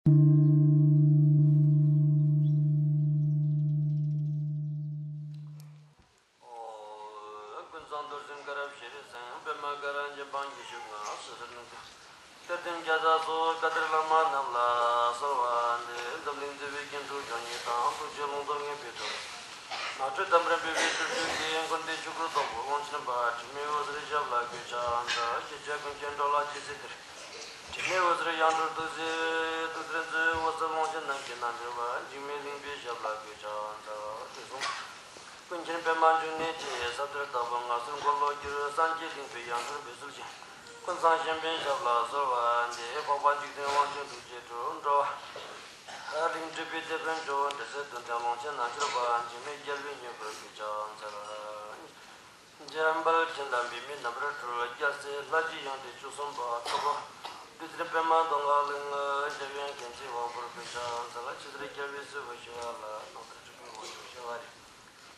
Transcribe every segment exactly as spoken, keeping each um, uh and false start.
ཀུན་བཟང་རྡོར་སེམས་དཀར་རབ་ཤེར་སེང་པདྨ་དཀར་རབ་འཇམ་དཔལ་གྱི་ཤུགས་ང་སོ་སོར་གནོན་ཏེ། གཏེར་སྟོན་རྒྱ་མཚོ་བཀའ་གཏེར་བླ་མ་རྣམས་ལ་གསོལ་བ་འདེབས། འཛམ་གླིང་མཛེས་པའི་སྐྱེ་འགྲོ་སྐྱོང་ཉིད་དང་། ཐུགས་རྗེ་ཀློང་རྡོལ་ངེས་པའི་དོན། ནགས་ཁྲོད་དམ་པར་འབེབས་པའི་སྤྲུལ་གཟུགས་ཀྱིས། མགོན་དེ་ཆོས་སྐུར་རྟོགས་པའི་དབང་ཆེན་པ། དྲི་མེད་འོད་ཟེར་ཞབས་ལ་གུས་ཕྱག་འཚལ། ཤེས་བྱ་ཀུན་མཁྱེན་འགྲོ་ལ་ཇི་སྲིད་དེར། དྲི་མེད་འོད་ཟེར་ཡང་སྤྲུལ་ཐུགས་རྗེ་ཐུགས་རྗེར་མཛོད། འོད་གསལ་ཀློང་ཆེན་ནམ་མཁའི་ནང་འདྲེན་པ། འཇིགས་མེད་གླིང་པའི་ཞབས་ལ་གུས་ཕྱག་འཚལ། དེ་གསུང་ཀུན་མཁྱེན་པདྨ་འབྱུང་གནས་ཀྱི། ཟབ་གཏེར་བདག་པོ་ང་སོར་འཁོར་ལོ་བསྒྱུར། སངས་རྒྱས་གླིང་པའི་ཡང་སྤྲུལ་འབད་སྲོལ་ཅན། ཀུན་བཟང་གཞན་ཕན་ཞབས་ལ་གསོལ་བ་འདེབས། འཕགས་པ་འཇིག་རྟེན་དབང་ཕྱུག་ཐུགས་རྗེས་སྤྲུལ། འགྲོ་བ་གླིང་སྒྲིབ་པའི་སྡེ་དཔོན་ཇོ་བོ། འདྲེ་སྲིན་གདོན་བྲལ་ཀློང་ཆེན་ནགས་ཁྱེར་པ། འཇིགས་མེད་རྒྱལ་བའི་མྱུ་གུར་གུས་ཕྱག་འཚལ། འཇམ་དཔལ་སྤྱན་དང་པདྨའི་རྣམ་པར་གྲོལ། རྒྱལ་སྲས་ལྷ་བཞི་ཡོན་ཏན་བཅུ་གསུམ་པ། ཐུབ་པ་བདུད་རྩིའི་པདྨ་གདོང་ཁ་གླིང་། ཞབས་ཡོན་མཁྱེན་བརྩེའི་དབང་པོར་གུས་ཕྱག་འཚལ། ཕྱི་ཟེར་རྒྱལ་བའི་སྲས་པོ་ཞི་བ་ལྷ། ནང་ཟེར་སྤྲུལ་པའི་དབང་ཕྱུག་ཤེས་རབ་རི།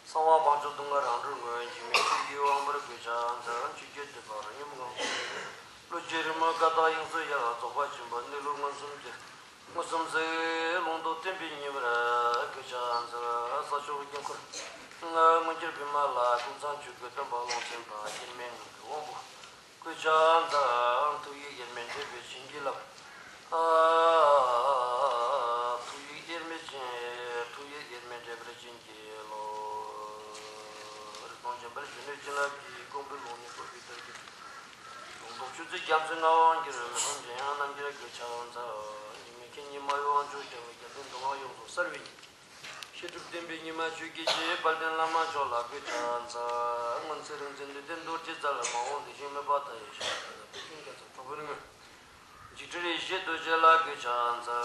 གསང་བ་བང་མཛོད་གདོང་ཁ་རང་གྲོལ་མགོན། འཇིགས་མེད་ཆོས་ཀྱི་དབང་པོར་གུས་ཕྱག་འཚལ། ཆོས་ཀྱི་བསྟོད་པ་རོ་སྙོམས་ངང་། གླུ་གཞས་རོལ་མོའི་ཀ་དག་དབྱངས་སུ་ཡལ། རྫོགས་པ་ཆེན་པོའི་གནས་ལུགས་མངོན་སུམ་གྱི། མངོན་སུམ་གཟིགས་ཀློང་རྡོལ་བརྟན་པའི་ཉི་མར་གུས་ཕྱག་འཚལ། ས་ཕྱོགས་དཀྱིལ་འཁོར་མངོན་གྱུར་པདྨ་ལྷ། ཀུན་བཟང་ཆོས་སྐུའི་སྟོན་པ་ཀློང་ཆེན་པ། དབྱེར་མེད་ངང་གིས་དབང་པོ་གུས་ཕྱག་འཚལ། ཐུགས་ཡིད་དབྱེར་མེད་འདྲེས་པའི་བྱིན་གྱིས་བརླབས། ཨ། ཐུགས་ཡིད་དབྱེར་མེད་ཅན། ཐུགས་ཡིད་དབྱེར་མེད་འདྲེས་པར་བྱིན་གྱིས་རློབས། རིག་སྟོང་འཇམ་དཔལ་གཞོན་ནུའི་བྱིན་རླབས་ཀྱིས། ཀོང་པོའི་ཀློང་ནས་བཀོད་པའི་དར་གྱི། ལུང་རྟོགས་ཆོས་ཚུལ་རྒྱ་མཚོའི་མངའ་དབང་གྱུར། མི་ཕམ་འཇམ་དབྱངས་རྣམ་རྒྱལ་གུས་ཕྱག་འཚལ། འཇིགས་མེད་མཁྱེན་གཉིས་མ་ཡི་དབང་ཕྱུག་ཀྱང་། རྒྱལ་བསྟན་གདུང་བ་ཡོངས་སུ་གསལ་བའི་ཉི་མ། བཤད་སྒྲུབ་བསྟན་པའི་ཉི་མ་ཆོས་ཀྱི་རྗེ། དཔལ་ལྡན་བླ་མ་མཆོག་ལ་གུས་ཕྱག་འཚལ། སྔོན་ཚེ་རིག་འཛིན་ལུས་རྟེན་རྡོ་རྗེའི་རྩལ། མ་འོངས་བདེ་གཤེགས་མོས་པ་མཐའ་ཡས་ཞིང་། དཔལ་ལྡན་དཔལ་ཆེན་རྒྱ་མཚོ་གྲོགས་པོའི་དངོས། འཇིགས་བྲལ་ཡེ་ཤེས་རྡོ་རྗེ་ལ་གུས་ཕྱག་འཚལ།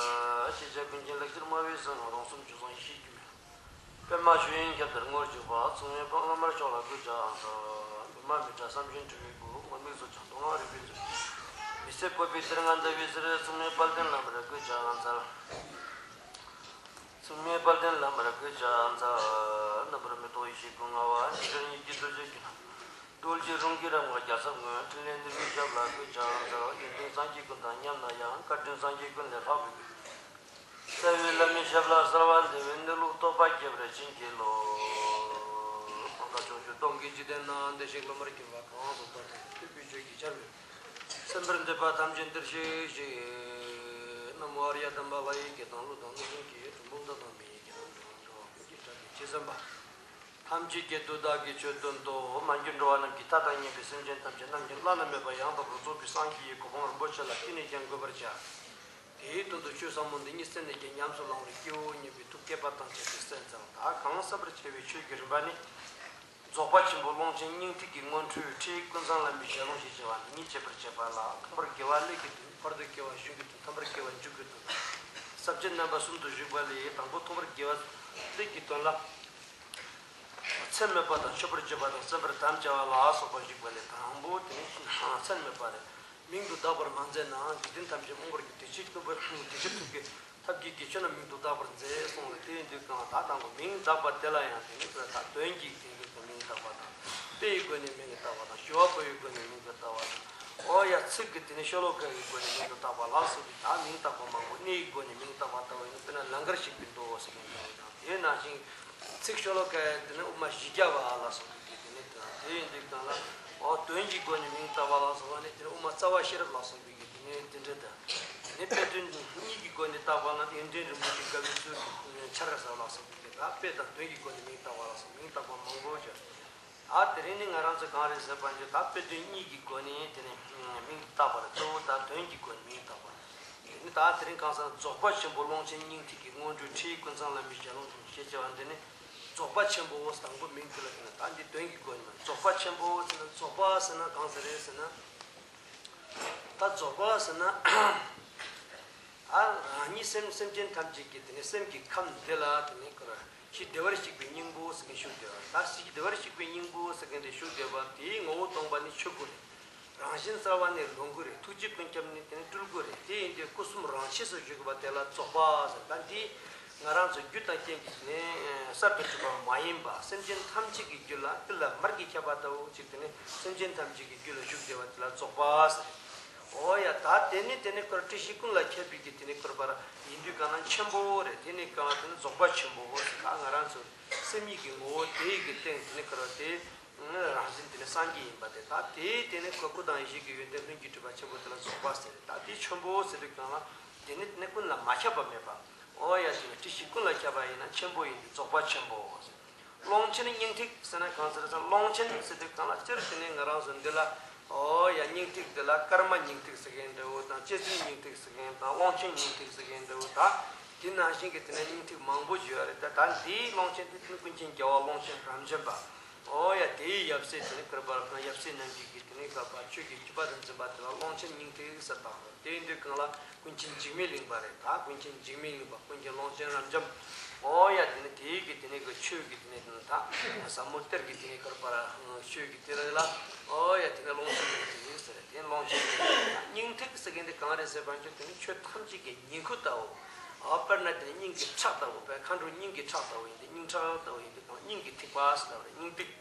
ཤེས་བྱ་ཀུན་མཁྱེན་ལེགས་སྦྱར་སྨྲ་བའི་གསུང་། རོང་ཟོམ་ཆོས་བཟང་ཡེ་ཤེས་ཀྱི་མེ། པདྨ་ཆོས་དབྱིངས་ཁྱབ་བརྡལ་ངོར་བཞུགས་པ། མཚུངས་མེད་དཔལ་བླ་མ་མཆོག་ལ་གུས་ཕྱག་འཚལ། པདྨ་མི་ཏྲ་བསམ་བཞིན་སྤྲུལ་པའི་སྐུ། དངོས་མིང་གཟུགས་ཅན་མདོ་སྔགས་རིག་པའི་མཛོད། མི་ཟད་བཀོད་པའི་གཏེར་མངའ་འདའ་བའི་ཕྱིར། མཚུངས་མེད་དཔལ་ལྡན་བླ་མར་གུས་ཕྱག་འཚལ། མཚུངས་མེད་དཔལ་ལྡན་བླ་མར་གུས་ཕྱག་འཚལ། རྣམ་པར་མི་རྟོག་ཡེ་ཤེས་སྐུ་མངའ་བ། འཇིགས་བྲལ་གཉིས་ཀྱི་རྡོ་རྗེ་རྒྱན། རྡོ་རྗེ་རང་གི་རབ་དངོས་རྒྱལ་ཚབ་དངོས། ཕྲིན་ལས་ནུས་པའི་ཞབས་ལ་གུས་ཕྱག་འཚལ། ཡོན་ཏན་སངས་རྒྱས་ཀུན་དང་མཉམ་ན་ཡང་། བཀའ་དྲིན་སངས་རྒྱས་ཀུན་ལས་ལྷག་པའི་སྐུ། རྩ་བའི་བླ་མའི་ཞབས་ལ་གསོལ་བ་འདེབས། གནས་ལུགས་རྟོགས་པ་རྒྱས་པར་བྱིན་གྱིས་རློབས། གང་དག་ཕྱོགས་བཅུ་སྟོང་གི་འཇིག་རྟེན་ན། བདེ་གཤེགས་སློབ་མར་གྱུར་པ་གང་དག་ཐོབ་པའི་ཐུགས་ཀྱི་ཆོས་ཀྱི་ཆར་འབེབས། གསན་པར་འདོད་པ་ཐམས་ཅད་འདིར་གཤེགས་ཤིག། ན་མོ་ཨཱརྱ་དམ་པ་ལྷ་ཡི་སྐད་དང་ཀླུ་དང་གནོད་སྦྱིན་གྱི་གྲུབ་འབུམ་དང་དང་མི་ཡི་སྐད་དང་འགྲོ་བ་ཀུན་གྱི་སྒྲ་སྐད་ཇི་ཙམ་པ། ཐམས་ཅད་ཀྱི་དོན་བདག་གིས་ཆོས་སྟོན་ཏོ། མ་གྱུར་འགྲོ་བ་རྣམས་ཀྱི་མཐའ་དང་མཉམ་པའི་སེམས་ཅན་ཐམས་ཅད་རྣམ་མཁྱེན་བླ་ན་མེད་པ་ཡང་དག་པར་རྫོགས་པའི་སངས་རྒྱས་ཀྱི་གོ་འཕང་རིན་པོ་ཆེ་ལ་ཅི་ནས་ཀྱང་འགོད་པར་བྱ། དེའི་དོན་དུ་ཆོས་ཟབ་མོ་འདི་ཉིད་གསན་ནས་ཀྱང་ཉམས་སུ་བླང་བའི་སྐྱེ་བོ་ཉན་པའི་ཐུགས་བསྐྱེད་པ་དང་བཅས་ཏེ་གསན་སྩལ། ད་གང་གསན་པར་བྱ་བའི་ཆོས་ཀྱི་རིམ་པ་ནི། རྫོགས་པ་ཆེན་པོ་ཀློང་ཆེན་སྙིང་ཐིག་གི་སྔོན་འགྲོའི་ཁྲིད་ཀུན་བཟང་བླ་མའི་ཞལ་ལུང་ཞེས་བྱ་བ་འདི་ཉིད་འཆད་པར་བྱེད་པ་ལ། ཐོག་མར་དགེ་བ་ཀླད་ཀྱི་དོན། བར་དུ་དགེ་བ་གཞུང་གི་དོན། ཐ་མར་དགེ་བ་མཇུག་གི་དོན། ས་བཅད་རྣམ་པ་གསུམ་དུ་བཞུགས་པ་ལས། དང་པོ་ཐོག་མར་དགེ་བ་ཀླད་ཀྱི་དོན་ལ། མཚན་སྨོད་པ་དང་མཆོད་པར་བརྗོད་པ་དང་གསན་པར་དམ་བཅའ་བ་ལ་སོགས་པ་བཞུགས་པ་ལས། དང་པོ་དེ་ནི་མཚན་སྨོད་པ་རེད། མིང་དུ་གདགས་པར་མ་མཛད་ནའང་། འཇིག་རྟེན་ཐམས་ཅད་མངོན་པར་རྒྱུ། དེ་ཕྱིར་སྟོན་པ་དེ་ཕྱིར་ཐུགས་ཀྱི་ཐབས་ཀྱིས་ཀྱི་ཆོས་རྣམས་མིང་དུ་གདགས་པར་མཛད་གསུངས་ལ། དེ་ཡིན་དུས་གང་ལ་ད་དང་པོ་མིང་གདགས་པ་དེ་ལ་ཡང་དེ་ནི་ད་དོན་གྱི་དེ་ཡིན་དུས་མིང་གདགས་པ་དང་། དཔེ་ཡི་སྒོ་ནས་མིང་གིས་བཏགས་པ་དང་། ཞུ་བ་ཕུལ་བའི་སྒོ་ནས་མིང་གིས་བཏགས་པ་དང་། ཨོ་ཡ་ཚིག་གི་དེ་ནི་ཤོ་ལོ་ཀ་ཡི་སྒོ་ནས་མིང་དུ་བཏགས་པ་ལ་སོགས་པའི་ད་མིང་བཏགས་པ་མང་པོ། གནས་ཡི་སྒོ་ནས་མིང་བཏགས་པ་ལྟ་བུ་ཡིན་ན། དཔེར་ན་ལང་ཀར་གཤེགས་པའི་མདོ་ཟེར་མཁན་འདྲ་བོ་དང་། དེ་ནང་བཞིན། ཚིག་ཤོ་ལོ་ཀ་ཡི་དེ་ནི་དབུ་མ་བཞི་བརྒྱ་པ་ལ་སོགས་པའི་གི་དེ་ནི་དང་། དེ་ཡིན་དུས་གང་ལ། འོ་དོན་གྱི་སྒོ་ནས་མིང་བཏགས་པ་ལ་སོགས་པ་ནི་དེ་ནི་དབུ་མ་རྩ་བ་ཤེས་རབ་ལ་སོགས་པའི་གི་དེ་ནི་དེ་འདྲ་དང་། དེ་ནི་དཔེ་དོན་གཉིས་ཀྱི་སྒོ་ནས་བཏགས་པ་ལ་ཡོན་ཏན་རིན་པོ་ཆེ་དཀའ་བའི་ཚུལ་གྱི་ཆར་ཟ་ལ་སོགས་པའི་གི་ད་དཔེ་དང་དོན་གྱི་སྒོ་ནས་མིང་བཏགས་པ་ལ་སོགས་མིང་བཏགས་པ་མང་པོ་བྱས། ད་དེ་རིང་ནི་ང་རང་ཚོ་གང་རེད་ཟེར་བ་ཅིག་ད་དཔེ་དོན་གཉིས་ཀྱི་སྒོ་ནས་དེ་ནི་མིང་བཏགས་པ་རེད། གཙོ་བོ་ད་དོན་གྱི་སྒོ་ནས་མིང་བཏགས་པ་རེད། དེ་ནི་ད་དེ་རིང་གང་ཟག་རྫོགས་པ་ཆེན་པོ་ཀློང་ཆེན་སྙིང་ཐིག་གི་སྔོན་འགྲོའི་ཁྲིད་ཀུན་བཟང་བླ་མའི་ཞལ་ལུང་ཞེས་བྱ་བ་འདི་ནི་རྫོགས་པ་ཆེན་པོ་དང་པོ་མིང་དེ་ལ་བརྟེན་ནས། ད་འདི་དོན་གྱི་སྒོ་ནས་མིང་རྫོགས་པ་ཆེན་པོ་ཟེར་ན། རྫོགས་པ་ཟེར་ན་གང་ཟེར་རེད་ཟེར་ན། ད་རྫོགས་པ་ཟེར་ན། ཨ། རང་ཉིད་སེམས་སེམས་ཅན་ཐམས་ཅད་ཀྱི་དེ་ནི་སེམས་ཀྱི་ཁམས་འདི་ལ་དེ་ནི་ཁོ་རང་ཞི་བདེ་བར་གཤེགས་པའི་སྙིང་པོ་ཟེར་མཁན་བཞུགས་བསྡད་པ། ད་ཞི་བདེ་བར་གཤེགས་པའི་སྙིང་པོ་ཟེར་མཁན་དེ་བཞུགས་བསྡད་པ་དེའི་ངོ་བོ་སྟོང་པ་ནི་ཆོས་སྐུ་རེད། རང་བཞིན་གསལ་བ་ནི་ལོངས་སྐུ་རེད། ཐུགས་རྗེ་ཀུན་ཁྱབ་ནི་དེ་ནི་སྤྲུལ་སྐུ་རེད། དེ་ཡིན་དུས་སྐུ་གསུམ་རང་ཆས་སུ་བཞུགས་པ་དེ་ལ་རྫོགས་པ་ཟེར། ད་འདི་ང་རང་ཚོ་རྒྱུ་དང་རྐྱེན་གྱིས་ནི་གསར་དུ་གྲུབ་པ་མ་ཡིན་པ། སེམས་ཅན་ཐམས་ཅད་ཀྱི་རྒྱུད་ལ་ཏིལ་ལ་མར་གྱིས་ཁྱབ་པ་ལྟ་བུ་ཅིག་དེ་ནི་སེམས་ཅན་ཐམས་ཅད་ཀྱི་རྒྱུད་ལ་བཞུགས་བསྡད་པ་དེ་ལ་རྫོགས་པ་ཟེར། ཨོ་ཡ། ད་དེ་ནི་དེ་ནི་ཁོ་ར་བཀྲ་ཤིས་ཀུན་ལ་ཁྱབ་པའི་གི་དེ་ནི་ཁོ་ར་བར་ཡིན་དུས་གང་ན་ཆེན་པོ་རེད། དེ་ནི་གང་ལ་དེ་ནི་རྫོགས་པ་ཆེན་པོ་ཟེར། ད་ང་རང་ཚོ་སེམས་ཉིད་ཀྱི་ངོ་བོ་དེ་ཡི་གི་སྟེང་དེ་ནི་ཁོ་ར་དེ་རང་བཞིན་དེ་ནི་སངས་རྒྱས་ཡིན་པ་དེ། ད་དེ་དེ་ནི་ཁོ་སྐུ་དང་ཡེ་ཤེས་ཀྱི་ཡོན་ཏན་ལྷུན་གྱིས་གྲུབ་པ་ཆེན་པོ་དེ་ལ་རྫོགས་པ་ཟེར། ད་དེ་ཆེན་པོ་ཟེར་དུས་གང་ལ་དེ་ནི་དེ་ནི་ཀུན་ལ་མ་ཁྱབ་པ་མེད་པ། ཨོ་ཡ། དེ་ནི་བཀྲ་ཤིས་ཀུན་ལ་ཁྱབ་པ་ཡིན་ན་ཆེན་པོ་ཡིན་དུས་རྫོགས་པ་ཆེན་པོ་ཟེར། ཀློང་ཆེན་སྙིང་ཐིག་ཟེར་ན་གང་ཟེར་ཟེར། ཀློང་ཆེན་ཟེར་དུས་གང་ལ་སྤྱིར་དེ་ནས་ང་རང་ཚོ་འདི་ལ། ཨོ་ཡ། སྙིང་ཐིག་འདི་ལ་ཀརྨ་སྙིང་ཐིག་ཟེར་མཁན་འདྲ་བོ་དང་། རྗེ་བཙུན་སྙིང་ཐིག་ཟེར་མཁན་དང་། ཀློང་ཆེན་སྙིང་ཐིག་ཟེར་མཁན་འདྲ་བོ་དང་། དེ་ནང་བཞིན་གྱི་དེ་ནས་སྙིང་ཐིག་མང་པོ་ཡོད་རེད། ད་ད་འདིའི་ཀློང་ཆེན་དེ་ཀུན་མཁྱེན་རྒྱལ་བ་ཀློང་ཆེན་རབ་འབྱམས་པ། ཨོ་ཡ། དེའི་ཡབ་སྲས་དེ་ནས་ཀརྨ་པ་ཡབ་སྲས་རྣམས་ཀྱི་གི་དེ་ནས་ཀརྨ་པ་ཆོས་ཀྱི་བརྒྱུད་པ་དང་འཛིན་པ་དེ་ལ་ཀློང་ཆེན་སྙིང་ཐིག་ཟེར་བཏགས་པ། དེ་ཡིན་དུས་གང་ལ་ཀུན་མཁྱེན་འཇིགས་མེད་གླིང་པ་རེད། ད་ཀུན་མཁྱེན་འཇིགས་མེད་གླིང་པ། ཀུན་མཁྱེན་ཀློང་ཆེན་རབ་འབྱམས། ཨོ་ཡ། དེ་ནི་དེའི་གི་དེ་ནི་གི་ཆོས་ཀྱི་དེ་ནི་ད་ཟབ་མོ་གཏེར་གྱི་དེ་ནི་ཀརྨ་པ་ཆོས་ཀྱི་གཏེར་ལ། ཨོ་ཡ། དེ་ནི་ཀློང་ཆེན་གྱི་དེ་ནི་ཟེར། དེ་ཀློང་ཆེན་གྱི་སྙིང་ཐིག་ཟེར་མཁན་དེ་གང་རེད་ཟེར་བ་ཅིན་དེ་ནི་ཆོས་ཐམས་ཅད་ཀྱི་ཉིང་ཁུ་ལྟ་བུ། ཨ། དཔེར་ན་དེ་ནི་སྙིང་གི་ཁྲག་ལྟ་བུ། དཔེར་མཁའ་འགྲོ་སྙིང་གི་ཁྲག་ལྟ་བུ་ཡིན་ཏེ། སྙིང་ཁྲག་ལྟ་བུ་ཡིན་ཏེ། དེ་ནི་སྙིང་གི་ཐིགས་པ་ཟེར་ལབ་རེད། སྙིང་ཐིག་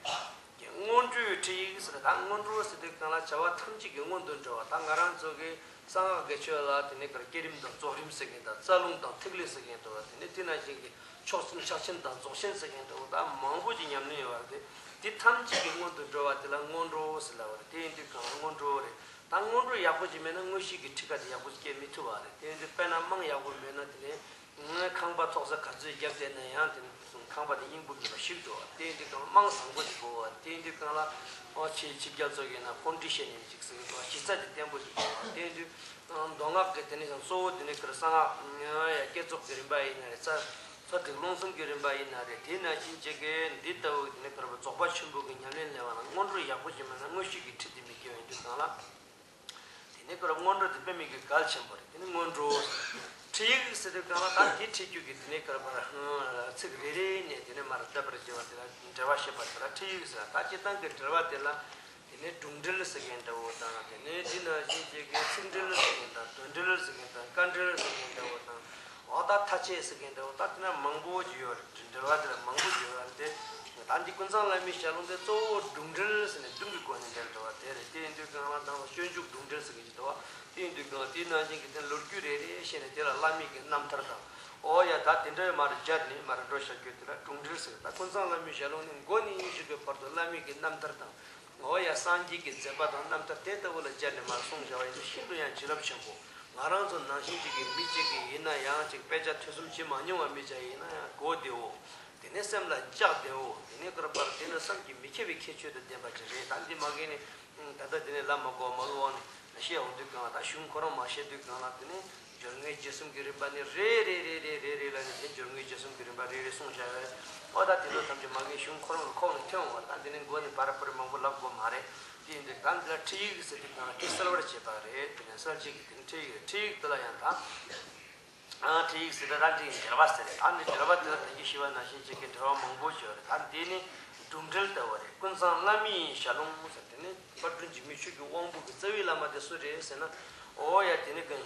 སྔོན་འགྲོའི་ཁྲིད་ཡིག་ཟེར། ད་སྔོན་འགྲོ་ཟེར་དུས་གང་ལ་བྱ་བ་ཐམས་ཅད་ཀྱི་སྔོན་དུ་འགྲོ་བ། ད་ང་རང་ཚོ་གི་གསང་སྔགས་ཀྱི་ཆོས་ལ་དེ་ནས་ཀརྨ་བསྐྱེད་རིམ་དང་རྫོགས་རིམ་ཟེར་མཁན་དང་། རྩ་རླུང་དང་ཐིག་ལེ་ཟེར་མཁན་འདུག་བ། དེ་ནས་དེ་ནང་བཞིན་གྱི་མཆོག་གསུམ་ཕྱག་ཆེན་དང་རྫོགས་ཆེན་ཟེར་མཁན་འདུག་བ། ད་མང་པོ་ཅིག་ཉམས་ལེན་ཡོད་པ་རེད། དེ་ཐམས་ཅད་ཀྱི་སྔོན་དུ་འགྲོ་བ་དེ་ལ་སྔོན་འགྲོ་ཟེར་ལབ་པ་རེད། དེ་ཡིན་དུས་གང་ལ་སྔོན་འགྲོ་རེད། ད་སྔོན་འགྲོ་ཡག་པོ་ཅིག་མེད་ན་མངོན་ཤེས་ཀྱི་ཁྲིད་ཀ་དེ་ཡག་པོ་ཅིག་སྐྱེ་མི་ཐུབ་པ་རེད། དེ་ཡིན་དུས་དཔེར་ན་རྨང་ཡག་པོ་མེད་ན་དེ་ནས། ཁང་པ་ཐོག་ས་ག་ཚོད་བརྒྱབ་བསྡད་ན་ཡང་དེ་ནི་ཁང་པ་དེ་སྙིང་པོ་མེད་པ་ཞིག་འགྲོ་བ། དེ་ཡིན་དུས་གང་རྨང་བཟང་པོ་ཞིག་དགོས་བ། དེ་ཡིན་དུས་གང་ལ་ཨོ་ཆེ་ཆེ་རྒྱ་མཚོ་ཡིན་ན་ཕོན་ཌི་ཤན་ཡིན་ཅིག་ཟེར་གི་འདུག་བ། གཞི་རྩ་དེ་བརྟན་པོ་ཞིག་དགོས་བ། དེ་ཡིན་དུས་མདོ་སྔགས་ཀྱི་དེ་ནི་ཡང་གཙོ་བོ་དེ་ནི་ཀརྨ་གསང་སྔགས་ཡ་བསྐྱེད་རྫོགས་ཀྱི་རིམ་པ་ཡིན་ན་རེད། རྩ་རྩ་ཏྲིག་རླུང་གསུམ་གྱི་རིམ་པ་ཡིན་ན་རེད། དེ་ནང་བཞིན་བྱེད་ཀྱི་འདི་ལྟ་བུ་དེ་ནི་ཀརྨ་རྫོགས་པ་ཆེན་པོ་གི་ཉམས་ལེན་ལས་བ་ལ་སྔོན་འགྲོ་ཡག་པོ་ཞིག་མེད་ན་མངོན་ཤེས་ཀྱི་ཁྲིད་དེ་མི་སྐྱེ་བ་ཡིན་དུས་གང་ལ། དེ་ནས་ཀརྨ་སྔོན་འགྲོ་དེ་དཔེ་མེད་ཀྱི་གལ་ཆེན་པོ་རེད། དེ་ནི་སྔོན་འགྲོ། ཁྲིད་ཡིག་ཟེར་དུས་གང་ལ་ད་དེ་ཁྲིད་རྒྱུ་གི་དེ་ནས་ཀརྨ་ཚིག་རེ་རེ་ནས་དེ་ནས་མར་བརྡབ་པར་བྱེད་པ་དེ་ལ་འགྲེལ་པ་བཤད་པ་དེ་ལ་ཁྲིད་ཡིག་ཟེར། ད་སྤྱིར་བཏང་གི་འགྲེལ་པ་དེ་ལ་དེ་ནས་སྒྲུང་འགྲེལ་ཟེར་མཁན་འདྲ་བོ་དང་། དེ་ནས་དེ་ནང་བཞིན་བྱེད་ཀྱི་ཚིག་འགྲེལ་ཟེར་མཁན་དང་། དོན་འགྲེལ་ཟེར་མཁན་དང་། སྐར་འགྲེལ་ཟེར་མཁན་འདྲ་བོ་དང་། འོ་ད་མཐའ་དཔྱད་ཟེར་མཁན་འདྲ་བོ་ད་དེ་ན་མང་པོ་ཅིག་ཡོད་རེད། འགྲེལ་བ་དེ་ལ་མང་པོ་ཅིག་ཡོད་རེད་དེ། ད་འདི་ཀུན་བཟང་བླ་མའི་ཞལ་ལུང་དེ་གཙོ་བོ་སྒྲུང་འགྲེལ་ཟེར་ནས་སྒྲུང་གི་སྒོ་ནས་འགྲེལ་འདུག་བ། དེ་རེད། དེ་ཡིན་དུས་གང་ལ་དང་པོ་སྤྱོད་འཇུག་སྒྲུང་འགྲེལ་ཟེར་གྱི་འདུག་བ། དེ་ཡིན་དུས་གང་ལ་དེའི་ནང་བཞིན་གྱི་དེ་ལོ་རྒྱུས་རེ་རེ་བཤད་ནས་དེ་ལ་བླ་མའི་གི་རྣམ་ཐར་དང་། ཨོ་ཡ། ད་དེ་འདྲ་མར་སྦྱར་ནས་མར་འགྲོ་བཞག་རྒྱུ་དེ་ལ་སྒྲུང་འགྲེལ་ཟེར། ད་ཀུན་བཟང་བླ་མའི་ཞལ་ལུང་ནི་མགོ་ནས་ཡིན་ཞིག་གི་བར་དུ་བླ་མའི་གི་རྣམ་ཐར་དང་། ཨོ་ཡ། སངས་རྒྱས་ཀྱི་མཛད་པ་དང་རྣམ་ཐར་དེ་ལྟ་བུ་ལ་སྦྱར་ནས་མར་གསུངས་བཞག་པ་ཡིན་ན་ཤིན་ཏུ་ཡང་བྱིན་རླབས་ཆེན་པོ། ང་རང་ཚོ་ནང་བཞིན་ཅིག་གི་མི་གཅིག་གིས་ཡིན་ན་ཡང་ཅིག་དཔེ་ཆ་ཐོས་བསམ་བྱེད་མ་མྱོང་བ་མི་ཅིག་ཡིན་ན་ཡང་གོ་བདེ་བོ། དེ་ནས་སེམས་ལ་འཇགས་བདེ་བོ། དེ་ནས་ཀརྨ་པ་དེ་ནི་བསམ་གྱིས་མི་ཁྱབ་པའི་ཁྱད་ཆོས་དང་ལྡན་པ་ཅིག་རེད། ད་འདི་མ་གི་ནི་ད་ལྟ་དེ་ནས་བླ་མ་གོ་མ་གི་འོག་ནས་བཤད་འོང་དུས་གང་ལ། ད་གཞུང་ཁོ་རང་མ་བཤད་དུས་གང་ལ་དེ་ནས་སྦྱོར་དངོས་རྗེས་གསུམ་གྱི་རིམ་པ་ནི་རེ་རེ་རེ་རེ་རེ་རེ་ལ་ནི་དེ་སྦྱོར་དངོས་རྗེས་གསུམ་གྱི་རིམ་པ་རེ་རེ་གསུངས་བཞག་ཡོད་རེད། ཨོ་ད་དེ་ཚོ་ཐམས་ཅད་མ་གི་གཞུང་ཁོ་རང་གི་ཁོག་ནས་ཐོན་འོང་བ་རེད། ད་འདི་ནི་མགོ་ནས་བར་བར་མང་པོ་ལབ་དགོས་མ་རེད། དེ་ཡིན་དུས་ད་འདི་ལ་ཁྲིད་ཡིག་ཟེར་དུས་གང་ལ་དེ་གསལ་བར་བྱེད་པ་རེད། དེ་ནས་གསལ་བྱེད་ཀྱི་དེ་ནི་ཁྲིད་ཡིག་རེད། ཁྲིད་ཡིག་དེ་ལ་ཡང་ད། ཨ་ཁྲིད་ཡིག་ཟེར་ད་རང་ཅིག་འགྲེལ་པ་ཟེར་རེད། ཨ་ནི་འགྲེལ་པ་དེ་ལ་ད་གིན་ཞུས་པ་ནང་བཞིན་ཅིག་གི་འགྲེལ་པ་མང་པོ་ཡོད་རེད། ད་འདི་ནི་སྒྲུང་འགྲེལ་ལྟ་བུ་རེད། ཀུན་བཟང་བླ་མའི་ཞལ་ལུང་ཟེར། དེ་ནི་དཔལ་སྤྲུལ་འཇིགས་མེད་ཆོས་ཀྱི་དབང་པོ་གི་རྩ་བའི་བླ་མ་དེ་སུ་རེད་ཟེར་ན། ཨོ་ཡ། དེ་ནི་གི་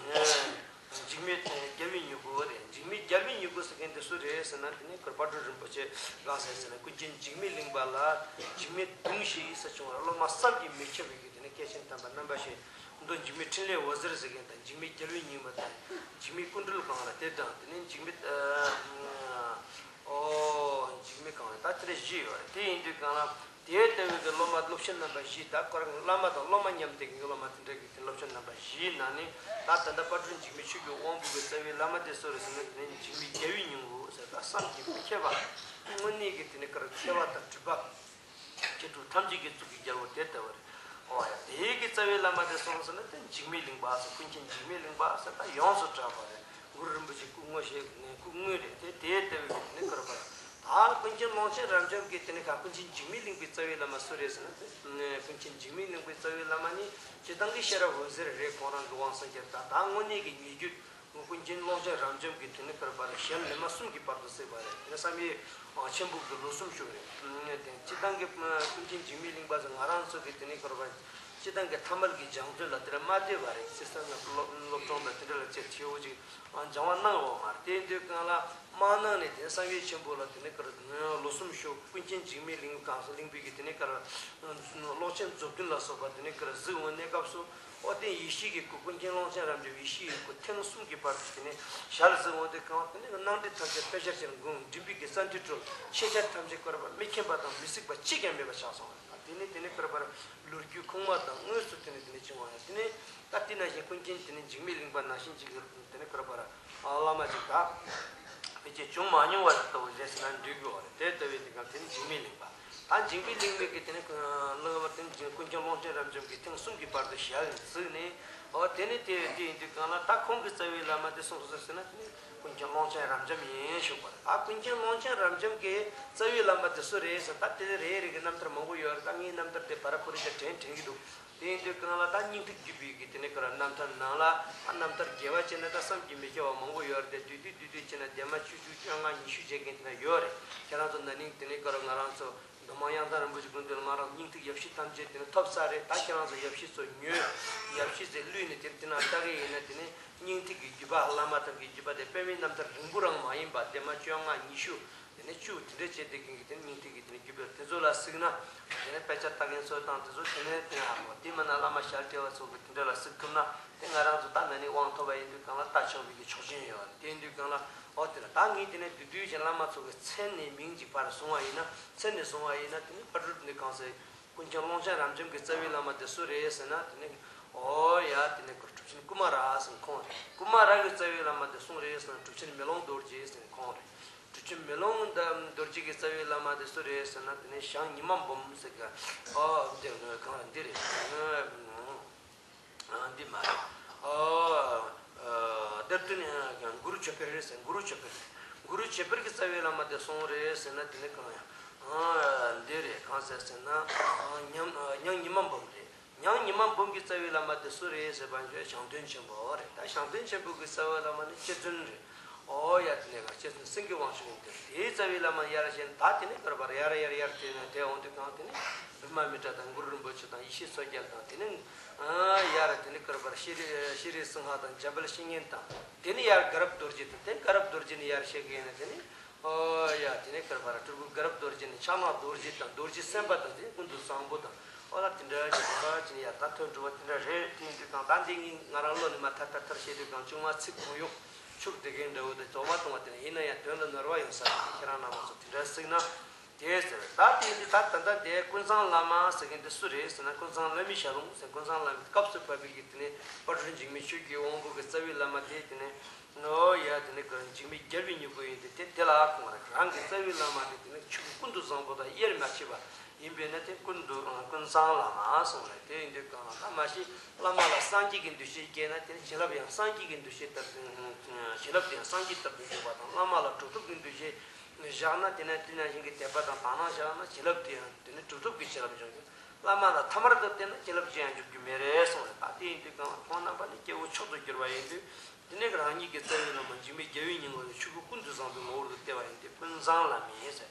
འཇིགས་མེད་རྒྱལ་བའི་མྱུ་གུ་རེད། འཇིགས་མེད་རྒྱལ་བའི་མྱུ་གུ་ཟེར་མཁན་དེ་སུ་རེད་ཟེར་ན། དེ་ནི་གི་དཔལ་སྤྲུལ་རིན་པོ་ཆེ་གང་ཟེར་ཟེར་ན། ཀུན་མཁྱེན་འཇིགས་མེད་གླིང་པ་ལ་འཇིགས་མེད་གདུང་ཞེས་ཟེར་བྱུང་བ་རེད། སློབ་མ་བསམ་གྱིས་མི་ཁྱབ་པའི་གི་དེ་ནི་སྐྱེས་ཆེན་དམ་པ་རྣམ་པ་བཞི། མདོ་འཇིགས་མེད་ཕྲིན་ལས་འོད་ཟེར་ཟེར་མཁན་དང་། འཇིགས་མེད་རྒྱལ་བའི་སྙིང་པོ་དང་། འཇིགས་མེད་ཀུན་གྲོལ་གང་ར་དེ་དང་། དེ་ནས་འཇིགས་མེད་ཨ་ཨོ་འཇིགས་མེད་གང་ར་ད་དེ་འདྲ་བཞི་ཡོད་རེད། དེ་ཡིན་དུས་གང་ལ་དེ་ལྟ་བུའི་གི་སློབ་མ་སློབ་ཆེན་རྣམ་པ་བཞི། ད་ཁོ་རང་བླ་མ་དང་སློབ་མ་མཉམ་དུ་གི་སློབ་མ་དེ་འདྲ་གི་དེ་སློབ་ཆེན་རྣམ་པ་བཞིའི་ནང་ནས་ད་ད་ལྟ་དཔལ་སྤྲུལ་འཇིགས་མེད་ཆོས་ཀྱི་དབང་པོ་གི་རྩ་བའི་བླ་མ་དེ་སུ་རེད་ཟེར་ན། དེ་ནས་འཇིགས་མེད་རྒྱལ་བའི་སྙིང་པོ་ཟེར། ད་བསམ་གྱིས་མི་ཁྱབ་པ། དངོས་གནས་ཀྱི་དེ་ནས་ག་རེ་མཁས་པ་དང་གྲུབ་པ། མཁས་གྲུབ་ཐམས་ཅད་ཀྱི་གཙུག་གི་རྒྱལ་པོ་དེ་ལྟ་བུ་རེད། ཨོ་ཡ། དེའི་གི་རྩ་བའི་བླ་མ་དེ་སུ་རེད་ཟེར་ན། དེ་འཇིགས་མེད་གླིང་པ་ཟེར། ཀུན་མཁྱེན་འཇིགས་མེད་གླིང་པ་ཟེར། ད་ཡོངས་སུ་གྲགས་པ་རེད། གུ་རུ་རིན་པོ་ཆེ་སྐུ་དངོས་ཞེས་ནས་སྐུ་དངོས་རེད། དེ་དེ་ལྟ་བུའི་གི་དེ་ནི་ག་རེ་པ། ད་ཀུན་མཁྱེན་ཀློང་ཆེན་རབ་འབྱམས་ཀྱི་དེ་ནི་ག་ཀུན་མཁྱེན་འཇིགས་མེད་གླིང་པའི་རྩ་བའི་བླ་མ་སུ་རེད་ཟེར་ན། དེ་ཀུན་མཁྱེན་འཇིགས་མེད་གླིང་པའི་རྩ་བའི་བླ་མ་ནི་སྤྱིར་བཏང་གི་ཤེས་རབ་འོད་ཟེར་རེད། ཁོང་རང་གི་དབང་སངས་རྒྱས། ད་ད་དངོས་གནས་ཀྱི་ཉེ་བརྒྱུད། ཀུན་མཁྱེན་ཀློང་ཆེན་རབ་འབྱམས་ཀྱི་དེ་ནི་ག་རེ་པ་རེད། ཞལ་ལས་མ་གསུམ་གྱི་བར་དུ་གསལ་བ་རེད། དེ་ནི་བསམ་ཡས་ཆེན་པོ་གི་ལོ་གསུམ་བཞུགས་རེད། དེ་སྤྱིར་བཏང་གི་ཀུན་མཁྱེན་འཇིགས་མེད་གླིང་པ་ཟེར་ང་རང་ཚོ་གི་དེ་ནི་ག་རེ་པ་རེད། སྤྱིར་བཏང་གི་ཐ་མལ་གྱི་སྦྱང་ཚུལ་ལ་དེ་འདྲ་མ་བསྡད་པ་རེད། སི་སན་ན་སློབ་སློབ་སྦྱོང་དང་དེ་འདྲ་ལ་ཚད་ཆེ་བོ་ཅིག་སྦྱང་བ་གནང་ཡོད་མ་རེད། དེ་དུས་གང་ལ་མ་གནང་ནས་དེ་བསམ་ཡས་ཆེན་པོ་ལ་དེ་ནི་ག་རེ་ལོ་གསུམ་བཞུགས། ཀུན་མཁྱེན་འཇིགས་མེད་གླིང་གང་སོ་གླིང་པའི་གི་དེ་ནི་ག་རེ་ཀློང་ཆེན་མཛུབ་སྟོན་ལ་སོགས་པ་དེ་ནི་ག་རེ་གཟིགས་འོང་གནས་སྐབས་སུ། ཨོ་དེ་ཡེ་ཤེས་ཀྱི་སྐུ། ཀུན་མཁྱེན་ཀློང་ཆེན་རབ་འབྱམས་ཡེ་ཤེས་ཀྱི་སྐུ་ཐེངས་གསུམ་གྱི་བར་དུ་དེ་ནས་ཞལ་གཟིགས་འོང་དུས་གང་། དེ་ནས་སྣང་སྒྲིབ་ཐམས་ཅད་དཔེ་ཆར་ཕྱིར་འགོང་། མགྲིན་པའི་གི་ས་མཐིལ་གྲོལ། ཤེས་བྱ་ཐམས་ཅད་བསྐོར་བ། མི་མཁྱེན་པ་དང་མི་སྲིད་པ་གཅིག་ཀྱང་མེད་པ་ཆགས་སོང་། དེ་ནས་དེ་ནས་བསྐོར་བར་ལོ་རྒྱུས་ཁུངས་མ་དང་དངོས་སུ་དེ་ནས་དེ་ནས་བྱུང་བ་ཡང་། དེ་ནས་ད་དེ་ནང་བཞིན་ཀུན་མཁྱེན་དེ་ནས་འཇིགས་མེད་གླིང་པ་ནང་བཞིན་ཅིག་དེ་ནས་བསྐོར་བར་བླ་མ་ཅིག་ད་ཕལ་ཆེར་བྱུང་མ་མྱོང་བ་ལྟ་བུ་རེད་ཟེར་ན་འགྲིག་གི་རེད། དེ་ལྟ་བུའི་དེ་ག་དེ་ནས་འཇིགས་མེད་གླིང་པ། ད་འཇིགས་མེད་གླིང་པའི་གི་དེ་ནས་གླིང་པ་དེ་ནས་ཀུན་མཁྱེན་ཀློང་ཆེན་རབ་འབྱམས་ཀྱིས་ཐེངས་གསུམ་གྱི་བར་དུ་ཞལ་གཟིགས་ནས། འོ་དེ་ནས་དེ་དེ་ཡིན་དུས་གང་ལ་ད་ཁོང་གི་རྩ་བའི་བླ་མ་དེ་སུ་རེད་ཟེར་ན། དེ་ནས་ཀུན་མཁྱེན་ཀློང་ཆེན་རབ་འབྱམས་ཡིན་ཞུས་པ་རེད། ད་ཀུན་མཁྱེན་ཀློང་ཆེན་རབ་འབྱམས་ཀྱི་རྩ་བའི་བླ་མ་དེ་སུ་རེད་ཟེར། ད་དེ་རེ་རེ་གི་རྣམ་ཐར་མང་པོ་ཡོད་རེད། ད་ངའི་རྣམ་ཐར་དེ་བར་པོ་རེ་བཞིན་དྲན་དྲན་གྱི་འདུག་དེ་ཡིན་དུས་གང་ལ་ད་སྙིང་ཐིག་བརྒྱུད་པའི་གི་དེ་ནས་ཀ་ར་རྣམ་ཐར་ནང་ལ། ད་རྣམ་ཐར་རྒྱས་པ་བྱས་ན་ད་བསམ་གྱིས་མི་ཁྱབ་པ་མང་པོ་ཡོད་རེད་དེ། བསྡུས་བསྡུས་བསྡུས་བསྡུས་བྱས་ན་ལྡེབ་མ་བཅུ་བཅུ་བཅོ་ལྔ་ཉི་ཤུ་བྱེད་མཁན་དེ་འདྲ་ཡོད་རེད། ཁྱེད་རང་ཚོ་ན་ནིང་དེ་ནས་ཀ་ར་ང་རང་ཚོ་མདོ་མང་གཡང་ཐང་རིན་པོ་ཆེ་དགོན་དུ་ང་རང་སྙིང་ཐིག་ཡབ་གཞིས་ཐམས་ཅད་དེ་ནས་ཐོབ་ཚར་རེད། ད་ཁྱེད་རང་ཚོ་ཡབ་གཞིས་ཚོ་ཉོས། ཡབ་གཞིས་ཚོས་བླུས་ནས་དེ་དེ་ནང་ལྟ་གི་ཡིན་ན། དེ་ནས་སྙིང་ཐིག་གི་བརྒྱུད་པ། བླ་མ་དག་གི་བརྒྱུད་པ་དེ་དཔེ་མེད་རྣམ་ཐར་རིང་པོ་རང་མ་ཡིན་པ། ལྡེབ་མ་བཅོ་ལྔ་ཉི་ཤུ་དེ་ནས་བཅུ་དེ་འདྲ་བྱས་དེ་གིན་གི་དེ་ནས་སྙིང་ཐིག་གི་དེ་ནས་བརྒྱུད་པ་དེ་ཚོ་ལ་གཟིགས་ན། དེ་ནས་དཔེ་ཆ་ལྟ་མཁན་ཚོ་དང་དེ་ཚོ་དེ་ནས་དེ་ནས་ཧ་གོ། དེ་མིན་ན་བླ་མ་ཞལ་བྲིས་པ་ཚོ་གི་དེ་འདྲ་ལ་གཟིགས་ཐུབ་ན། དེ་ང་རང་ཚོ་ད་ན་ནིང་དབང་ཐོབ་པ་ཡིན་དུས་གང་ལ་ལྟ་ཆོག་པའི་གི་ཆོག་མཆན་ཡོད་རེད། དེ་ཡིན་དུས་གང་ལ། ཨོ་དེ་ལ་ད་ངས་དེ་ནས་བསྡུས་བསྡུས་ཀྱི་བླ་མ་ཚོ་གི་མཚན་ནས་མིང་གཅིག་པར་བཟུང་བ་ཡིན་ན། མཚན་ནས་བཟུང་བ་ཡིན་ན། དེ་ནས་པར་གྲུབ་ནས་གང་ཟེར། ཀུན་མཁྱེན་ཀློང་ཆེན་རབ་འབྱམས་ཀྱི་རྩ་བའི་བླ་མ་དེ་སུ་རེད་ཟེར་ན། དེ་ནས་ཨོ་ཡ་དེ་ནས་གྲུབ་ཆེན་ཀུ་མ་ར་ཟེར་ཁོང་རེད། ཀུ་མ་ར་གི་རྩ་བའི་བླ་མ་དེ་སུ་རེད་ཟེར་ན། གྲུབ་ཆེན་མེ་ལོང་རྡོ་རྗེ་ཟེར་ཁོང་རེད། གྲུབ་ཆེན་མེ་ལོང་རྡོ་རྗེ་གི་རྩ་བའི་བླ་མ་དེ་སུ་རེད་ཟེར་ན། དེ་ནས་ཞང་ཉི་མ་འབུམ་ཟེར་གི། ཨོ་འདི་གང་རེད། འདི་རེད། འདི་མ་རེད། ཨོ། ཨོ། གཏེར་སྟོན་གུ་རུ་ཆོས་འཕེལ་རེད་ཟེར། གུ་རུ་ཆོས་འཕེལ་རེད། གུ་རུ་ཆོས་འཕེལ་གྱི་རྩ་བའི་བླ་མ་དེ་སུ་རེད་ཟེར་ན། དེ་ནི་གང་ཡང་། ཨོ། འདི་རེད། གང་ཟེར་ཟེར་ན། ཨོ། ཉང་ཉང་ཉི་མ་འབུམ་རེད། ཉང་ཉི་མ་འབུམ་གྱི་རྩ་བའི་བླ་མ་དེ་སུ་རེད་ཟེར་བ་ཞོ་ཞང་སྟོན་ཆེན་པོ་རེད། ད་ཞང་སྟོན་ཆེན་པོ་གི་རྩ་བའི་བླ་མ་ནི་རྗེ་བཙུན་རེད། ཨོ་ཡ། དེ་ནས་ག་རྗེ་བཙུན་སེང་གེ་དབང་ཕྱུག་ཡིན་ཏེ། དེའི་རྩ་བའི་བླ་མ་ཡར་བཤད་ན། ད་དེ་ནས་བསྐོར་བར་ཡར་ཡར་ཡར་དེ་ནས་དེ་འོང་དུས་གང་། དེ་ནས་བི་མ་མི་ཏྲ་དང་གུ་རུ་རིན་པོ་ཆེ་དང་ཡེ་ཤེས་མཚོ་རྒྱལ་དང་། དེ་ནས་ཨ་ཡར་དེ་ནས་བསྐོར་བར་ཤྲཱི་ཤྲཱི་སིང་ཧ་དང་འཇམ་དཔལ་བཤེས་གཉེན་དང་། དེ་ནས་ཡར་དགའ་རབ་རྡོ་རྗེ་དང་། དེ་དགའ་རབ་རྡོ་རྗེ་ནས་ཡར་བཤད་གི་ཡིན་ན། དེ་ནས་ཨོ་ཡ། དེ་ནས་བསྐོར་བར་སྤྲུལ་སྐུ་དགའ་རབ་རྡོ་རྗེ་ནས་ཕྱག་ན་རྡོ་རྗེ་དང་། རྡོ་རྗེ་སེམས་དཔའ་དང་། དེ་ནས་ཀུན་ཏུ་བཟང་པོ་དང་། ཨོ་ལ་དེ་འདྲ་ཞིག་རིམ་པ་བྱས་ནས་ཡར་ད་ཐོན་འགྲོ་བ་དེ་འདྲ་རེད། དེ་ཡིན་དུས་གང་། ད་འདི་ངས་ང་རང་བློ་ནས་མར་ཐར་ཐར་ཐར་བཤད་དུས་གང་། ཆུང་མ་ཚིག་གང་ཡོད་ཆུག་དེ་གའི་འདྲ་བོ་དེ་རྫོགས་མ་གཏོང་བ་དེ་ནས། ཡིན་ན་ཡང་དོན་ལ་ནོར་བ་ཡོང་ས་རེད། ཁྱེད་རང་རྣམ་པ་ཚོ་དེ་འདྲ་གཟིགས་ན། དེ་ཟེར། ད་དེ་ཡིན་དུས་ད་ད་ལྟ་དེ་ཀུན་བཟང་བླ་མ་ཟེར་མཁན་དེ་སུ་རེད་ཟེར་ན། ཀུན་བཟང་བླ་མའི་ཞལ་ལུང་ཟེར། ཀུན་བཟང་བླ་མའི་སྐབས་སུ་བབས་པའི་གི་དེ་ནས་དཔལ་སྤྲུལ་འཇིགས་མེད་ཆོས་ཀྱི་དབང་པོ་གི་རྩ་བའི་བླ་མ་དེ། དེ་ནས་ཨོ་ཡ། དེ་ནས་ག་འཇིགས་མེད་རྒྱལ་བའི་མྱུ་གུ་ཡིན་ཏེ། དེ་དེ་ལ་ཁོང་རང་གི་རྩ་བའི་བླ་མ་དེ་དེ་ནས་ཆོས་སྐུ་ཀུན་ཏུ་བཟང་པོ་དང་དབྱེར་མ་མཆིས་པ་ཡིན་པས་ན། དེ་ཀུན་ཏུ་ཀུན་བཟང་བླ་མ་གསུངས་རེད། དེ་ཡིན་དུས་གང་ལ་ད་མ་གཞི་བླ་མ་ལ་སངས་རྒྱས་ཀྱི་འདུ་ཤེས་སྐྱེས་ན། དེ་ནས་བྱིན་རླབས་ཡང་སངས་རྒྱས་ཀྱི་འདུ་ཤེས་ལྟར་དུ། བྱིན་རླབས་དེ་ཡང་སངས་རྒྱས་ལྟར་དུ་འཇུག་པ་དང་། བླ་མ་ལ་གྲུབ་ཐོབ་ཀྱི་འདུ་ཤེས་བཞག་ན། དེ་ནས་དེ་ནང་བཞིན་གྱི་དད་པ་དང་དག་སྣང་བཞག་ན། བྱིན་རླབས་དེ་ཡང་དེ་ནས་གྲུབ་ཐོབ་ཀྱི་བྱིན་རླབས་འབྱུང་རྒྱུ། བླ་མ་ལ་ཐ་མལ་དུ་བསྟེན་ན་བྱིན་རླབས་ཅི་ཡང་འཇུག་རྒྱུ་མེད་རེད་གསུངས་རེད། ད་དེ་ཡིན་དུས་གང་ལ་ཁོང་རྣམ་པ་ནི་སྐྱེ་བོ་མཆོག་ཏུ་གྱུར་པ་ཡིན་དུས། དེ་ནས་རང་ཉིད་ཀྱི་རྩ་བའི་བླ་མ་འཇིགས་མེད་རྒྱལ་བའི་སྙིང་པོ་ནི་ཆོས་སྐུ་ཀུན་ཏུ་བཟང་པོའི་ངོ་བོར་དུ་བལྟས་པ་ཡིན་ཏེ། ཀུན་བཟང་བླ་མའི་ཟེར།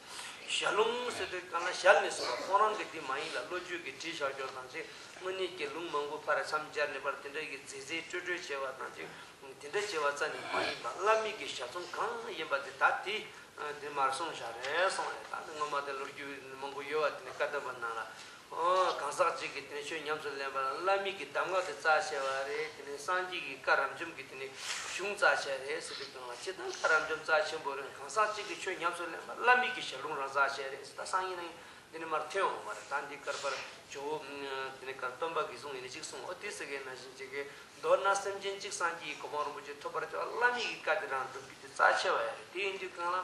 ཞལ་ལུང་ཟེར་དུས་གང་ལ་ཞལ་ནས་གསུངས་པ་ཁོང་རང་གི་དེ་མ་ཡིན་ལ། བློ་བརྗོད་ཀྱིས་བྲིས་བཞག་ཀྱང་ཐམས་ཅད་དངོས་གནས་ཀྱི་ལུང་མང་པོ་ཕར་མཚམས་སྦྱར་ནས་པར་དེ་འདྲ་གི་མཛེས་མཛེས་སྤྲོས་སྤྲོས་བྱས་པ་ཐམས་ཅད་དེ་འདྲ་བྱས་པ་རྩ་ནས་མ་ཡིན་པ། བླ་མའི་གི་ཞལ་ཚོམས་གང་ཡིན་པ་དེ་ད་དེ་དེ་མར་གསུངས་བཞག་རེད་གསུངས་རེད། ད་དེ་ངོ་མ་དེ་ལོ་རྒྱུས་མང་པོ་ཡོད་པ། དེ་ནས་བཀའ་གདམས་པ་ནང་ལ། ཨོ། གང་ཟག་གཅིག་གིས་དེ་ནས་ཆོས་ཉམས་སུ་ལེན་པ་ལ་བླ་མའི་གི་གདམས་ངག་དེ་རྩ་ཆེ་བ་རེད། དེ་ནས་སངས་རྒྱས་ཀྱི་བཀའ་རབ་འབྱམས་ཀྱི་དེ་ནས་གཞུང་རྩ་ཆེ་རེད་ཟེར་དུས་གང་ལ། སྤྱིར་བཏང་བཀའ་རབ་འབྱམས་རྩ་ཆེན་པོ་རེད། གང་ཟག་གཅིག་གིས་ཆོས་ཉམས་སུ་ལེན་པ་བླ་མའི་གི་ཞལ་ལུང་རང་རྩ་ཆེ་རེད་ཟེར། ད་སང་ཉིན་ནས་འདི་ནས་མར་ཐོན་འོང་བ་རེད། ད་འདི་བསྐལ་པར་ཇོ་བོ་དེ་ནས་བསྐལ་སྟོན་པ་གིས་གསུངས་ཡིན་ནི་ཅིག་གསུངས། ཨོ་དེ་ཟེར་མཁན་ནང་བཞིན་ཅིག་གི། མདོར་ན་སེམས་ཅན་གཅིག་སངས་རྒྱས་ཀྱི་གོ་འཕང་རིན་པོ་ཆེ་ཐོབ་པར་བྱ་བ་བླ་མའི་གི་བཀའ་དེ་རང་སྒྲུབ་རྒྱུ་དེ་རྩ་ཆེ་བ་ཡ་རེད། དེ་ཡིན་དུས་གང་ལ།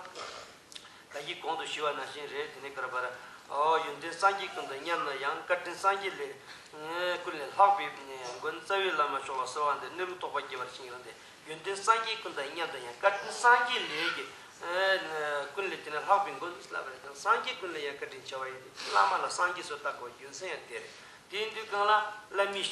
ད་གིན་གོང་དུ་ཞུས་པ་ནང་བཞིན་རེད། དེ་ནས་བསྐལ་པར། ཨོ། ཡོན་ཏན་སངས་རྒྱས་ཀུན་དང་མཉམ་ན་ཡང་། བཀའ་དྲིན་སངས་རྒྱས་ལས། ཀུན་ལས་ལྷག་པའི་མགོན། རྩ་བའི་བླ་མ་མཆོག་ལ་གསོལ་བ་འདེབས། གནས་ལུགས་རྟོགས་པ་རྒྱས་པར་བྱིན་གྱིས་རློབས་ཏེ། ཡོན་ཏན་སངས་རྒྱས་ཀུན་དང་མཉམ་དུ་ཡང་། བཀའ་དྲིན་སངས་རྒྱས་ལས་ཀྱི། ཀུན་ལས་དེ་ནས་ལྷག་པའི་མགོན་ལབ་པ་རེད། ཀྱང་སངས་རྒྱས་ཀུན་ལས་ཡང་བཀའ་དྲིན་ཆེ་བ་ཡིན་ཏེ། བླ་མ་ལ་སངས་རྒྱས་སུ་བཏགས་དགོས་པའི་རྒྱུ་མཚན་ཡང་དེ་རེད། དེ་ཡིན་དུས་གང་ལ་བླ་མའི་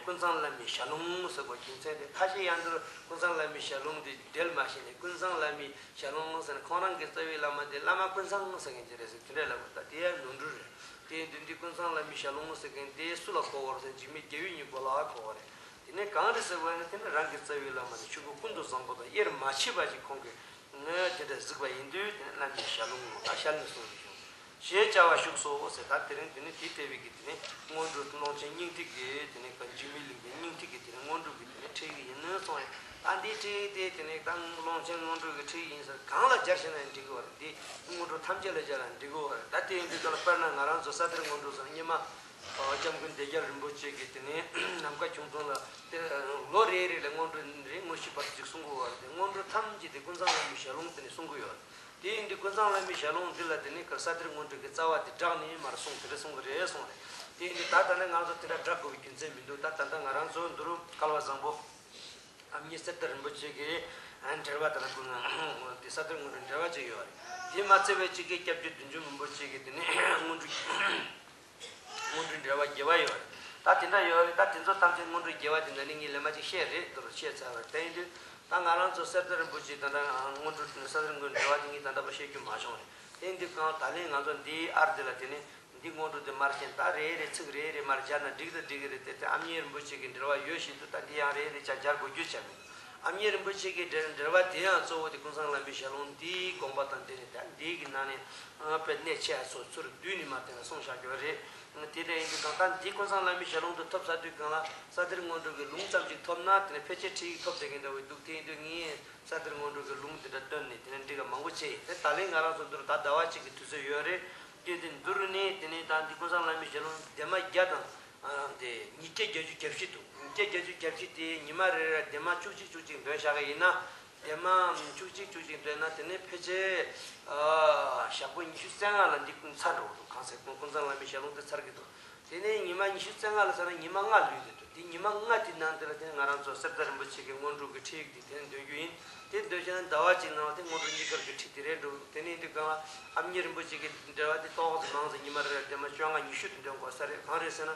ཀུན་བཟང་བླ་མའི་ཞལ་ལུང་ཟེར་དགོས་རྒྱུ་མཚན་དེ། ཁ་ཤས་ཡང་འདིར་ཀུན་བཟང་བླ་མའི་ཞལ་ལུང་དེ་འགྲེལ་མ་ཤེས་ནས། ཀུན་བཟང་བླ་མའི་ཞལ་ལུང་ཟེར་ནས་ཁོང་རང་གི་རྩ་བའི་བླ་མ་དེ་བླ་མ་ཀུན་བཟང་ཟེར་མཁན་ཅིག་རེད་ཟེར། དེ་འདྲ་ལབ་དགོས། ད་དེ་ཡང་ནོར་འཁྲུལ་རེད། དེ་ཡིན་དུས་འདི་ཀུན་བཟང་བླ་མའི་ཞལ་ལུང་ཟེར་མཁན་དེ་སུ་ལ་གོ་བ་རེད་ཟེར། འཇིགས་མེད་རྒྱལ་བའི་མྱུ་གུ་ལ་གོ་བ་རེད། དེ་ནས་གང་རེད་ཟེར་བ་ཡིན་ན། དེ་ནི་རང་གི་རྩ་བའི་བླ་མ་དེ་ཆོས་སྐུ་ཀུན་ཏུ་བཟང་པོ་དང་དབྱེར་མ་མཆིས་པ་ཞིག་ཁོང་གིས་དེ་འདྲ་གཟིགས་པ་ཡིན་དུས། དེ་ནི་བླ་མའི་ཞལ་ལུང་ད་ཞལ་ནས་གསུངས་ཏེ་བྱུང་། ཞེས་བྱ་བ་བཞུགས་སོ་ཟེར། ད་དེ་རིང་དེ་ནི་དེ་ལྟ་བུའི་གི་དེ་ནི་སྔོན་འགྲོ་ཀློང་ཆེན་སྙིང་ཐིག་གི་དེ་ནི་འཇིགས་མེད་གླིང་པའི་སྙིང་ཐིག་གི་དེ་ནི་སྔོན་འགྲོ་གི་དེ་ནི་ཁྲིད་ཡིན་ནོ་གསུངས་ཡ། ད་འདི་ཁྲིད་དེ་དེ་ནི་ད་ཀློང་ཆེན་སྔོན་འགྲོ་གི་ཁྲིད་ཡིན་ཟེར་གང་ལ་སྦྱར་ཤེ་ན་འགྲིག་གི་བ་རེད། འདི་སྔོན་འགྲོ་ཐམས་ཅད་ལ་སྦྱར་ན་འགྲིག་གི་བ་རེད། ད་དེ་ཡིན་དུས་ད་ལ་དཔེར་ན་ང་རང་ཚོ་ས་གཏེར་སྔོན་འགྲོ་ཟེར་སྔོན་མ་སྐྱབས་མགོན་བདེ་རྒྱལ་རིན་པོ་ཆེ་གིས་དེ་ནི་ནམ་མཁའ་ཁྱུང་ཚང་ལ་དེ་ལོ་རེ་རེ་ལ་སྔོན་འགྲོ་རེ་དངོས་གཞི་བར་དུ་ཅིག་གསུང་གི་བ་རེད། དེ་སྔོན་འགྲོ་ཐམས་ཅད་དེ་ཀུན་བཟང་བླ་མའི་ཞལ་ལུང་དེ་ནི་གསུང་གི་ཡོད་རེད། དེ་ཡིན་དུས་ཀུན་བཟང་བླ་མའི་ཞལ་ལུང་འདི་ལ་དེ་ནི་ཀར་ས་གཏེར་སྔོན་འགྲོ་གི་རྩ་བ་དེ་བསྒྲགས་ནས་མར་གསུངས་དེ་འདྲ་གསུང་གི་རེད་གསུངས་རེད། དེ་ཡིན་དུས་ད་ད་ནི་ང་ཚོ་དེ་འདྲ་བསྒྲགས་དགོས་པའི་རྒྱུ་མཚན་མི་འདུག་ད་ད་ལྟ་ང་རང་ཚོ་འདི་རུ་སྐལ་བ་བཟང་པོ་ཨ་མྱེས་གསེར་རྟ་རིན་པོ་ཆེ་གི་འགྲེལ་པ་དེ་ལ་ཀུན་དེ་ས་གཏེར་སྔོན་འགྲོའི་འགྲེལ་པ་ཅིག་ཡོད་རེད། དེ་མ་ཚད་པའི་གཅིག་གི་སྐྱབས་རྗེ་བདུད་འཇོམས་རིན་པོ་ཆེ་གི་དེ་ནི་སྔོན་འགྲོ་སྔོན་འགྲོའི་འགྲེལ་པ་རྒྱས་པ་ཡོད་རེད། ད་དེ་འདྲ་ཡོད་རེད། ད་དེ་ཚོ་ཐམས་ཅད་སྔོན་འགྲོའི་རྒྱས་པ་དེ་འདྲ་ནི་ངས་ལས་མ་ཅིག་བཤད་རེད། དེ་རུ་བཤད་ཚར་བ་རེད། དེ་ཡིན་དུས་ད་ང་རང་ཚོ་གསེར་རྟ་རིན་པོ་ཆེ་ད་ལྟ་སྔོན་འགྲོ་ས་གཏེར་སྔོན་འགྲོའི་འགྲེལ་པ་དེ་ངས་ད་ལྟ་བར་བཤད་རྒྱུ་མ་བྱུང་རེད། དེ་ཡིན་དུས་གང་ད་ལན་ང་ཚོ་འདིའི་ཨར་དེ་ལ་དེ་ནི་འདི་སྔོན་འགྲོ་དེ་མར་བཤད། ད་རེ་རེ་ཚིག་རེ་རེ་མར་སྦྱར་ན་འགྲིག་ད་འགྲིག་གི་རེད། དེ་དེ་ཨ་མྱེས་རིན་པོ་ཆེ་གི་འགྲེལ་པ་ཡོད་བཞིན་དུ་ད་འདི་ཡང་རེ་རེ་ཅག་སྦྱར་དགོས་རྒྱུ་ཅང་མེད། ཨ་མྱེས་རིན་པོ་ཆེ་གི་འགྲེལ་འགྲེལ་པ་དེ་ཡང་གཙོ་བོ་དེ་ཀུན་བཟང་བླ་མའི་ཞལ་ལུང་འདིའི་དགོངས་པ་དང་འབྲེལ་ནས་ད་འདི་གི་ནང་ནས་ཨ་དཔེ་གནད་ཆེ་བ་ཚོ་ཚུར་བསྡུས་ནས་མར་དེ་ལ་གསུངས་བཞག་ཡོད་རེད། དེ་འདྲ་ཡིན་དུས་ད་ལྟ་འདི་ཀུན་བཟང་བླ་མའི་ཞལ་ལུང་དུ་ཐོབ་ཚར་དུས་སྒང་ལ་ས་གཏེར་སྔོན་འགྲོ་གི་ལུང་ཙམ་ཅིག་ཐོབ་ན་དེ་ནས་ཕལ་ཆེར་ཁྲིད་ཡིག་ཐོབ་བསྡད་མཁན་འདྲ་བོ་འདུག་དེ་ཡིན་དུས་ངས་ས་གཏེར་སྔོན་འགྲོ་གི་ལུང་དེ་འདྲ་བཏོན་ནས་དེ་ནས་འགྲིག་ག་མང་པོ་བྱས་ཡིན། དེ་ད་ལན་ང་རང་ཚོ་འདིར་ད་ཟླ་བ་གཅིག་གི་དུས་ཚོད་ཡོད་རེད། དེ་དེ་འདིར་ནས་དེ་ནས་ད་འདི་ཀུན་བཟང་བླ་མའི་ཞལ་ལུང་འདི་མ་བརྒྱ་དང་། ཨ་དེ་ཉིས་བརྒྱ་བརྒྱད་ཅུ་གྱ་བཞི་འདུག་ཉིས་བརྒྱ་བརྒྱད་ཅུ་གྱ་བཞི་དེ་ཉི་མ་རེ་རེར་ལྡེབ་མ་བཅུ་གཅིག་བཅུ་གཅིག་འདོན་བཞག་གི་ཡིན་ན། ལྡེབ་མ་བཅུ་གཅིག་བཅུ་གཅིག་འདོན་ན་དེ་ནས་ཕལ་ཆེར་ཨ་ཞག་པོ་ཉི་ཤུ་རྩ་ལྔ་ལ་འདི་ཀུན་ཚར་འགྲོ་གི་འདུག་གང་ཟེར་ཀུན་ཀུན་བཟང་བླ་མའི་ཞལ་ལུང་དེ་ཚར་གི་འདུག་དེ་ནས་ཉི་མ་ཉི་ཤུ་རྩ་ལྔ་ལ་ཚར་ན་ཉི་མ་ལྔ་ལུས་གི་འདུག་དེ་ཉི་མ་ལྔ་དེ་ནང་དེ་ལ་དེ་ང་རང་ཚོ་གསེར་རྟ་རིན་པོ་ཆེ་གི་སྔོན་འགྲོ་གི་ཁྲིད་ཡིག་དེ་དེ་ནས་འདོན་རྒྱུ་ཡིན། དེ་འདོན་བྱས་ན་ཟླ་བ་གཅིག་ནང་ལ་དེ་སྔོན་འགྲོ་གཉིས་ཀར་གྱི་ཁྲིད་དེ་རེད་འགྲོ། དེ་ནས་འདི་གང་ལ་ཨ་མྱེས་རིན་པོ་ཆེ་གི་འགྲེལ་པ་དེ་ཏོག་ཙམ་མང་ཙམ་ཉི་མ་རེ་རེར་ལྡེབ་མ་བཅོ་ལྔ་ཉི་ཤུ་དེ་འདོན་དགོས་ས་རེད། གང་རེད་ཟེར་ན།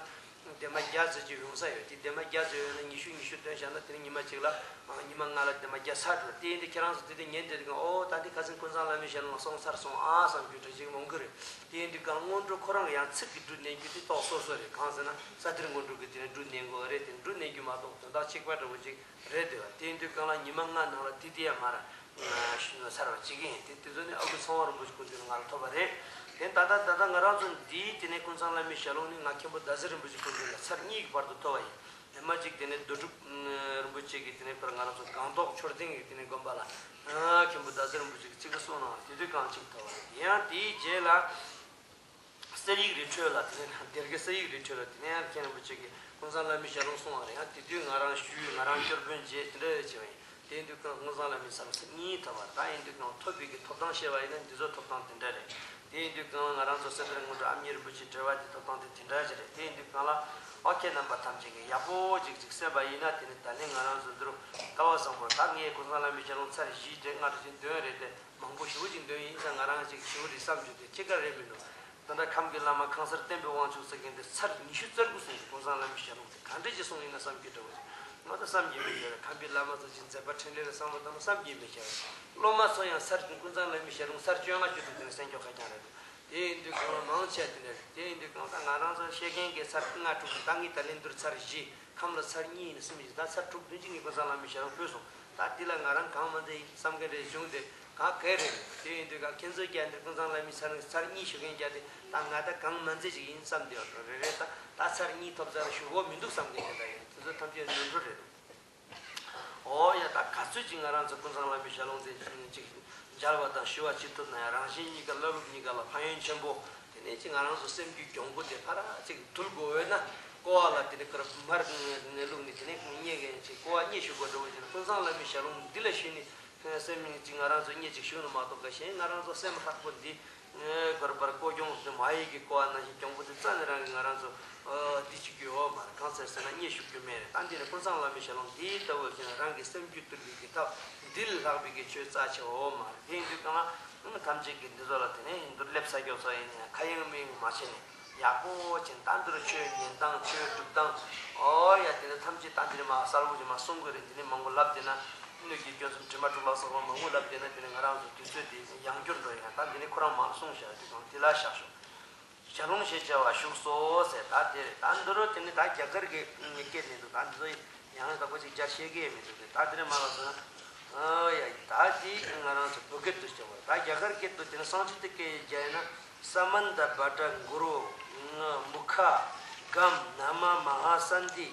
ལྡེབ་མ་བརྒྱ་ཙམ་ཅིག་ཡོང་ས་ཡོད། དེ་ལྡེབ་མ་བརྒྱ་ཙམ་ཡོད་ན་ཉི་ཤུ་ཉི་ཤུ་འདོན་བཞག་ན་དེ་ནི་ཉི་མ་གཅིག་ལ་ཨ་ཉི་མ་ལྔ་ལ་ལྡེབ་མ་བརྒྱ་ཚར་འགྲོ། དེ་ཡིན་དུས་ཁྱེད་རང་ཚོ་དེ་དུས་ཉན་དེ་དུས་ཨོ་ད་འདི་ཁ་སང་ཀུན་བཟང་བླ་མའི་ཞལ་ལུང་སོང་ཚར་སོང་ཨ་བསམ་རྒྱུ་འདྲ་ཅིག་ཡོང་གི་རེད། དེ་ཡིན་དུས་གང་སྔོན་འགྲོ་ཁོ་རང་ཡང་ཚིག་གི་འབྲུ་མནན་རྒྱུ་དེ་ཏོག་སོ་སོ་རེད། གང་ཟེར་ན་ས་གཏེར་སྔོན་འགྲོ་གི་དེ་ནི་འབྲུ་མནན་དགོས་པ་རེད། དེ་འབྲུ་མནན་རྒྱུ་མ་གཏོགས་དོན་དག་གཅིག་པ་འདྲ་བོ་ཅིག་རེད་འདོད་པ། དེ་ཡིན་དུས་གང་ལ་ཉི་མ་ལྔ་ནང་ལ་དེ་དེ་ཡང་མར་ཨ་ཤུ་ཚར་བ་ཅིག་ཡིན། དེ་དེ་ཚོ་ནི་ཨ་ཁུ་ཚེ་དབང་རིན་པོ་ཆེ་སྐུ་མདུན་ལ་ང་ལ་ཐོབ་པ་རེད། དེ་ད་ལྟ་ད་ལྟ་ང་རང་ཚོ་འདིའི་དེ་ནས་ཀུན་བཟང་བླ་མའི་ཞལ་ལུང་ནི་ང་མཁན་པོ་ཟླ་ཟེར་རིན་པོ་ཆེ་སྐུ་མདུན་ལ་ཚར་གཉིས་ཀྱི་བར་དུ་ཐོབ་པ་ཡིན། དེ་མ་གཅིག་དེ་ནས་རྡོ་གྲུབ་རིན་པོ་ཆེ་གི་དེ་ནས་པར་ང་རང་ཚོ་སྒང་ཏོག་མཆོད་རྟེན་གྱི་དེ་ནས་དགོན་པ་ལ་ཨ་མཁན་པོ་ཟླ་ཟེར་རིན་པོ་ཆེ་གི་ཚིག་ཁ་གསུང་གནང་བ་དེ་དུས་གང་གཅིག་ཐོབ་པ་རེད། དེ་ཡང་དེའི་རྗེས་ལ། གསེར་ཡིག་རི་ཁྲོད་ལ་དེ་ནས་སྡེར་ཁའི་གསེར་ཡིག་རི་ཁྲོད་ལ་དེ་ནས་ཡང་མཁན་རིན་པོ་ཆེ་གིས་ཀུན་བཟང་བླ་མའི་ཞལ་ལུང་གསུངས་པ་རེད། ཡང་དེ་དུས་ང་རང་ཞུས། ང་རང་སྐྱོར་དཔོན་བྱས་དེ་འདྲ་བྱས་པ་ཡིན། དེ་ཡིན་དུས་ཀུན་བཟང་བླ་མའི་ཞལ་ལུང་ཚར་གཉིས་ཐོབ་པ་རེད། ད་ཡིན་དུས་ཀུན་ཐོབ་པའི་གི་ཐོབ་ཐང་བཤད་པ་ཡིན་ན་འདི་ཚོ་ཐོབ་ཐང་དེ་འདྲ་རེད། དེ་ཡིན་དུས་ཀུན་ང་རང་ཚོ་གསེར་རྟ་སྔོན་འགྲོ་ཨ་མྱེས་རིན་པོ་ཆེའི་འགྲེལ་པ་དེ་ཐོབ་ཐང་དེ་དེ་འདྲ་ཅིག་རེད། དེ་ཡིན་དུས་ཀུན་ལ་ཨོ་ཁེ་རྣམ་པ་ཐམས་ཅད་ཀྱིས་ཡག་པོ་ཅིག་ཅིག་གསན་པ་ཡིན་ན་དེ་ནི་ད་ལན་ང་རང་ཚོ་འདི་རུ་སྐལ་བ་བཟང་པོར་ད་ངས་ཀུན་བཟང་བླ་མའི་ཞལ་ལུང་ཚར་བཞི་དེ་ལྔ་དེ་ཅིག་འདོན་རེད་དེ། མང་པོ་ཞེ་པོ་ཅིག་འདོན་ཡིན་ཙང་ང་རང་ཅིག་ཞེ་པོ་རེད་བསམ་རྒྱུ་དེ་ཅི་ག་རེད་མི་འདུག་ད་ལྟ་ཁམས་ཀྱི་བླ་མ་ཁང་གསར་བསྟན་པའི་དབང་ཕྱུག་ཟེར་མཁན་དེ་ཚར་ཉི་ཤུ་རྩ་དགུ་གསུངས་ཀུན་བཟང་བླ་མའི་ཞལ་ལུང་དེ་ག་འདྲ་ཅིག་གསུངས་ཡིན་ན་བསམ་རྒྱུ་འདྲ་བོ་ཅིག་ང་ད་བསམ་གྱིས་མི་ཁྱབ་རེད། ཁམས་པའི་བླ་མ་ཚོ་ཅིག་མཛད་པ་འཕྲིན་ལས་ལ་བསམ་བློ་བཏང་ན་བསམ་གྱིས་མི་ཁྱབ་རེད། སློབ་མ་ཚོ་ཡང་ཚར་ཀུན་བཟང་བླ་མའི་ཞལ་ལུང་ཚར་བཅོ་ལྔ་བཅུ་དྲུག་དེ་ནས་གསན་རྒྱུ་ཁ་རྐྱང་རེད་འདུག་དེ་ཡིན་དུས་གང་ལ་མང་ཆེ་བ་དེ་འདྲ་རེད། དེ་ཡིན་དུས་གང་ལྟར་ང་རང་ཚོ་ཤེས་མཁན་གྱི་ཚར་ལྔ་དྲུག་ད་ངས་ད་ལན་འདིར་ཚར་བཞི། ཁམས་ལ་ཚར་གཉིས་ཡིན་ན་སེམས་ཀྱི་ད་ཚར་དྲུག་བདུན་ཅིག་ངས་ཀུན་བཟང་བླ་མའི་ཞལ་ལུང་ཕུལ་སོང་། ད་འདི་ལ་ང་རང་གང་མ་མཛད་ཡིན་བསམ་མཁན་རེ་བྱུང་སྟེ་གང་གལ་རེད། དེ་ཡིན་དུས་ཀ་ཁྱེད་ཚོའི་རྒྱ་འདིར་ཀུན་བཟང་བླ་མའི་ཚར་ཚར་གཉིས་ཞུ་མཁན་རྒྱ་དེ་ད་ང་ད་གང་མ་མཛད་ཅིག་ཡིན་བསམ་སྟེ་ཡོད་རེད་རེད། ད་ད་ཚར་གཉིས་ཐོབ་ཚར་ཞུ་དགོས་མི་འདུག་བསམ་མཁན་དེ་འདྲ་ཡོད། དེ་ཚོ་ཐམས་ཅད་ནོར་འཁྲུལ་རེད་འདུག་ཨོ་ཡ། ད་ག་ཚོད་ཅིག་ང་རང་ཚོ་ཀུན་བཟང་བླ་མའི་ཞལ་ལུང་དེ་ཅིག་མཇལ་བ་དང་ཞུ་བ་བྱེད་ཐུབ་ན་ཡང་རང་གཞན་གཉིས་ཀ་བླ་སློབ་གཉིས་ཀ་ལ་ཕན་ཡོན་ཆེན་པོ། དེ་ནས་ཅིག་ང་རང་ཚོ་སེམས་རྒྱུད་གྱོང་པོ་དེ་ཕར་ཅིག་འདུལ་དགོས་འོས་ན་ཀོ་བ་ལ་དེ་ནས་ཁོ་ར་མར་ནས་བླུགས་ནས་དེ་ནས་རྙེད་མཁན་ཅིག་ཀོ་བ་རྙེད་ཞུ་དགོས་འགྲོ་བ་ཅིག་ན་ཀུན་བཟང་བླ་མའི་ཞལ་ལུང་འདི་ལ་ཞུས་ནས་སེམས་ཅིག་ང་རང་ཚོ་རྙེད་ཅིག་ཞུ་ནི་མ་གཏོགས་ག་གཞན་ང་རང་ཚོ་སེམས་ཧྲག་པོ་འདི་གར་པར་ཀོ་གྱོང་དེ་མ་ཡིག་གི་ཀོ་བ་ནང་བཞིན་གྱོང་པོ་དེ་རྩ་ནས་རང་གི་ང་རང་ཚོ་འདི་ཅིག་ཡོད་མ་རེད། གང་ཟེར་ཟེར་ན་རྙེད་ཞུ་རྒྱུ་མེད་རེད། ད་འདི་ནི་ཀུན་བཟང་བླ་མའི་ཞལ་ལུང་འདི་ལྟ་བུ་ཞིག་ན་རང་གི་སེམས་རྒྱུད་བཏུལ་བའི་གི་ཐབས་འདི་ལས་ལྷག་པའི་གི་ཆོས་རྩ་ཆེ་བོ་མ་རེད། དེ་ཡིན་དུས་གང་ལ་ཐམས་ཅད་ཀྱི་འདི་ཚོ་ལ་དེ་ནས་འདུར་སླེབས་ས་སྐྱོ་ཚོ་ཡིན་ནས་ཁ་ཡེངས་མི་ཡེངས་མ་བྱས་ནས་ཡག་པོ་བྱས་ནས་ད་འདིར་ཆོས་ཉན་སྟངས་ཆོས་སྒྲུབ་སྟངས་ཨོ་ཡ་དེ་ནས་ཐམས་ཅད་ད་འདི་ནས་མ་གསལ་བོ་ཅིག་མ་གསུང་དགོས་རེད། འདི་ནས་མང་པོ་ལབ་བསྡད་ན་སྣོད་ཀྱི་སྐྱོན་གསུམ་དྲི་མ་དྲུག་ལ་སོགས་པ་མང་པོ་ལབ་བསྡད་ན་དེ་ནས་ང་རང་ཚོ་དུས་ཚོད་དེ་ཡང་འགྱུར་འགྲོ་ཡ། ད་འདི་ནས་ཁོ་རང་མ་གསུང་བཞག་དུས་གང་དེ་ལ་བཞག་ཤོག་ཞལ་ལུང་ཞེས་བྱ་བ་བཞུགས་སོ་ཟེར། ད་དེ་རེད། ད་འདི་རུ་དེ་ནི་ད་རྒྱ་གར་གྱི་སྐད་ནས་འདུག་ད་འདི་ཚོ་ཡང་ད་གོ་ཅིག་རྒྱ་བཤད་ཀྱི་མི་འདུག་ད་དེ་རེད་མ་ལ་སོང་ན། ཨ་ཡ་ད་དེ་ང་རང་ཚོ་བོད་སྐད་དུ་བྱ་བ་ད་རྒྱ་གར་སྐད་དུ་དེ་ནི་སཾ་སྐྲྀ་ཏ་སྐད་རྒྱ་ཡིན་ན་ ས་མནྟ་བྷ་དྲ་གུ་རུ། མུ་ཁ། གམ། ན་མ། མ་ཧཱ་སན་དྷི།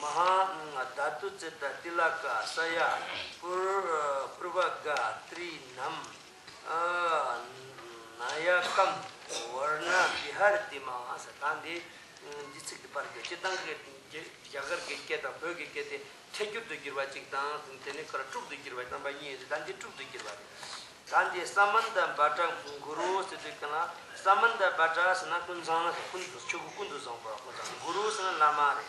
མ་ཧཱ། དྷཱ་ཏུ་ཙི་ཏ་ཏི་ལ་ཀ། ས་ཡ། པུར། པུར་བ་ག་ཏྲི་ནམ། ན་ཡ་ཀམ། ཝར་ཎ་བི་ཧར་ཏི་མ་ཧཱ་ས། ད་འདི་འདི་ཚིག་འདི་པར་གྱི་སྤྱིར་བཏང་གི་རྒྱ་གར་གྱི་སྐད་དང་བོད་ཀྱི་སྐད་དེ་ཐད་སྒྱུར་དུ་བསྒྱུར་བ་གཅིག་དང་དེ་ནས་ཁོ་ར་དྲུག་ཏུ་བསྒྱུར་བ་རྣམ་པ་གཉིས་ཡོད་དེ། ད་འདི་དྲུག་ཏུ་བསྒྱུར་བ་རེད། ད་འདི་ས་མནྟ་བྷ་དྲ་གུ་རུ་ཟེར་དུས་གང་ལ། ས་མནྟ་བྷ་དྲ་ཟེར་ན་ཀུན་བཟང་ཟེར། ཀུན་ཏུ་ཆོས་སྐུ་ཀུན་ཏུ་བཟང་པོ་ཀུན་བཟང་། གུ་རུ་ཟེར་ན་བླ་མ་རེད།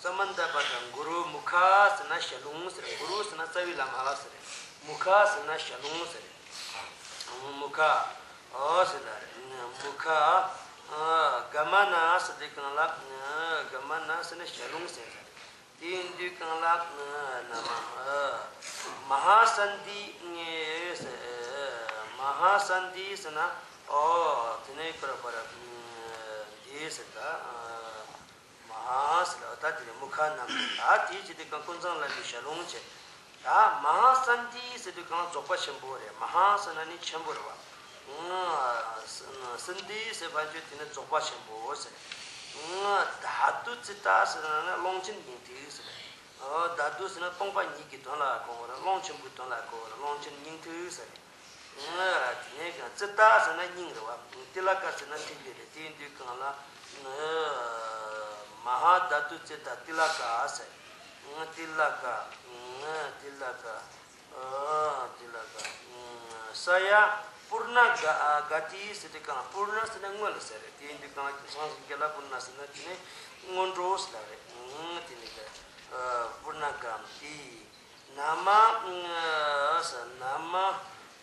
ས་མནྟ་བྷ་དྲ་གུ་རུ། མུ་ཁ་ཟེར་ན་ཞལ་ལུང་ཟེར། གུ་རུ་ཟེར་ན་རྩ་བའི་བླ་མ་ལ་ཟེར། མུ་ཁ་ཟེར་ན་ཞལ་ལུང་ཟེར། མུ་ཁ། ཨོ་ཟེར་ལ་རེད། མུ་ཁ། ག་མ་ན་ཟེར་དུས་གང་ལ། ག་མ་ན་ཟེར་ན་ཞལ་ལུང་ཟེར་ལ་རེད། དེ་ཡིན་དུས་གང་ལ། ན་མ། མ་ཧཱ་སན་དྷི། མ་ཧཱ་སན་དྷི་ཟེར་ན། ཨོ་དེ་ནས་ཁོ་ར་པ་ར་འདི་ཟེར་ད། མ་ཧཱ་ཟེར་ལ་ད་དེ་ནས་མུ་ཁ་ནམ། ད་དེའི་ཕྱི་དེ་གང་ཀུན་བཟང་བླ་མའི་ཞལ་ལུང་བྱས། ད་མ་ཧཱ་སན་དྷི་ཟེར་དུས་གང་རྫོགས་པ་ཆེན་པོ་རེད། མ་ཧཱ་ཟེར་ན་ནི་ཆེན་པོ་རེད་བ། སན་དྷི་ཟེར་བ་ཅོ་དེ་ནི་རྫོགས་པ་ཆེན་པོ་ཟེར། དྷཱ་ཏུ་ཙི་ཏ་ཟེར་ན་ནི་ཀློང་ཆེན་སྙིང་ཐིག་ཟེར། དྷཱ་ཏུ་ཟེར་ན་སྟོང་པ་ཉིད་ཀྱི་དོན་ལ་གོ་བ་རེད། ཀློང་ཆེན་པོའི་དོན་ལ་གོ་བ་རེད། ཀློང་ཆེན་སྙིང་ཐིག་ཟེར། དེ་ནས་ཀྱང་ཙི་ཏ་ཟེར་ན་སྙིང་རེད་བ། ཏི་ལ་ཀ་ཟེར་ན་ཐིག་ལེ་རེད། དེ་ཡིན་དུས་གང་ལ། མ་ཧཱ་དྷཱ་ཏུ་ཙི་ཏ་ཏི་ལ་ཀ་ཟེར། ཏི་ལ་ཀ། ཏི་ལ་ཀ། ཨ། ཏི་ལ་ཀ། ས་ཡ། པུར་ཎ་ག་ག་ཏི་ཟེར་དུས་གང་ལ། པུར་ཎ་ཟེར་ན་སྔོན་ལ་ཟེར་རེད། དེ་ཡིན་དུས་གང་ལ་སངས་རྒྱས་ལ་པུར་ཎ་ཟེར་ན་དེ་ནི་སྔོན་འགྲོ་ཟེར་རེད། དེ་ནི་ག་པུར་ཎ་ག་ཏི། ན་མ། ས་ན་མ།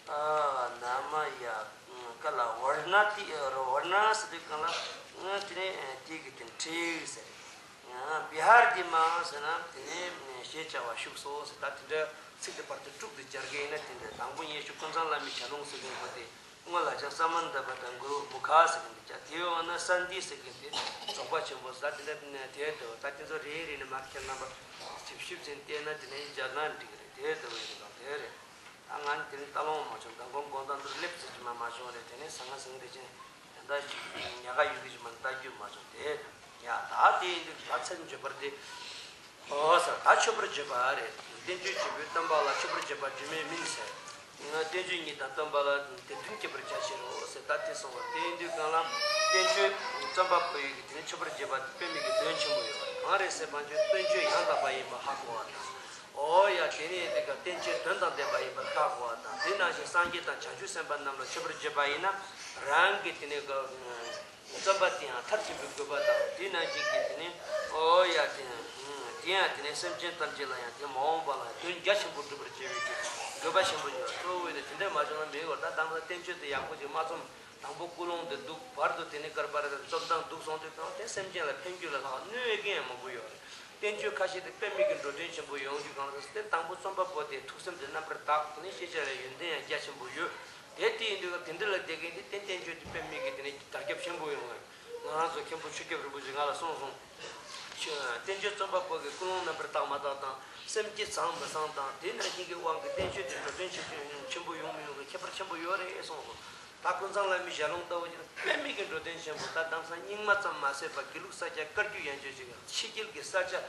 ཨ། ན་མ་ཡ། ཀ་ལ་ཝར་ཎ་ཏི། ཝར་ཎ་ཟེར་དུས་གང་ལ། དེ་ནས་དེ་གི་དེ་ཁྲིད་ཟེར། བི་ཧར་ཏི་མ་ཟེར་ན་དེ་ནས་ཞེས་བྱ་བ་བཞུགས་སོ་ཟེར། ད་དེ་འདྲ་ཚིག་དེ་བར་དུ་དྲུག་ཏུ་སྦྱར་གི་ཡིན་ན། དེ་འདྲ་དང་པོ་ཉན་ཤུགས་ཀུན་བཟང་བླ་མའི་ཞལ་ལུང་ཟེར་གི་ཡོད་དེ། སྔོན་ལ་ཀྱང་ས་མནྟ་བྷ་དྲ་གུ་རུ། མུ་ཁ་ཟེར་གི་འདུག་ཀྱང་། དེའི་འོག་ན་སན་དྷི་ཟེར་གི་འདི་རྫོགས་པ་ཆེན་པོ་ཟེར། ད་དེ་འདྲ་དེ་ལྟ་བུ་ད་དེ་ཚོ་རེ་རེ་ནས་མར་ཁྱེད་རྣམ་པ་ཞིབ་ཞིབ་ཅན་བལྟས་ན་དེ་ནས་སྦྱར་ན་འགྲིག་གི་རེད། དེ་ལྟ་བུ་ཡིན་དང་དེ་རེད། ད་ང་ནི་དེ་རིང་ལྟ་ལོང་མ་བྱུང་། མདང་དགོང་དགོང་དག་འདིར་སླེབས་ཟེར་གྱི་མ་མ་བྱུང་རེད། དེ་ནས་ཟང་ངེ་ཟིང་རེ་ཅན་ད་ལྟ་ཞིག་ཉག་ག་ཡོད་གི་ཞིག་མ་ལྟ་རྒྱུ་མ་བྱུང་། དེ་ཡ་ད་དེ་ཡིན་དུས་ད་ཚན་བརྗོད་པར་དེ། ཨོ་ས། ད་མཆོད་པར་བརྗོད་པ་རེད། བསྟན་བཅོས་བྱེད་པོའི་སྟོན་པ་ལ་མཆོད་པར་བརྗོད་པ་སྒྱུ་མའི་སྨིན་ཟེར། བསྟན་བཅོས་ཉིད་དང་སྟོན་པ་ལ་དེ་མཐུན་བྱེད་པར་བྱ་ཕྱིར་རོ་ཟེར། ད་དེ་གསུངས་པ་དེ་ཡིན་དུས་གང་ལ། བསྟན་བཅོས་རྩོམ་པ་པོ་ཡི་གི་དེ་ནི་མཆོད་པར་བརྗོད་པ་དཔེ་མེད་ཀྱི་དོན་ཆེན་པོ་ཡོད་པ་རེད། གང་རེད་ཟེར་བ་ཅིན་བསྟན་བཅོས་ཡང་དག་པ་ཡིན་པ་ཧ་གོ་བ་དང་། ཨོ་ཡ། དེ་ནས་དེ་ག་བསྟན་བཅོས་དོན་དང་ལྡན་པ་ཡིན་པར་ཧ་གོ་བ་དང་། དེ་ནང་བཞིན་སངས་རྒྱས་དང་བྱང་ཆུབ་སེམས་དཔའ་རྣམས་ལ་མཆོད་པར་བརྗོད་པ་ཡིན་ན། རང་གི་དེ་ནས་ག་རྩོམ་པ་དེ་ཡང་མཐར་ཕྱིན་པའི་དགོས་པ་དང་། དེ་ནང་བཞིན་གྱི་དེ་ནས་ཨོ་ཡ་དེ་དེ་ཡང་དེ་ནས་སེམས་ཅན་ཐམས་ཅད་ལ་ཡང་དེ་མ་འོངས་པ་ལ་དོན་རྒྱ་ཆེན་པོ་སྒྲུབ་པར་བྱེད་པའི་དགོས་པ་ཆེན་པོ་ཡོད། གཙོ་བོ་ཡིན་ན་དེ་འདྲ་མ་བྱུང་ན་མི་འོར། ད་དང་པོ་བསྟན་བཅོས་དེ་ཡག་པོ་ཅིག་མ་རྩོམ། དང་པོ་ཀུན་སློང་དེ་འདུག་བར་དུ་དེ་ནས་ཀར་པར་རྩོམ་སྟངས་འདུག་སོང་དུས་གང་དེ་སེམས་ཅན་ལ་ཕན་རྒྱུ་ལས་ལྷག་གནོད་ཡོད་མཁན་ཡང་མང་པོ་ཡོད་རེད། བསྟན་བཅོས་ཁ་ཤས་དེ་དཔེ་མེད་ཀྱི་འགྲོ་དོན་ཆེན་པོ་ཡོང་རྒྱུ་གང་ལ་སོགས་དེ། དང་པོ་རྩོམ་པ་པོ་དེ་ཐུགས་སེམས་དེ་རྣམ་པར་དག་དེ་ནས་ཤེས་བྱ་ལ་ཡོན་ཏན་ཡང་རྒྱ་ཆེན་པོ་ཡོད། དེ་དེ་ཡིན་དུས་དེ་འདྲ་ལ་བསྡད་མཁན་དེ་དེ་བསྟན་བཅོས་དེ་དཔེ་མེད་ཀྱི་དེ་ནས་དར་ཁྱབ་ཆེན་པོ་ཡོང་བས། ང་རང་ཚོ་མཁན་པོ་ཆོས་སྐྱབས་རིན་པོ་ཆེས་ང་ལ་གསུངས་སོང་། བསྟན་བཅོས་རྩོམ་པ་པོ་གི་ཀུན་སློང་རྣམ་པར་དག་མ་དག་དང་། སེམས་བསྐྱེད་བཟང་མི་བཟང་དང་། དེ་ནང་བཞིན་གྱི་དབང་གིས་བསྟན་བཅོས་དེ་འགྲོ་དོན་ཆེ་ཆེན་ཆེན་པོ་ཡོང་མི་ཡོང་གི་ཁྱད་པར་ཆེན་པོ་ཡོད་རེད་གསུངས་སོང་། ད་ཀུན་བཟང་བླ་མའི་ཞལ་ལུང་ལྟ་བུ་ཅིག་དཔེ་མེད་ཀྱི་འགྲོ་དོན་ཆེན་པོ། ད་གདམས་ངག་རྙིང་མ་ཙམ་མ་ཟད་པར་དགེ་ལུགས་ས་སྐྱ་བཀའ་བརྒྱུད་ཡན་ཆད་ཅིག་ཕྱི་རྒྱལ་གྱི་ས་སྐྱ་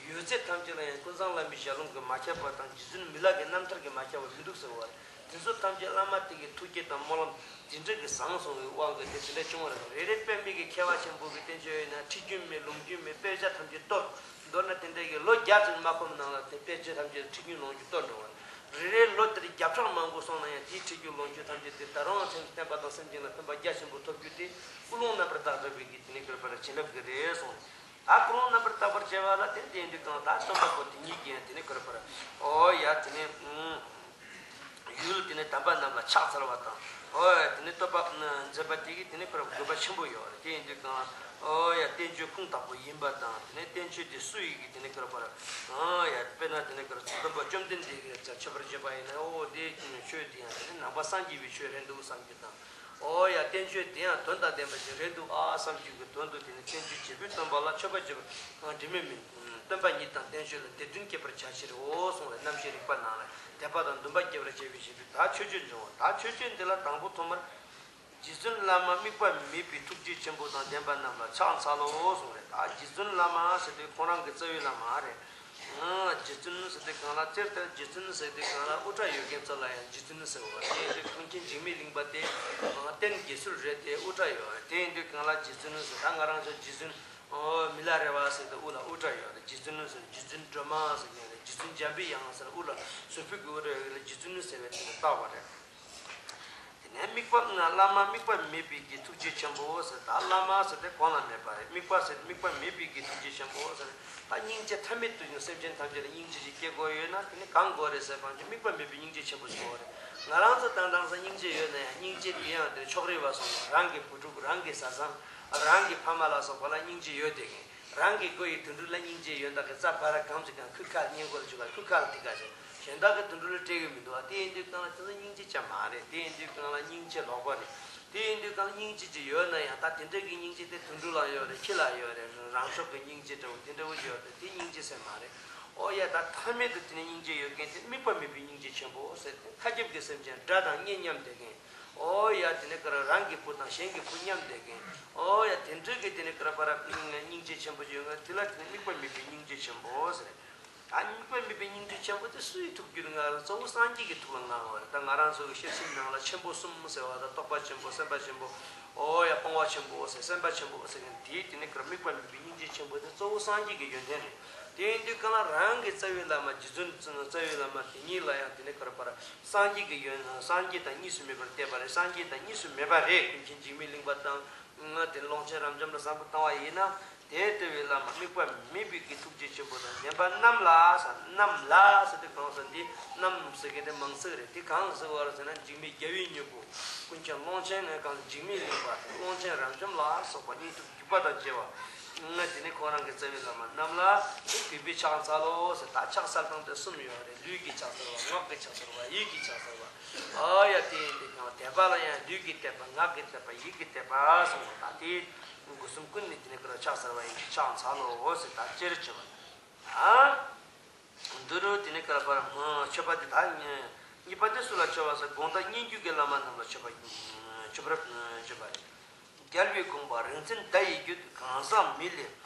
ཡོད་ཚད་ཐམས་ཅད་ལ་ཡང་ཀུན་བཟང་བླ་མའི་ཞལ་ལུང་གིས་མ་ཁྱབ་པ་དང་། རྗེ་བཙུན་མི་ལ་གི་རྣམ་ཐར་གྱིས་མ་ཁྱབ་པ་མི་འདུག་ཟེར་བ་རེད། དེ་ཚོ་ཐམས་ཅད་བླ་མ་དེ་གི་ཐུགས་བསྐྱེད་དང་སྨོན་ལམ་དེ་འདྲ་གི་བཟང་སོང་བའི་དབང་གིས་དེ་དེ་འདྲ་བྱུང་བ་རེད། རེ་རེ་དཔེ་མེད་ཀྱི་མཁས་པ་ཆེན་པོ་གི་བསྟན་བཅོས་ཡིན་ན་ཁྲིད་རྒྱུན་མེད་ལུང་རྒྱུན་མེད། དཔེ་ཆ་ཐམས་ཅད་གཏོར། མདོར་ན་དེ་འདྲ་གི་ལོ་བརྒྱ་ཙམ་མ་ཁོམ་ནང་ལ་དེ་དཔེ་ཆ་ཐམས་ཅད་ཁྲིད་རྒྱུན་ལུང་རྒྱུན་གཏོར་འགྲོ་བ་རེད། རེ་རེ་ལོ་དེར་བརྒྱ་ཕྲག་མང་པོ་སོང་ན་ཡང་དེའི་ཁྲིད་རྒྱུན་ལུང་རྒྱུན་ཐམས་ཅད་དེ་ད་རུང་སེམས་བསྟན་པ་དང་སེམས་ཅན་ལ་ཕན་པ་རྒྱ་ཆེན་པོ་ཐོབ་རྒྱུ་དེ་ཀུན་སློང་རྣམ་པར་དག་འགྲུབ་པའི་གི་དེ་ནས་དགོས་པར་བྱིན་རླབས་ཀྱི་རེད་གསུངས། ད་ཀུན་སློང་རྣམ་པར་དག་པར་བྱེད་པ་ལ་དེ་བསྟན་དུས་གང་ལྟར་རྩོམ་པ་པོ་དེ་ཉིད་ཀྱིས་ཡང་དེ་ནས་གོ་ར་པར། ཨོ་ཡ། དེ་ནས་ཡུལ་དེ་ནས་དམ་པ་རྣམས་ལ་ཕྱག་འཚལ་བ་དང་། ཨོ་ཡ། དེ་ནས་བསྟོད་པ་མཛད་པ་དེ་གིས་དེ་ནས་གོ་ར་དགོས་པ་ཆེན་པོ་ཡོད་རེད། དེ་ཡིན་དུས་གང་ལ། ཨོ་ཡ། བསྟན་བཅོས་ཁུངས་དག་པོ་ཡིན་པ་དང་། དེ་ནས་བསྟན་བཅོས་དེ་སུ་ཡིས་ཀྱིས་དེ་ནས་གོ་ར་པར། ཨོ་ཡ། དཔེར་ན་དེ་ནས་གོ་ར་སྟོན་པ་བཅོམ་ལྡན་འདས་ཀྱིས་མཆོད་པར་བརྗོད་པ་ཡིན་ན། ཨོ་དེ་ཆོས་དེ་ཡང་དེ་ནས་ནང་པ་སངས་རྒྱས་པའི་ཆོས་རེད་འདུག་བསམ་རྒྱུ་དང་། ཨོ་ཡ། བསྟན་བཅོས་དེ་ཡང་དོན་དང་ལྡན་པ་ཞིག་རེད་འདུག་ཨ་བསམ་རྒྱུ་གི་དོན་དུ། དེ་ནི་བསྟན་བཅོས་བྱེད་པོའི་སྟོན་པ་ལ་མཆོད་པ་བརྗོད་པ་དྲི་མེད་སྨིན། སྟོན་པ་ཉིད་དང་བསྟན་བཅོས་ལ་དད་འདུན་བསྐྱེད་པར་བྱ་ཕྱིར་རོ་གསུངས་པའི་རྣམ་བཤད་རིག་པ་ནང་ལ་དད་པ་དང་འདུན་པ་སྐྱེ་བར་བྱེད་པའི་ཞེས་པའི་ད་མཆོད་བརྗོད་འབྱུང་བ། ད་མཆོད་བརྗོད་འདི་ལ་དང་པོ་ཐོག་མར། རྗེ་བཙུན་བླ་མ་དམིགས་པ་མེད་པའི་ཐུགས་རྗེ་ཆེན་པོ་དང་ལྡན་པ་རྣམས་ལ་ཕྱག་འཚལ་ལོ་གསུངས་རེད། ད་རྗེ་བཙུན་བླ་མ་ཟེར་དུས་ཁོང་རང་གི་རྩ་བའི་བླ་མ་རེད། ཨ། རྗེ་བཙུན་ཟེར་དུས་གང་ལ་སྤྱིར་དུ་རྗེ་བཙུན་ཟེར་དུས་གང་ལ་དབུ་སྐྲ་ཡོད་མཁན་ཚོ་ལ་ཡང་རྗེ་བཙུན་ཟེར་བ་རེད། དེ་ཡིན་དུས་ཀུན་མཁྱེན་འཇིགས་མེད་གླིང་པ་དེ་རྟེན་དགེ་ཚུལ་རེད་དེ། དབུ་སྐྲ་ཡོད་རེད། དེ་ཡིན་དུས་གང་ལ་རྗེ་བཙུན་ཟེར། ད་ང་རང་ཚོ་རྗེ་བཙུན་ཨོ་མི་ལ་རས་པ་ཟེར་དུས་དབུ་ལ་དབུ་སྐྲ་ཡོད་རེད། རྗེ་བཙུན་ཟེར། རྗེ་བཙུན་སྒྲོལ་མ་ཟེར་མཁན་རེད། རྗེ་བཙུན་འཇམ་པའི་དབྱངས་ཟེར། དབུ་ལ་ཟུར་ཕུད་ཀྱི་དབུ་སྐྲ་ཡོད་རེད། རྗེ་བཙུན་ཟེར་བའི་དེ་ལ་བཏགས་པ་རེད། དེ་ནས་དམིགས་པ་བླ་མ་དམིགས་པ་མེད་པའི་གི་ཐུགས་རྗེ་ཆེན་པོ་ཟེར། ད་བླ་མ་ཟེར་དེ་གོང་ལ་མེད་པ་རེད། དམིགས་པ་ཟེར་དམིགས་པ་མེད་པའི་གི་ཐུགས་རྗེ་ཆེན་པོ་ཟེར། ད་སྙིང་རྗེ་མཐའ་མེད་དུ་སེམས་ཅན་ཐམས་ཅད་ལ་སྙིང་རྗེ་ཞིག་སྐྱེ་དགོས་ཡོད་ན། དེ་ནི་གང་དགོས་རེད་ཟེར་བ་ཅིག་དམིགས་པ་མེད་པའི་སྙིང་རྗེ་ཆེན་པོ་ཞིག་དགོས་རེད། ང་རང་ཚོ་ཏན་ཏན་སང་སྙིང་རྗེ་ཡོད་ན་ཡང་། སྙིང་རྗེ་དེ་ཡང་དེ་ཕྱོགས་རིས་པ་སོང་། རང་གི་བུ་ཕྲུག་རང་གི་བཟའ་ཚང་། རང་གི་ཕ་མ་ལ་སོགས་པ་ལ་སྙིང་རྗེ་ཡོད་དེ་གིན། རང་གི་སྒོ་ཡི་དུད་འགྲོ་ལ་སྙིང་རྗེ་ཡོད་མདོག་གི་རྩ་བ་ར་གང་ཅིག་གང་ཁུ་ཁ་ལ་བསྙེན་བཀུར་ལ་འཇུག་ག་ཁུ་ཁ་ལ་ཐིག་ག་ཞིག་གཞན་དག་གི་དུད་འགྲོ་ལ་སྤྲད་གི་མི་འདུག་བ། དེ་ཡིན་དུས་གང་ལ་དེ་ཚོ་སྙིང་རྗེ་ཅན་མ་རེད། དེ་ཡིན་དུས་གང་ལ་སྙིང་རྗེ་ལོག་པ་རེད། དེ་ཡིན་དུས་གང་ལ་སྙིང་རྗེ་ཅིག་ཡོད་ན་ཡང་། ད་དེ་འདྲ་གི་སྙིང་རྗེ་དེ་དུད་འགྲོ་ལ་ཡོད་རེད། ཁྱི་ལ་ཡོད་རེད། རང་ཕྱོགས་ཀྱི་སྙིང་རྗེ་འདྲ་བོ་དེ་འདྲ་བོ་ཡོད་རེད། དེ་སྙིང་རྗེ་ཟེར་མ་རེད། ཨོ་ཡ། ད་མཐའ་མེད་དུ་དེ་ནས་སྙིང་རྗེ་ཡོད་མཁན་དེ་དམིགས་པ་མེད་པའི་སྙིང་རྗེ་ཆེན་པོ་ཟེར་ཏེ། མཁའ་ཁྱབ་ཀྱི་སེམས་ཅན་དགྲ་དང་གཉེན་མཉམ་བསྡད་མཁན། ཨོ་ཡ། དེ་ནས་ཀ་ར་རང་གི་བུ་དང་གཞན་གྱི་བུ་མཉམ་བསྡད་མཁན། ཨོ་ཡ། དེ་འདྲ་གི་དེ་ནས་ཀ་ར་པ་ར་སྙིང་རྗེ་ཆེན་པོ་ཡོད་མཁན་དེ་ལ་དེ་ནས་དམིགས་པ་མེད་པའི་སྙིང་རྗེ་ཆེན་པོ་ཟེར། ད་དམིགས་པ་མེད་པའི་སྙིང་རྗེ་ཆེན་པོ་དེ་སུའི་ཐུགས་རྒྱུད་ལ་མངའ་བ་རེད། གཙོ་བོ་སངས་རྒྱས་ཀྱི་ཐུགས་ལ་མངའ་བ་རེད། ད་ང་རང་ཚོ་གི་ཤེར་ཕྱིན་ནང་ལ་ཆེན་པོ་གསུམ་ཟེར་བ་དང་། རྟོགས་པ་ཆེན་པོ། སེམས་དཔའ་ཆེན་པོ། ཨོ་ཡ། སྤོང་བ་ཆེན་པོ་ཟེར། སེམས་དཔའ་ཆེན་པོ་ཟེར་མཁན་དེའི་དེ་ནས་ཀ་ར་དམིགས་པ་མེད་པའི་སྙིང་རྗེ་ཆེན་པོ་དེ་གཙོ་བོ་སངས་རྒྱས་ཀྱི་ཡོན་ཏན་རེད། དེ་ཡིན་དུས་གང་ལ་རང་གི་རྩ་བའི་བླ་མ། རྗེ་བཙུན་རྩ་བའི་བླ་མ་དེ་ཉིད་ལ་ཡང་དེ་ནས་ཀ་ར་པ་ར་སངས་རྒྱས་ཀྱི་ཡོན། སངས་རྒྱས་དང་གཉིས་སུ་མེད་པར་བསྟན་པ་རེད། སངས་རྒྱས་དང་གཉིས་སུ་མེད་པ་རེད། ཀུན་མཁྱེན་འཇིགས་མེད་གླིང་པ་དང་། ང་དེ་ནས་ཀློང་ཆེན་རབ་འབྱམས་ལ་བསམ་བློ་བཏང་བ་ཡིན་ན། དེ་ལྟ་བུའི་བླ་མ་དམིགས་པ་མེད་པའི་གི་ཐུགས་རྗེ་ཆེན་པོ་དང་ལྡན་པ་རྣམས་ལ་ཟེར། རྣམས་ལ་ཟེར་དུས་གང་ཟེར། འདི་རྣམས་ཟེར་མཁན་དེ་མིང་ཚིག་རེད། དེ་གང་ཟེར་བ་རེད་ཟེར་ན། འཇིགས་མེད་རྒྱལ་བའི་སྙིང་པོ་ཀུན་མཁྱེན་ཀློང་ཆེན་ནས་གང་འཇིགས་མེད་གླིང་པ་དང་ཀློང་ཆེན་རབ་འབྱམས་ལ་སོགས་པ་སྙིང་ཐུབ་བརྒྱུད་པ་དང་བཅས་པ། ང་དེ་ནས་ཁོང་རང་གི་རྩ་བའི་བླ་མ་རྣམས་ལ་དེ་གུས་པས་ཕྱག་འཚལ་ལོ་ཟེར། ད་ཕྱག་འཚལ་སྟངས་དེ་གསུམ་ཡོད་རེད། ལུས་ཀྱིས་ཕྱག་འཚལ་བ། ངག་གིས་ཕྱག་འཚལ་བ། ཡིད་ཀྱིས་ཕྱག་འཚལ་བ། ཨ་ཡ། དེ་ཡིན་དུས་ཀྱང་དད་པ་ལ་ཡང་ལུས་ཀྱིས་དད་པ། ངག་གིས་དད་པ། ཡིད་ཀྱིས་དད་པ་གསུམ་པོ། ད་དེ་སྒོ་གསུམ་ཀུན་ནས་དེ་ནས་ཀ་ར་ཕྱག་འཚལ་བ་ཡིན། ཕྱག་འཚལ་ལོ་ཟེར། ད་ཅེར་བྱེད་པ། ཨ། འདི་རུ་དེ་ནས་ཀ་ར་པ་ར་མཆོད་པ་དེ་ད་གཉིས་པ་དེ་སུ་ལ་མཆོད་པ་ཟེར། དགོངས་དག་སྙན་བརྒྱུད་ཀྱི་བླ་མ་རྣམས་ལ་མཆོད་པ། མཆོད་པ་མཆོད་པ་རེད། རྒྱལ་བའི་དགོངས་པ་རིག་འཛིན་བརྡ་ཡི་རྒྱུད། གང་ཟག་མི་ལས་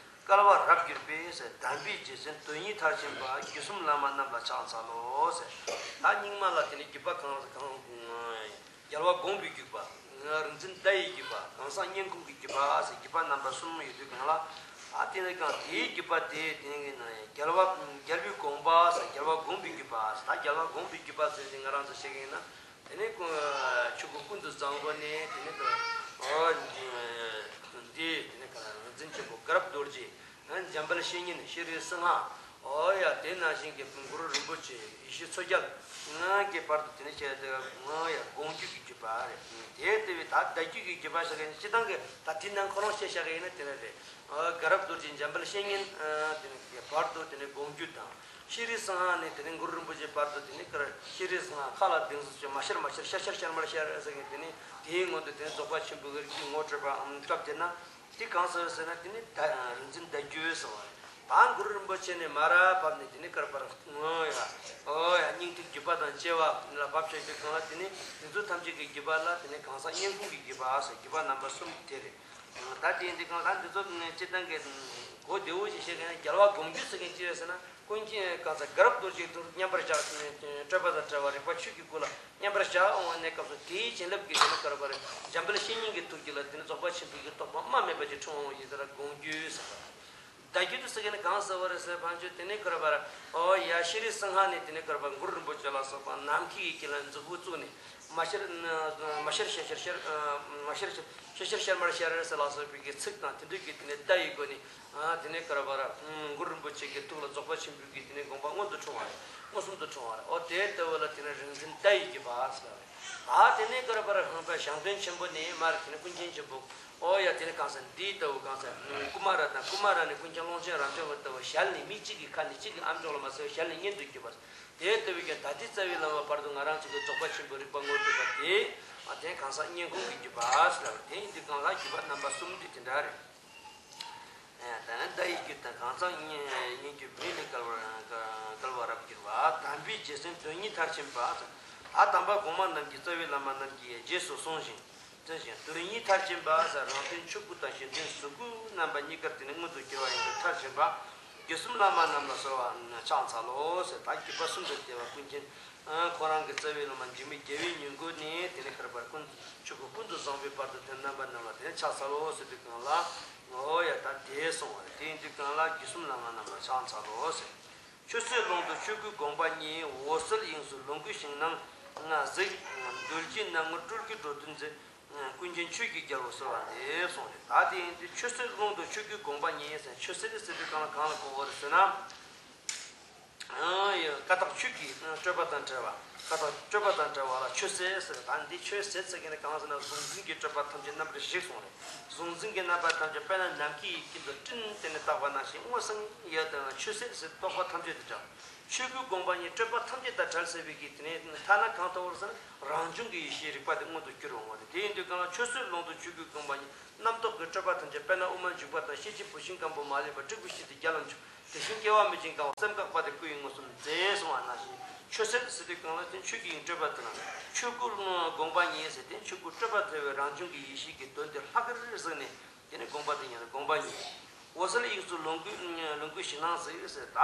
བསྐལ་པ་རབ་གྱུར་པའི་ཟེར། དམ་པའི་རྗེ་བཙུན་དོན་གཉིས་མཐར་ཕྱིན་པ། བརྒྱུད་གསུམ་བླ་མ་རྣམས་ལ་ཕྱག་འཚལ་ལོ་ཟེར། ད་རྙིང་མ་ལ་དེ་ནས་བརྒྱུད་པ་གང་གང་། རྒྱལ་བ་དགོངས་པའི་བརྒྱུད་པ། རིག་འཛིན་བརྡ་ཡི་བརྒྱུད་པ། གང་ཟག་སྙན་ཁུང་གི་བརྒྱུད་པ་ཟེར། བརྒྱུད་པ་རྣམ་པ་གསུམ་ཡོད་དུས་གང་ལ། ཨ། དེ་ནས་གང་དེའི་བརྒྱུད་པ་དེ་དེ་ནས་རྒྱལ་བ་རྒྱལ་བའི་དགོངས་པ་ཟེར། རྒྱལ་བ་དགོངས་པའི་བརྒྱུད་པ་ཟེར། ད་རྒྱལ་བ་དགོངས་པའི་བརྒྱུད་པ་ཟེར་དེ་ང་རང་ཚོ་བཤད་མཁན་ཡིན་ན། དེ་ནས་ཆོས་སྐུ་ཀུན་ཏུ་བཟང་པོ་ནས། དེ་ནས་ཨོ་འདི་དེ་ནས་གང་རིག་འཛིན་ཆེན་པོ་དགའ་རབ་རྡོ་རྗེ། འཇམ་དཔལ་བཤེས་གཉེན་ཤྲཱི་སིང་ཧ། ཨོ་ཡ། དེ་ནང་བཞིན་གྱི་གུ་རུ་རིན་པོ་ཆེ། ཡེ་ཤེས་མཚོ་རྒྱལ་ང་གི་བར་དུ་དེ་ནས་བཤད་དེ། ཨོ་ཡ། དགོངས་བརྒྱུད་ཀྱི་བརྒྱུད་པ་རེད། དེ་ལྟ་བུའི་ད་བརྡ་བརྒྱུད་ཀྱི་བརྒྱུད་པ་ཟེར་མཁན་སྤྱིར་བཏང་གི་ད་དེ་ནང་ཁོ་རང་བཤད་བཞག་གི་ཡིན་ན་དེ་འདྲ་རེད། ཨོ། དགའ་རབ་རྡོ་རྗེ། འཇམ་དཔལ་བཤེས་གཉེན། ཨ། དེ་ནས་བར་དུ་དེ་ནས་དགོངས་བརྒྱུད་དང་། ཤྲཱི་སིང་ཧ་ནས་དེ་ནས་གུ་རུ་རིན་པོ་ཆེའི་བར་དུ་དེ་ནས་ཀ་ར་ཤྲཱི་སིང་ཧ། ཁ་ལ་གདེངས་སུ་ཆེ། མ་ཤར་མ་ཤར། ཤར་ཤར་ཤར་མར་ཤར་ཟེར་མཁན་དེ་ནས། དེའི་སྔོན་དུ་དེ་ནས་རྫོགས་པ་ཆེན་པོའི་རིགས་ཀྱི་ངོ་སྤྲད་པའམ་སྐབས་དེ་ན། དེ་གང་ཟེར་ཟེར་ན། དེ་ནི་ད་རིག་འཛིན་བརྡ་བརྒྱུད་ཟེར་བ་རེད། ད་གུ་རུ་རིན་པོ་ཆེ་ནས་མར་བབས་ནས་དེ་ནི་ཀ་ར་པ་ར། ཨོ་ཡ། ཨོ་ཡ། སྙིང་ཐིག་བརྒྱུད་པ་དང་བཅས་པ་ལ་བབས་བྱས་དུས་གང་ལ། དེ་ནི་དེ་ཚོ་ཐམས་ཅད་ཀྱི་བརྒྱུད་པ་ལ་དེ་ནི་གང་ཟག་སྙན་ཁུང་གི་བརྒྱུད་པ་ཟེར། བརྒྱུད་པ་རྣམ་པ་གསུམ་དེ་རེད། ད་དེ་ཡིན་དུས་གང་ལ་འདི་ཚོ་སྤྱིར་བཏང་གི་གོ་བདེ་བོ་ཞིག་བཤད་མཁན་ན། རྒྱལ་བ་དགོངས་བརྒྱུད་ཟེར་མཁན་ཅི་རེད་ཟེར་ན། ཀུན་མཁྱེན་གང་ཟག་དགའ་རབ་རྡོ་རྗེ་དང་མཉམ་པར་བཞག་སྤྲོས་པ་དང་བྲལ་བ་རིག་པ་ཆོས་ཀྱི་སྐུ་ལ་མཉམ་པར་བཞག་འོང་བའི་གནས་སྐབས་སུ། དེའི་བྱིན་རླབས་ཀྱིས་དེ་ནི་ཀ་ར་པ་ར་འཇམ་དཔལ་བཤེས་གཉེན་གྱི་ཐུགས་རྒྱུད་ལ་དེ་ནི་རྫོགས་པ་ཆེན་པོའི་གི་རྟོགས་པ་རྨ་མེད་པ་ཅིག་འཁྲུངས་འོང་བ་ཡིན་ཟེར་ན་དགོངས་བརྒྱུད་ཟེར་བ། བརྡ་བརྒྱུད་དུ་ཟེར་མཁན་ནི་གང་ཟེར་བ་རེད་ཟེར་བ་ཅིན། དེ་ནི་ཀ་ར་པ་ར། ཨོ་ཡ། ཤྲཱི་སིང་ཧ་ནས་དེ་ནི་ཀ་ར་པ་གུ་རུ་རིན་པོ་ཆེ་ལ་སོགས་པ་ནམ་མཁའི་དབྱིངས་ལ་མཛུབ་བུ་བཙུགས་ནས། མ་ཤར་མ་ཤར་ཤར་ཤར་ཤར། མ་ཤར་ཤར་ཤར་ཤར་མར་ཤར་ཟེར་ལ་སོགས་པའི་གི་ཚིག་དང་དེ་འདྲ་གི་དེ་ནས་བརྡ་ཡི་སྒོ་ནས། ཨ། དེ་ནས་ཀ་ར་པ་ར། ཨ། གུ་རུ་རིན་པོ་ཆེ་གི་ཐུགས་ལ་རྫོགས་པ་ཆེན་པོའི་གི་དེ་ནས་དགོངས་པ་མངོན་དུ་འཁྲུངས་པ་རེད། མངོན་སུམ་དུ་འཁྲུངས་པ་རེད། ཨོ། དེ་ལྟ་བུ་ལ་དེ་ནས་རིག་འཛིན་བརྡ་ཡི་བརྒྱུད་པ་ཟེར་བ་རེད། ཨ། དེ་ནས་ཀ་ར་པ་ར་ཧང་པ་ཞང་སྟོན་ཆེན་པོ་ནས་མར་དེ་ནས་ཀུན་མཁྱེན་ཆེན་པོ། ཨོ་ཡ། དེ་ནས་གང་ཟག་འདི་ལྟ་བུ། གང་ཟག་ཀུ་མ་ར་དང་། ཀུ་མ་ར་ནས་ཀུན་མཁྱེན་ཀློང་ཆེན་རབ་འབྱམས་ལྟ་བུ། ཞལ་ནས་མི་གཅིག་གི་ཁ་ནས་གཅིག་གི་ཨམ་ཅོག་ལ་མ་ཟེར་བ། ཞལ་ནས་སྙན་དུ་བརྒྱུད་པ། དེ་ལྟ་བུའི་རྒྱུད་ད་ལྟའི་རྩ་བའི་བླ་མ་བར་དུ་ང་རང་ཚོ་གི་རྫོགས་པ་ཆེན་པོའི་རིག་པ་ངོ་སྤྲད་པ་དེ། ཨ། དེ་གང་ཟག་སྙན་ཁུང་གི་བརྒྱུད་པ་ཟེར་བ། དེ་ཡིན་དུས་གང་ཟག་བརྒྱུད་པ་རྣམ་པ་གསུམ་དེ་དེ་འདྲ་རེད། ཨ། ད་ནི་བརྡ་ཡི་བརྒྱུད་དང་། གང་ཟག་སྙན་སྙན་བརྒྱུད། མི་ལས་བསྐལ་པ་བསྐལ་པ་རབ་གྱུར་པ། དམ་པའི་རྗེ་བཙུན་དོན་གཉིས་མཐར་ཕྱིན་པ། ད་དམ་པ་གོང་མ་རྣམས་ཀྱིས་རྩ་བའི་བླ་མ་རྣམས་ཀྱི་རྗེས་སུ་བཟུང་ཞིང་། མཚན་གཞན་དོན་གཉིས་མཐར་ཕྱིན་པ་ཟེར། རང་དོན་ཆོས་སྐུ་དང་གཞན་དོན་གཟུགས་སྐུ་རྣམ་པ་གཉིས་ཀར་དེ་ནི་མངོན་དུ་གྱུར་པ་ཡིན་པས་མཐར་ཕྱིན་པ། དགེ་གསུམ་བླ་མ་རྣམས་ལ་གསོལ་བ་ཕྱག་འཚལ་ལོ་ཟེར། ད་བརྒྱུད་པ་གསུམ་དུ་བསྡུས་པ་ཀུན་མཁྱེན་ཁོ་རང་གི་རྩ་བའི་བླ་མ་འཇིགས་མེད་རྒྱལ་བའི་སྙིང་པོ་ནས་དེ་ནི་ཁར་བར་ཀུན་ཆོས་སྐུ་ཀུན་ཏུ་བཟང་པོའི་བར་དུ་དེ་རྣམ་པ་རྣམས་ལ་དེ་ནི་ཕྱག་འཚལ་ལོ་ཟེར་དུས་གང་ལ། ཨོ་ཡ། ད་དེ་སོང་བ་རེད། དེ་ཡིན་དུས་གང་ལ་དགེ་གསུམ་བླ་མ་རྣམས་ལ་ཕྱག་འཚལ་ལོ་ཟེར། ཆོས་སྲིད་ཀློང་དུ་ཆོས་སྐུའི་དགོངས་པ་བརྙེས། འོད་གསལ་དབྱིངས་སུ་ལོངས་སྐུའི་ཞིང་སྣང་གཟིགས། རྡུལ་གཅིག་སྣང་ངོར་སྤྲུལ་སྐུའི་འགྲོ་དོན་མཛད། ཀུན་མཁྱེན་ཆོས་ཀྱི་རྒྱལ་པོ་གསོལ་བ་འདེབས་གསུངས་རེད། ད་དེ་ཡིན་དུས་ཆོས་སྲིད་ཀློང་དུ་ཆོས་སྐུའི་དགོངས་པ་བརྙེས་ཟེར། ཆོས་སྲིད་ཟེར་དུས་གང་ལ་གང་ལ་གོ་དགོས་རེད་ཟེར་ན། ཨ་ཡ། ཀ་དག་ཆོས་ཀྱི་སྤྲོས་པ་དང་བྲལ་བ། ཀ་དག་སྤྲོས་པ་དང་བྲལ་བ་ལ་ཆོས་སྲིད་ཟེར། ད་འདི་ཆོས་སྲིད་ཟེར་མཁན་ནི་གང་ཟེར་ན། གཟུང་འཛིན་གྱི་སྤྲོས་པ་ཐམས་ཅད་རྣམ་པར་ཞི་གསུངས་རེད། གཟུང་འཛིན་གྱི་རྣམ་པ་ཐམས་ཅད་དཔེར་ན་ནམ་མཁའི་དབྱིངས་ཀྱི་དུ་སྤྲིན་དེ་ནི་དག་པ་ནང་བཞིན་སྔོ་སངས་ཡོད་དང་། ཆོས་སྲིད་ཟེར་རྟོག་པ་ཐམས་ཅད་དུ་བྲལ། ཆོས་སྐུའི་དགོངས་པ་བརྙེས། སྤྲོས་པ་ཐམས་ཅད་དང་བྲལ་ཟེར་བའི་གི་དེ་ནི་ཐ་ན་གང་ཐོབ་པར་ཟེར་ན། རང་བྱུང་གི་ཡེ་ཤེས་རིག་པ་དེ་མངོན་དུ་གྱུར་འོང་བ་རེད། དེ་ཡིན་དུས་གང་ལ་ཆོས་སྲིད་ཀློང་དུ་ཆོས་སྐུའི་དགོངས་པ་བརྙེས། རྣམ་རྟོག་གི་སྤྲོས་པ་ཐམས་ཅད་དཔེར་ན་དབུ་མ་འཇུག་པ་དང་ཤེས་བྱའི་བུད་ཤིང་སྐམ་པོ་མ་ལུས་པ་སྤྲུལ་སྐུ་ཤེས་བྱའི་རྒྱ་ལམ་མཆོག་དེ་བཞིན་སྐྱེ་བ་མི་འཆིང་གང་བ་སེམས་འགག་པ་དེ་སྐུ་ཡི་མངོན་སུམ་མཛད་གསུངས་པ་ནང་བཞིན། ཆོས་སྲིད་ཟེར་དུས་གང་ལ་དེ་ཆོས་ཀྱི་སྤྲོས་པ་དེ་ལ་ཆོས་སྐུ་དགོངས་པ་བརྙེས་ཟེར་ཏེ་ཆོས་སྐུ་སྤྲོས་པ་བྲལ་བའི་རང་བྱུང་གི་ཡེ་ཤེས་ཀྱི་དོན་དེ་ལྷག་གེར་གཟིགས་ནས། དེ་ནི་དགོངས་པ་དེ་ཉིད་ལ་དགོངས་པ་བརྙེས། འོད་གསལ་དབྱིངས་སུ་ལོངས་སྐུའི་ལོངས་སྐུའི་ཞིང་སྣང་གཟིགས་ཟེར། ད་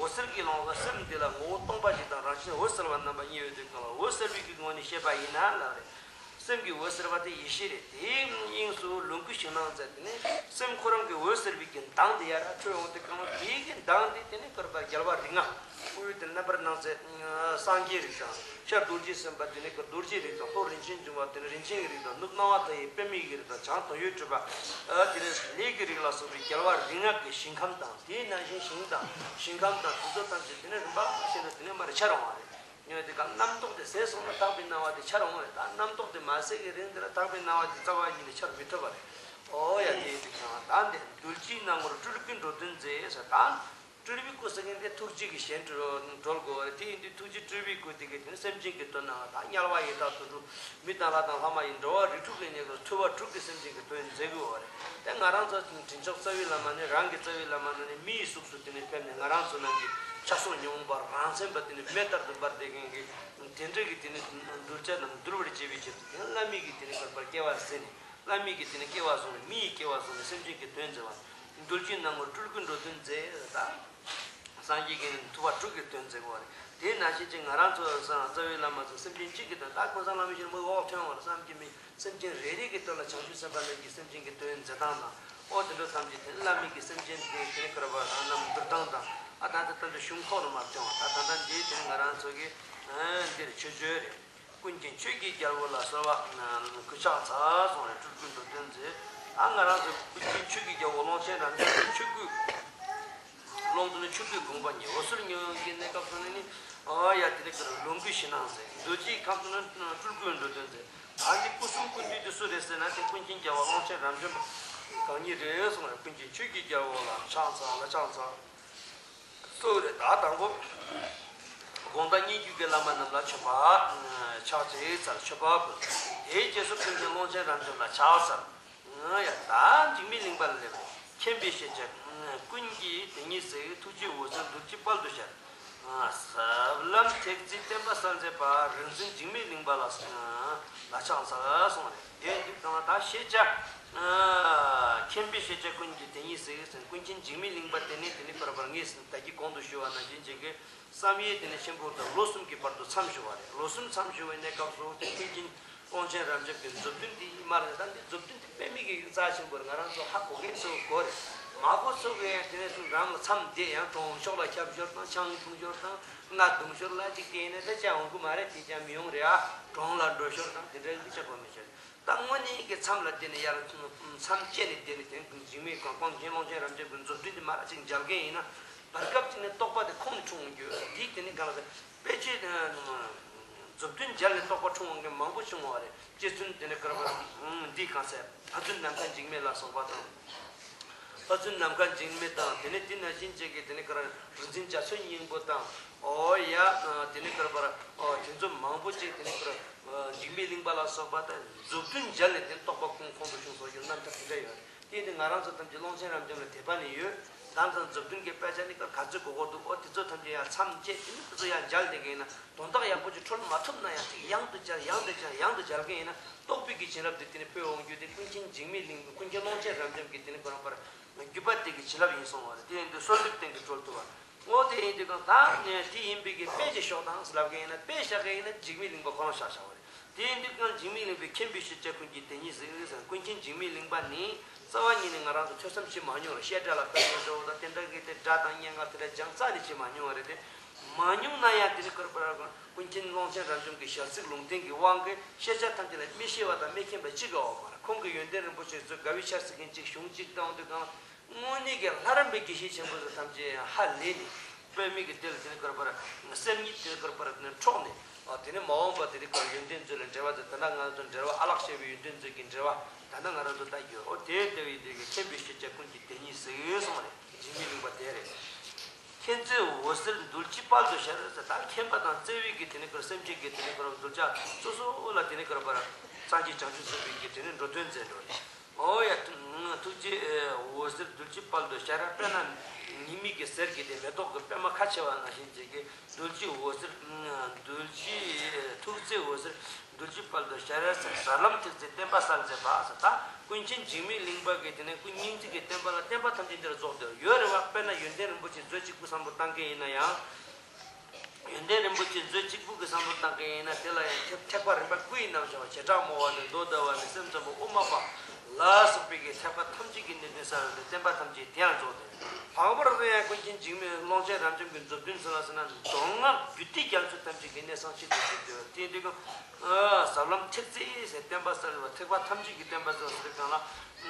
འོད་གསལ་གྱི་ལོངས་སུ་སེམས་འདི་ལ་ངོ་བོ་སྟོང་པ་ཞིག་དང་རང་བཞིན་འོད་གསལ་བ་རྣམ་པ་གཉིས་ཡོད་དུས་གང་ལ། འོད་གསལ་བའི་གི་ངོ་ནས་བཤད་པ་ཡིན་ན་ལབ་རེད། སེམས་ཀྱི་འོད་གསལ་བ་དེ་ཡེ་ཤེས་རེད། དེའི་དབྱིངས་སུ་ལོངས་སྐུའི་ཞིང་སྣང་ཟེར། དེ་ནི་སེམས་ཁོ་རང་གི་འོད་གསལ་བའི་གི་མདངས་དེ་ཡར་འཕྲོས་ཡོང་དུས་གང་ལ། དེའི་གི་མདངས་དེ་དེ་ནི་བསྐལ་པ་རྒྱལ་བ་རིགས་ལྔ། སྐུ་ཡི་དེ་རྣམ་པར་སྣང་མཛད་སངས་རྒྱས་རིགས་དང་། ཤར་རྡོ་རྗེ་སེམས་དཔའ་དེ་ནི་གི་རྡོ་རྗེ་རིགས་དང་། ལྷོ་རིན་ཆེན་འབྱུང་བ་དེ་ནི་རིན་ཆེན་གྱི་རིགས་དང་། ནུབ་སྣང་བ་མཐའ་ཡས་པདྨའི་གི་རིགས་དང་། བྱང་དོན་ཡོད་གྲུབ་པ་དེ་ནི་ལས་ཀྱི་རིགས་ལ་སོགས་པའི་རྒྱལ་བ་རིགས་ལྔ་གི་ཞིང་ཁམས་དང་། དེའི་ནང་བཞིན་ཞིང་དང་ཞིང་ཁམས་དང་དེ་ཚོ་ཐམས་ཅད་དེ་ནི་རིམ་པ་བཞིན་དུ་དེ་ནི་མར་འཆར་འོང་བ་རེད། ཡོད་དེ་ག་རྣམ་རྟོག་དེ་ཟད་སོང་ན་དག་པའི་སྣང་བ་དེ་འཆར་འོང་བ་རེད། ད་རྣམ་རྟོག་དེ་མ་ཟད་ཀྱི་རིང་དེ་ལ་དག་པའི་སྣང་བ་དེ་རྩ་བ་ཉིད་ནས་འཆར་མི་ཐུབ་པ་རེད། ཨོ་ཡ། དེ་ཡིན་དུས་ཀྱང་ད་འདི་རྡུལ་གཅིག་སྣང་ངོར་སྤྲུལ་སྐུའི་འགྲོ་དོན་མཛད་ཟེར། ད་སྤྲུལ་པའི་སྐུ་ཟེར་མཁན་དེ་ཐུགས་རྗེ་གིས་གཞན་གྲོལ་གྲོལ་དགོས་པ་རེད། དེ་ཡིན་དུས་ཐུགས་རྗེ་སྤྲུལ་པའི་སྐུ་དེ་གས་དེ་ནི་སེམས་ཅན་གྱི་དོན་སྣང་བ་དང་། དམྱལ་བ་ཡི་དྭགས་དུད་འགྲོ་མི་དང་ལྷ་དང་ལྷ་མ་ཡིན་འགྲོ་བ་རིགས་དྲུག་གི་གནས་སྐབས་ཐུབ་པ་དྲུག་གི་སེམས་ཅན་གྱི་དོན་མཛད་དགོས་པ་རེད། དེ་ང་རང་ཚོ་དྲིན་ཆེན་རྩ་བའི་བླ་མ་ནི་རང་གི་རྩ་བའི་བླ་མ་ནི་མི་ཡི་གཟུགས་སུ་དེ་ནི་ཕེབས་ནས་ང་རང་ཚོ་ནང་གི་ཆགས་སོགས་ཉོན་མོངས་པ་རང་མཚན་པ་དེ་ནི་མེ་ལྟར་དུ་འབར་བསྡད་མཁན་གྱི་དེ་འདྲ་གི་དེ་ནི་གདུལ་བྱ་རྣམས་འདུལ་བར་བྱེད་པའི་ཕྱིར་དུ། དེ་ནི་བླ་མའི་གི་དེ་ནི་བསྐལ་པར་སྐྱེ་བ་ཟིན་ནས། བླ་མའི་གི་དེ་ནི་སྐྱེ་བ་བཟུང་ནས། མི་ཡི་སྐྱེ་བ་བཟུང་ནས་སེམས་ཅན་གྱི་དོན་མཛད་པ། རྡུལ་གཅིག་སྣང་ངོར་སྤྲུལ་སྐུའི་འགྲོ་དོན་མཛད། ད་སངས་རྒྱས་ཀྱི་ཐུབ་པ་དྲུག་གི་དོན་མཛད་པ་རེད། དེ་ནང་བཞིན་གྱི་ང་རང་ཚོ་རྩ་བའི་བླ་མ་ཚོ་སེམས་ཅན་གཅིག་གི་དོན། ད་ཁོང་ཚང་བླ་མའི་ཞལ་མི་འོག་ཐོན་བ་ལ་བསམ་གྱི་མེད། སེམས་ཅན་རེ་རེ་གི་དོན་ལ་བྱང་ཆུབ་སེམས་དཔའ་རྣམས་ཀྱིས་སེམས་ཅན་གྱི་དོན་མཛད་སྟངས་དང་། ཨོ་དེ་འདྲ་ཐམས་ཅད་དེ་བླ་མའི་གི་སེམས་ཅན་དེ་དེ་ནི་བསྐལ་པ་རྣམས་འདུལ་སྟངས་དང་། ཨ་ད་ལྟ་ད་ལྟ་གཞུང་ཁོག་ནས་མར་ཐོན་བ། ད་ད་ལྟ་འདི་དེ་ནི་ང་རང་ཚོ་གི་འདིར་མཆོད་བརྗོད་རེད། ཀུན་མཁྱེན་ཆོས་ཀྱི་རྒྱལ་པོ་ལ་གསོལ་བ་སྐུ་ཕྱག་འཚལ་གསུངས་ནས་སྤྲུལ་སྐུའི་འགྲོ་དོན་མཛད། ཨ་ང་རང་ཚོ་ཀུན་མཁྱེན་ཆོས་ཀྱི་རྒྱལ་པོ་ཀློང་ཆེན་རབ་འབྱམས་ཀྱི་ཆོས་སྐུའི་ཀློང་དུ་ནི་ཆོས་སྐུའི་དགོངས་པ་བརྙེས། འོད་གསལ་མྱོང་གི་གནས་སྐབས་སུ་ནི་ནི། ཨ་ཡ། དེ་ནི་ཀར་ལོངས་སྐུའི་ཞིང་སྣང་མཛད། རྡོ་རྗེའི་ཁམས་སུ་ནི་སྤྲུལ་སྐུའི་འགྲོ་དོན་མཛད། ད་འདི་སྐུ་གསུམ་ཀུན་འདུས་དེ་སུ་རེད་ཟེར་ན། དེ་ཀུན་མཁྱེན་རྒྱལ་བ་ཀློང་ཆེན་རབ་འབྱམས་པ་གང་ཉིད་རེད་གསུངས་རེད། ཀུན་མཁྱེན་ཆོས་ཀྱི་རྒྱལ་པོ་ལ་ཕྱག་འཚལ་ལ་ཕྱག་འཚལ། གཙོ་བོ་རེད། ད་དང་པོ། དགོངས་དག་སྙན་བརྒྱུད་ཀྱི་བླ་མ་རྣམས་ལ་མཆོད་པ། ཕྱག་བྱས་ཚར་མཆོད་པ་ཕུལ། དེའི་རྗེས་སུ་ཀུན་མཁྱེན་ཀློང་ཆེན་རབ་འབྱམས་ལ་ཕྱག་འཚལ། ཡ། ད་འཇིགས་མེད་གླིང་པ་ལ་སླེབས། མཁྱེན་པའི་ཤེས་བྱ་ཀུན་གྱི་དེ་ཉིད་གཟིགས། ཐུགས་རྗེའི་འོད་ཟེར་རྡུལ་གཅིག་དཔལ་དུ་ཤར། ཟབ་ལམ་ཐེག་མཛད་བསྟན་པ་གསལ་མཛད་པ། རིག་འཛིན་འཇིགས་མེད་གླིང་པ་ལ་ལ་ཕྱག་འཚལ་གསུངས་རེད། དེ་འདི་གང་ལ་ད་ཤེས་བྱ། མཁྱེན་པའི་ཤེས་བྱ་ཀུན་གྱི་དེ་ཉིད་གཟིགས་ཟེར། ཀུན་མཁྱེན་འཇིགས་མེད་གླིང་པ་དེ་ནི་དེ་ནི་བསྐལ་པར་ངས་ད་གིན་གོང་དུ་ཞུས་པ་ནང་བཞིན་བྱེད་དགོས། བསམ་ཡས་དེ་ནི་ཆེན་པོ་དང་ལོ་གསུམ་གྱི་བར་དུ་མཚམས་བཞུགས་པ་རེད། ལོ་གསུམ་མཚམས་བཞུགས་པའི་གནས་སྐབས་སུ་དེ་ཀུན་མཁྱེན་ཀློང་ཆེན་རབ་འབྱམས་ཀྱི་མཛུབ་སྟོན་དེ་ཡིན་མ་རེད། ད་འདི་མཛུབ་སྟོན་དེ་དཔེ་མེད་ཀྱི་རྩ་ཆེན་པོ་རེད། ང་རང་ཚོ་ཧ་གོ་མཁན་ཚོ་གོ་རེད། མ་གོ་ཚོ་གིས་དེ་ནས་རང་ལ་མཚམས་བསྡད་ཡང་གྲོང་ཤོར་ལ་ཁྱབ་ཤོར་དང་ཆང་འཐུང་ཤོར་དང་རྔ་བརྡུང་ཤོར་ལ་ཅིག་བལྟས་ནས་ད་ཅང་འོང་གི་མ་རེད། དེ་ཅང་མི་ཡོང་རེད་ཨ། གྲོང་ལ་འགྲོ་ཤོར་དང་དེ་འདྲ་གི་ཆགས་པ་མི་ཤོར། ད་དངོས་གནས་ཀྱི་མཚམས་ལ་བསྡད་ནས་ཡར་མཚམས་བཅད་ནས་བསྡད་ནས་དེ་འཇིགས་མེད་ཀློང་ཆེན་ཀློང་ཆེན་རབ་འབྱམས་ཀྱི་མཛུབ་སྟོན་དེ་མར་ཅིག་མཇལ་མཁན་ཡིན་ན། བར་སྐབས་ཅིག་ནས་རྟོགས་པ་དེ་ཁོང་ནས་འཁྲུངས་ཡོང་རྒྱུ་དེ་དེ་ནི་གང་ལ་ཟེར། དཔེ་ཆའི་མཛུབ་སྟོན་མཇལ་ནས་རྟོགས་པ་འཁྲུངས་མཁན་མང་པོ་བྱུང་བ་རེད། རྗེ་བཙུན་དེ་ནི་བསྐལ་པ་འདི་གང་ཟེར། ལྷ་བཙུན་ནམ་མཁའ་འཇིགས་མེད་ལ་སོགས་པ་དང་། ལྷ་བཙུན་ནམ་མཁའ་འཇིགས་མེད་དང་དེ་ནི་དེ་ནང་བཞིན་བཅས་ཀྱི་དེ་ནི་བསྐལ་པ་རིག་འཛིན་འཇའ་ཚོན་སྙིང་པོ་དང་། ཨོ་ཡ། དེ་ནི་བསྐལ་པ་དེ་ཚོ་མང་པོ་ཅིག་དེ་ནི་བསྐལ་པ་འཇིགས་མེད་གླིང་པ་ལ་སོགས་པ་དང་མཛུབ་སྟོན་མཇལ་ནས་དེ་ནི་རྟོགས་པ་ཁོང་ཁོང་དུ་བྱུང་སོགས་ཀྱི་རྣམ་ཐར་དེ་འདྲ་ཡོད་རེད། དེ་ནི་ང་རང་ཚོ་ཐམས་ཅད་ཀློང་ཆེན་རབ་འབྱམས་ལ་དད་པ་ནི་ཡོད། དང་དང་མཛུབ་སྟོན་གྱི་དཔེ་ཆ་ནི་ག་ཚོད་དགོས་དགོས་འདུག་ཨོ་དེ་ཚོ་ཐམས་ཅད་ཡང་མཚམས་བཅད་དེ་ནི་དེ་ཚོ་ཡང་མཇལ་བསྡད་མཁན་ཡིན་ན། དོན་དག་ཡག་པོ་ཅིག་འཕྲོ་བརླག་མ་ཐུབ་ན་ཡང་ཅིག་ཡང་དུ་མཇལ་ཡང་དུ་མཇལ་ཡང་དུ་མཇལ་མཁན་ཡིན་ན། རྟོགས་པའི་གི་བྱིན་རླབས་དེ་དེ་ནི་འཕེལ་འོང་རྒྱུ་དེ་ཀུན་མཁྱེན་འཇིགས་མེད་གླིང་པ་ཀུན་མཁྱེན་ཀློང་ཆེན་རབ་འབྱམས་ཀྱི་དེ་ནི་ཁོ་རང་པར་བརྒྱུད་པ་དེ་གི་བྱིན་རླབས་ཡིན་གསུང་བ་རེད། དེ་ཡིན་དུས་གསོལ་འདེབས་བསྟན་གྱི་སྒྲོལ་ཐུབ་པ། འོ་དེ་ཡིན་དུས་གང་ལྟར་ནས་དེ་ཡིན་པའི་གི་དཔེ་ཅིག་ཤོག་དང་ལབ་མཁན་ཡིན་ན། དཔེ་བཞག་མཁན་ཡིན་ན་འཇིགས་མེད་གླིང་པ་ཁོ་རང་བཞག་བཞག་པ་རེད། དེ་ཡིན་དུས་གང་འཇིགས་མེད་གླིང་པའི་མཁྱེན་པའི་ཤེས་བྱ་ཀུན་གྱི་དེ་ཉིད་གཟིགས་ཟེར། ཀུན་མཁྱེན་འཇིགས་མེད་གླིང་པ་ནི་རྩ་བ་ཉིད་ནས་ང་རང་ཚོ་ཐོས་བསམ་བྱེད་མ་མྱོང་རེད། བཤད་གྲྭ་ལ་ཕེབས་ནས་འགྲོ་བ་དང་དེ་འདྲ་གི་དེ་སྒྲ་དང་སྙན་ངག་དེ་འདྲ་སྦྱང་རྩ་ནས་བྱེད་མ་མྱོང་བ་རེད་དེ། མ་མྱོང་ན་ཡང་དེ་ནི་ཀར་པར་ཀུན་མཁྱེན་ཀློང་ཆེན་རབ་འབྱམས་ཀྱི་ཞལ་གཟིགས་ལུང་བསྟན་གྱི་དབང་གིས་ཤེས་བྱ་ཐམས་ཅད་ལ་མི་ཤེས་པ་དང་མི་མཁྱེན་པ་གཅིག་ཀྱང་ཡོད་མ་རེད། ཁོང་གིས་ཡོན་ཏན་རིན་པོ་ཆེ་ཚོ་དགའ་བའི་ཆར་ཟིག་གིན་གཅིག་གཞུང་གཅིག་བཏང་དུས་གང་ལ། དངོས་གནས་ཀྱི་ལྷ་རམས་པའི་དགེ་བཤེས་ཆེན་པོ་ཚོ་ཐམས་ཅད་ཡང་ཧ་ལས་ནས། དཔེ་མི་གི་དེ་ལ་དེ་ནི་ཀར་པར་སེམས་ཉིད་དེ་ཀར་པར་དེ་ནི་འཕྲོག་ནས། ཨ་དེ་ནི་མ་འོངས་པ་དེ་ནི་ཀར་ཡོན་ཏན་མཛོད་ལ་འབྲེལ་བ་དེ་ད་ལྟ་ང་ཚོ་འབྲེལ་བ་ཨ་ལགས་བཤད་པའི་ཡོན་ཏན་མཛོད་ཀྱི་འབྲེལ་བ་ད་ལྟ་ང་རང་ཚོ་ལྟ་རྒྱུ། ཨོ་དེ་ལྟ་བུའི་དེ་གི་མཁྱེན་པའི་ཤེས་བྱ་ཀུན་གྱི་དེ་ཉིད་གཟིགས་གསུངས་པ་རེད། འཇིགས་མེད་གླིང་པ་དེ་རེད། མཁྱེན་བརྩེ་འོད་ཟེར་གདུལ་བྱའི་དཔལ་དུ་ཤར་ཟེར། ད་མཁྱེན་པ་དང་བརྩེ་བའི་གི་དེ་ནི་ཀར་སེམས་ཅན་གྱི་དེ་ནི་ཀར་གདུལ་བྱ་སོ་སོ་ལ་དེ་ནི་ཀར་པར་སངས་རྒྱས་བྱང་ཆུབ་སེམས་དཔའི་གི་དེ་ནི་འགྲོ་དོན་མཛད་འགྲོ་རེད། ཨོ་ཡ། ཐུགས་རྗེ་འོད་ཟེར་གདུལ་བྱའི་དཔལ་དུ་ཤར། དཔེར་ན་ཉི་མའི་གི་ཟེར་གྱི་དེ་མེ་ཏོག་གི་པད་མ་ཁ་ཕྱེ་བ་ནང་བཞིན་བྱེད་ཀྱི་གདུལ་བྱའི་འོད་ཟེར། གདུལ་བྱའི་ཐུགས་རྗེ་འོད་ཟེར་གདུལ་བྱའི་དཔལ་དུ་ཤར་ཟེར། ཟབ་ལམ་ཐེག་མཛད་བསྟན་པ་གསལ་མཛད་པ་ཟེར། ད་ཀུན་མཁྱེན་འཇིགས་མེད་གླིང་པ་གི་དེ་ནས་ཀུན་སྙིང་ཐིག་གི་བསྟན་པ་ལ་བསྟན་པ་ཐམས་ཅད་འདིར་རྫོགས་ཏེ་ཡོད་རེད་བ། དཔེར་ན་ཡོན་ཏན་རིན་པོ་ཆེ་མཛོད་གཅིག་པུ་བསམ་བློ་བཏང་མཁན་ཡིན་ན་ཡང་། ཡོན་ཏན་རིན་པོ་ཆེ་མཛོད་གཅིག་པུ་གི་བསམ་བློ་བཏང་མཁན་ཡིན་ན། དེ་ལ་ཡང་ཐེག་ཐེག་པ་རིམ་པ་དགུ་ཡི་རྣམ་གཞག་བྱེ་བྲག་སྨྲ་བ་ནས་མདོ་སྡེ་པ་ནས་སེམས་ཙམ་པ་དབུ་མ་པ་ལ་སོགས་པའི་གི་ཐེག་པ་ཐམས་ཅད་ཀྱི་གནད་དོན་གསལ་བའི་བསྟན་པ་ཐམས་ཅད་དེ་ཡང་རྫོགས་ཏེ། འཕགས་པ་རི་ཡང་ཀུན་མཁྱེན་འཇིགས་མེད་ཀློང་ཆེན་རབ་འབྱམས་ཀྱི་མཛུབ་སྟོན་ཟེར་ལ་ཟེར་ན། མདོ་སྔགས་རྒྱུད་སྡེ་རྒྱ་མཚོ་ཐམས་ཅད་ཀྱི་གནད་གསང་ཆེད་དུ་བརྗོད་དེ། དེ་དུས་ཀྱང་ཟབ་ལམ་ཐེག་མཛད་ཟེར། བསྟན་པ་གསལ་བ་ཐེག་པ་ཐམས་ཅད་ཀྱི་བསྟན་པ་གསལ་ཟེར་གང་ལ།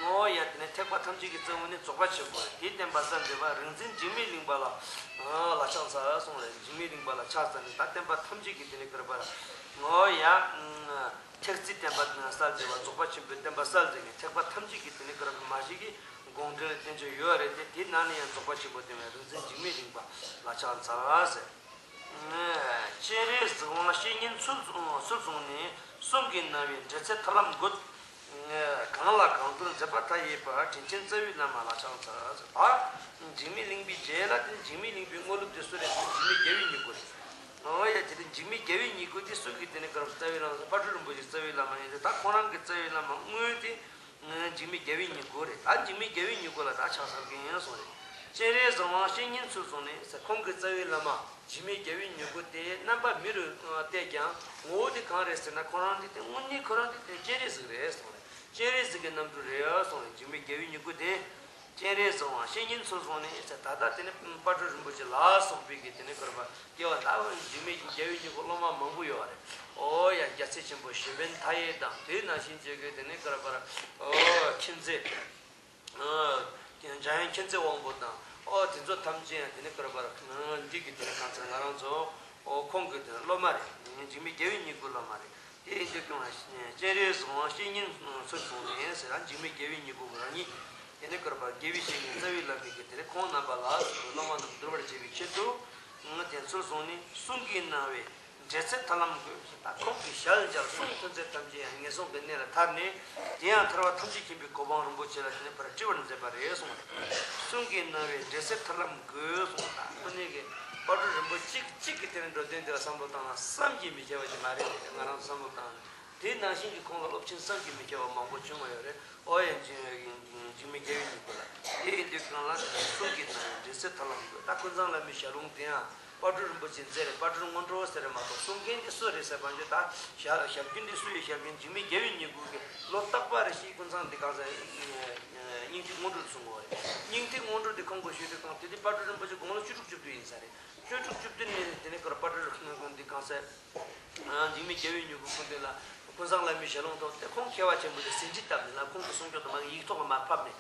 ངོ་ཡ་དེ་ནས་ཐེག་པ་ཐམས་ཅད་ཀྱི་རྩ་བ་ནི་རྫོགས་པ་ཆེན་པོ་རེད། དེའི་བསྟན་པ་གསལ་མཛད་པ་རིག་འཛིན་འཇིགས་མེད་གླིང་པ་ལ་ལ་ཕྱག་འཚལ་གསུངས་རེད། འཇིགས་མེད་གླིང་པ་ལ་ཕྱག་འཚལ་ནས་ད་བསྟན་པ་ཐམས་ཅད་ཀྱི་དེ་ནས་ཀར་པར་ངོ་ཡ་ཐེག་མཛད་བསྟན་པ་གསལ་མཛད་པ་རྫོགས་པ་ཆེན་པོའི་བསྟན་པ་གསལ་མཛད་ཀྱི་ཐེག་པ་ཐམས་ཅད་ཀྱི་དེ་ནས་ཀར་པར་མ་ཞིག་གི་དགོངས་འགྲེལ་བསྟན་བཅོས་ཡོད་རེད་དེ། དེའི་ནང་ནས་ཡང་རྫོགས་པ་ཆེན་པོ་བསྟན་པའི་རིག་འཛིན་འཇིགས་མེད་གླིང་པ་ལ་ཕྱག་འཚལ་ཟེར། སྤྱན་རས་གཟིགས་དབང་བཤེས་གཉེན་ཚུལ་ཚུལ་བཟུང་ནས། གསུང་གིས་གནང་བའི་འབྲེལ་ཚད་ཐར་ལམ་བགོད། གང་ལ་གང་འདུལ་མཛད་པ་མཐའ་ཡས་པ། དྲིན་ཆེན་རྩ་བའི་བླ་མ་ལ་ཕྱག་འཚལ། ད་འཇིགས་མེད་གླིང་པའི་རྗེས་ལ་དེ་འཇིགས་མེད་གླིང་པའི་དངོས་ལུགས་དེ་སུ་རེད་ཟེར་ན། འཇིགས་མེད་རྒྱལ་བའི་མྱུ་གུ་རེད། ཨོ་ཡ། དེ་དེ་འཇིགས་མེད་རྒྱལ་བའི་མྱུ་གུ་དེ་སུ་གི་དེ་ནི་ཀར་རྩ་བའི་བླ་མ་ཟེར། དཔལ་སྤྲུལ་རིན་པོ་ཆེ་རྩ་བའི་བླ་མ་ཡིན་ཏེ། ད་ཁོང་རང་གི་རྩ་བའི་བླ་མ་དངོས་དེ། འཇིགས་མེད་རྒྱལ་བའི་མྱུ་གུ་རེད། ད་འཇིགས་མེད་རྒྱལ་བའི་མྱུ་གུ་ལ་ད་ཕྱག་འཚལ་གྱི་ཡིན་གསུངས་རེད། སྤྱན་རས་གཟིགས་དབང་བཤེས་གཉེན་ཚུལ་བཟུང་ནས་ཟེར། ཁོང་གི་རྩ་བའི་བླ་མ་འཇིགས་མེད་རྒྱལ་བའི་མྱུ་གུ་དེ་རྣམ་པ་མི་རུ་བལྟས་ཀྱང་ངོ་བོ་དེ་གང་རེད་ཟེར་ན། ཁོ་རང་དེ་དེ་དངོས་གནས་ཁོ་རང་དེ་དེ་སྤྱན་རས་གཟིགས་རེད་གསུངས་རེད། སྤྱན་རས་གཟིགས་ཀྱི་རྣམ་སྤྲུལ་རེད་གསུངས་རེད། འཇིགས་མེད་རྒྱལ་བའི་མྱུ་གུ་དེ། སྤྱན་རས་གཟིགས་དབང་བཤེས་གཉེན་ཚུལ་བཟུང་ནས་ཟེར། ད་ལྟ་དེ་ནི་དཔལ་སྤྲུལ་རིན་པོ་ཆེ་ལ་སོགས་པའི་གི་དེ་ནི་ཀར་པར་སྐྱེ་བ་ད་འཇིགས་མེད་རྒྱལ་བའི་མྱུ་གུ་སློབ་མ་མང་པོ་ཡོད་རེད། ཨོ་ཡ། རྒྱལ་སྲས་ཆེན་པོ་གཞན་ཕན་མཐའ་ཡས་དང་། དེ་ནང་བཞིན་བྱེད་དགོས་དེ་ནི་ཀར་པར། ཨོ་མཁྱེན་བརྩེ། ཨོ་འཇམ་དབྱངས་མཁྱེན་བརྩེ་དབང་པོ་དང་། ཨོ་དེ་ཚོ་ཐམས་ཅད་ཡང་དེ་ནི་ཀར་པར་འདི་གི་དེ་ནི་གང་ཚེ་ང་རང་ཚོ། ཨོ་ཁོང་གི་དེ་ནི་སློབ་མ་རེད། འཇིགས་མེད་རྒྱལ་བའི་མྱུ་གུ་སློབ་མ་རེད། དེ་ཡིན་དུས་ཀྱང་སྤྱན་རས་གཟིགས་དབང་བཤེས་གཉེན་ཚུལ་བཟུང་ནས་ཟེར། འཇིགས་མེད་རྒྱལ་བའི་མྱུ་གུ་རང་ཉིད་དེ་ནི་ཀར་པར་དགེ་བའི་བཤེས་གཉེན་རྩ་བའི་བླ་མའི་གི་དེ་ནི་ཁོང་རྣམ་པ་ལ་སོགས་པའི་སློབ་མ་རྣམས་བསྡུར་བར་བྱེད་པའི་ཆེད་དུ། དེ་ཚུལ་བཟུང་ནས་གསུང་གིས་གནང་བའི་འབྲེལ་ཚད་ཐར་ལམ་བགོད། ད་ཁོང་གི་ཞལ་མཇལ་གསུང་ཐོས་ཚད་ཐམས་ཅད་ཡང་ངན་སོང་གི་གནས་ལ་ཐར་ནས། དེ་ཡང་ཐར་པ་ཐམས་ཅད་མཁྱེན་པའི་གོ་འཕང་རིན་པོ་ཆེ་ལ་དེ་ནི་ཕར་སྤྲད་པར་མཛད་པ་རེད་གསུངས། གསུང་གིས་གནང་བའི་འབྲེལ་ཚད་ཐར་ལམ་བགོད་གསུངས། ད་དངོས་གནས་ཀྱི་དཔལ་སྤྲུལ་རིན་པོ་ཆེ་གཅིག་གིས་དེ་ནི་འགྲོ་དོན་དེ་ལ་བསམ་བློ་བཏང་ན་བསམ་གྱིས་མི་ཁྱབ་པ་ཞིག་མ་རེད། ང་རང་བསམ་བློ་བཏང་ན། དེ་ནང་བཞིན་གྱི་ཁོང་ལ་སློབ་ཆེན་བསམ་གྱིས་མི་ཁྱབ་པ་མང་པོ་བྱུང་བ་ཡོད་རེད། ཨོ་ཡ། འཇིགས་མེད་རྒྱལ་བའི་མྱུ་གུ་ལ། དེ་ཡིན་དུས་གང་ལ་གསུང་གིས་གནང་བའི་འབྲེལ་ཚད་ཐར་ལམ་བགོད། ད་ཀུན་བཟང་བླ་མའི་ཞལ་ལུང་དེ་ཡང་དཔལ་སྤྲུལ་རིན་པོ་ཆེས་མཛད་རེད། དཔལ་སྤྲུལ་སྔོན་འགྲོ་ཟེར་རེད་མ་གཏོགས། གསུང་མཁན་དེ་སུ་རེད་ཟེར་བ་འཇོག་ད་ཞལ་ཞལ་རྒྱུན་དེ་སུ་ཡི་ཞལ་རྒྱུན། འཇིགས་མེད་རྒྱལ་བའི་མྱུ་གུ་གི་ལོ་རྟག་པ་རེ་བཞིན་ཀུན་བཟང་འདི་གང་ཟེར། སྙིང་ཐིག་སྔོན་འགྲོ་གསུང་གི་ཡོད་རེད། སྙིང་ཐིག་སྔོན་འགྲོ་འདི་ཁོང་གིས་ཞུས་དུས་གང་དེ་དུས་དཔལ་སྤྲུལ་རིན་པོ་ཆེ་དགུང་ལོ་བཅུ་དྲུག་བཅུ་བདུན་ཡིན་ས་རེད། བཅུ་དྲུག་བཅུ་བདུན་ནས་དེ་ནས་ཀར་དཔལ་སྤྲུལ་འདི་གང་ཟེར། འཇིགས་མེད་རྒྱལ་བའི་མྱུ་གུ་སྐུ་མདུན་ལ་ཀུན་བཟང་བླ་མའི་ཞལ་ལུང་ཐོག་དེ་ཁོང་མཁས་པ་ཆེན་པོ་དེ་ཟིན་བྲིས་བཏབ་ནས་ལ། ཁོང་གི་གསུང་ཆོས་དུ་མ་ཡིག་ཐོག་ལ་མར་ཕབ་ནས།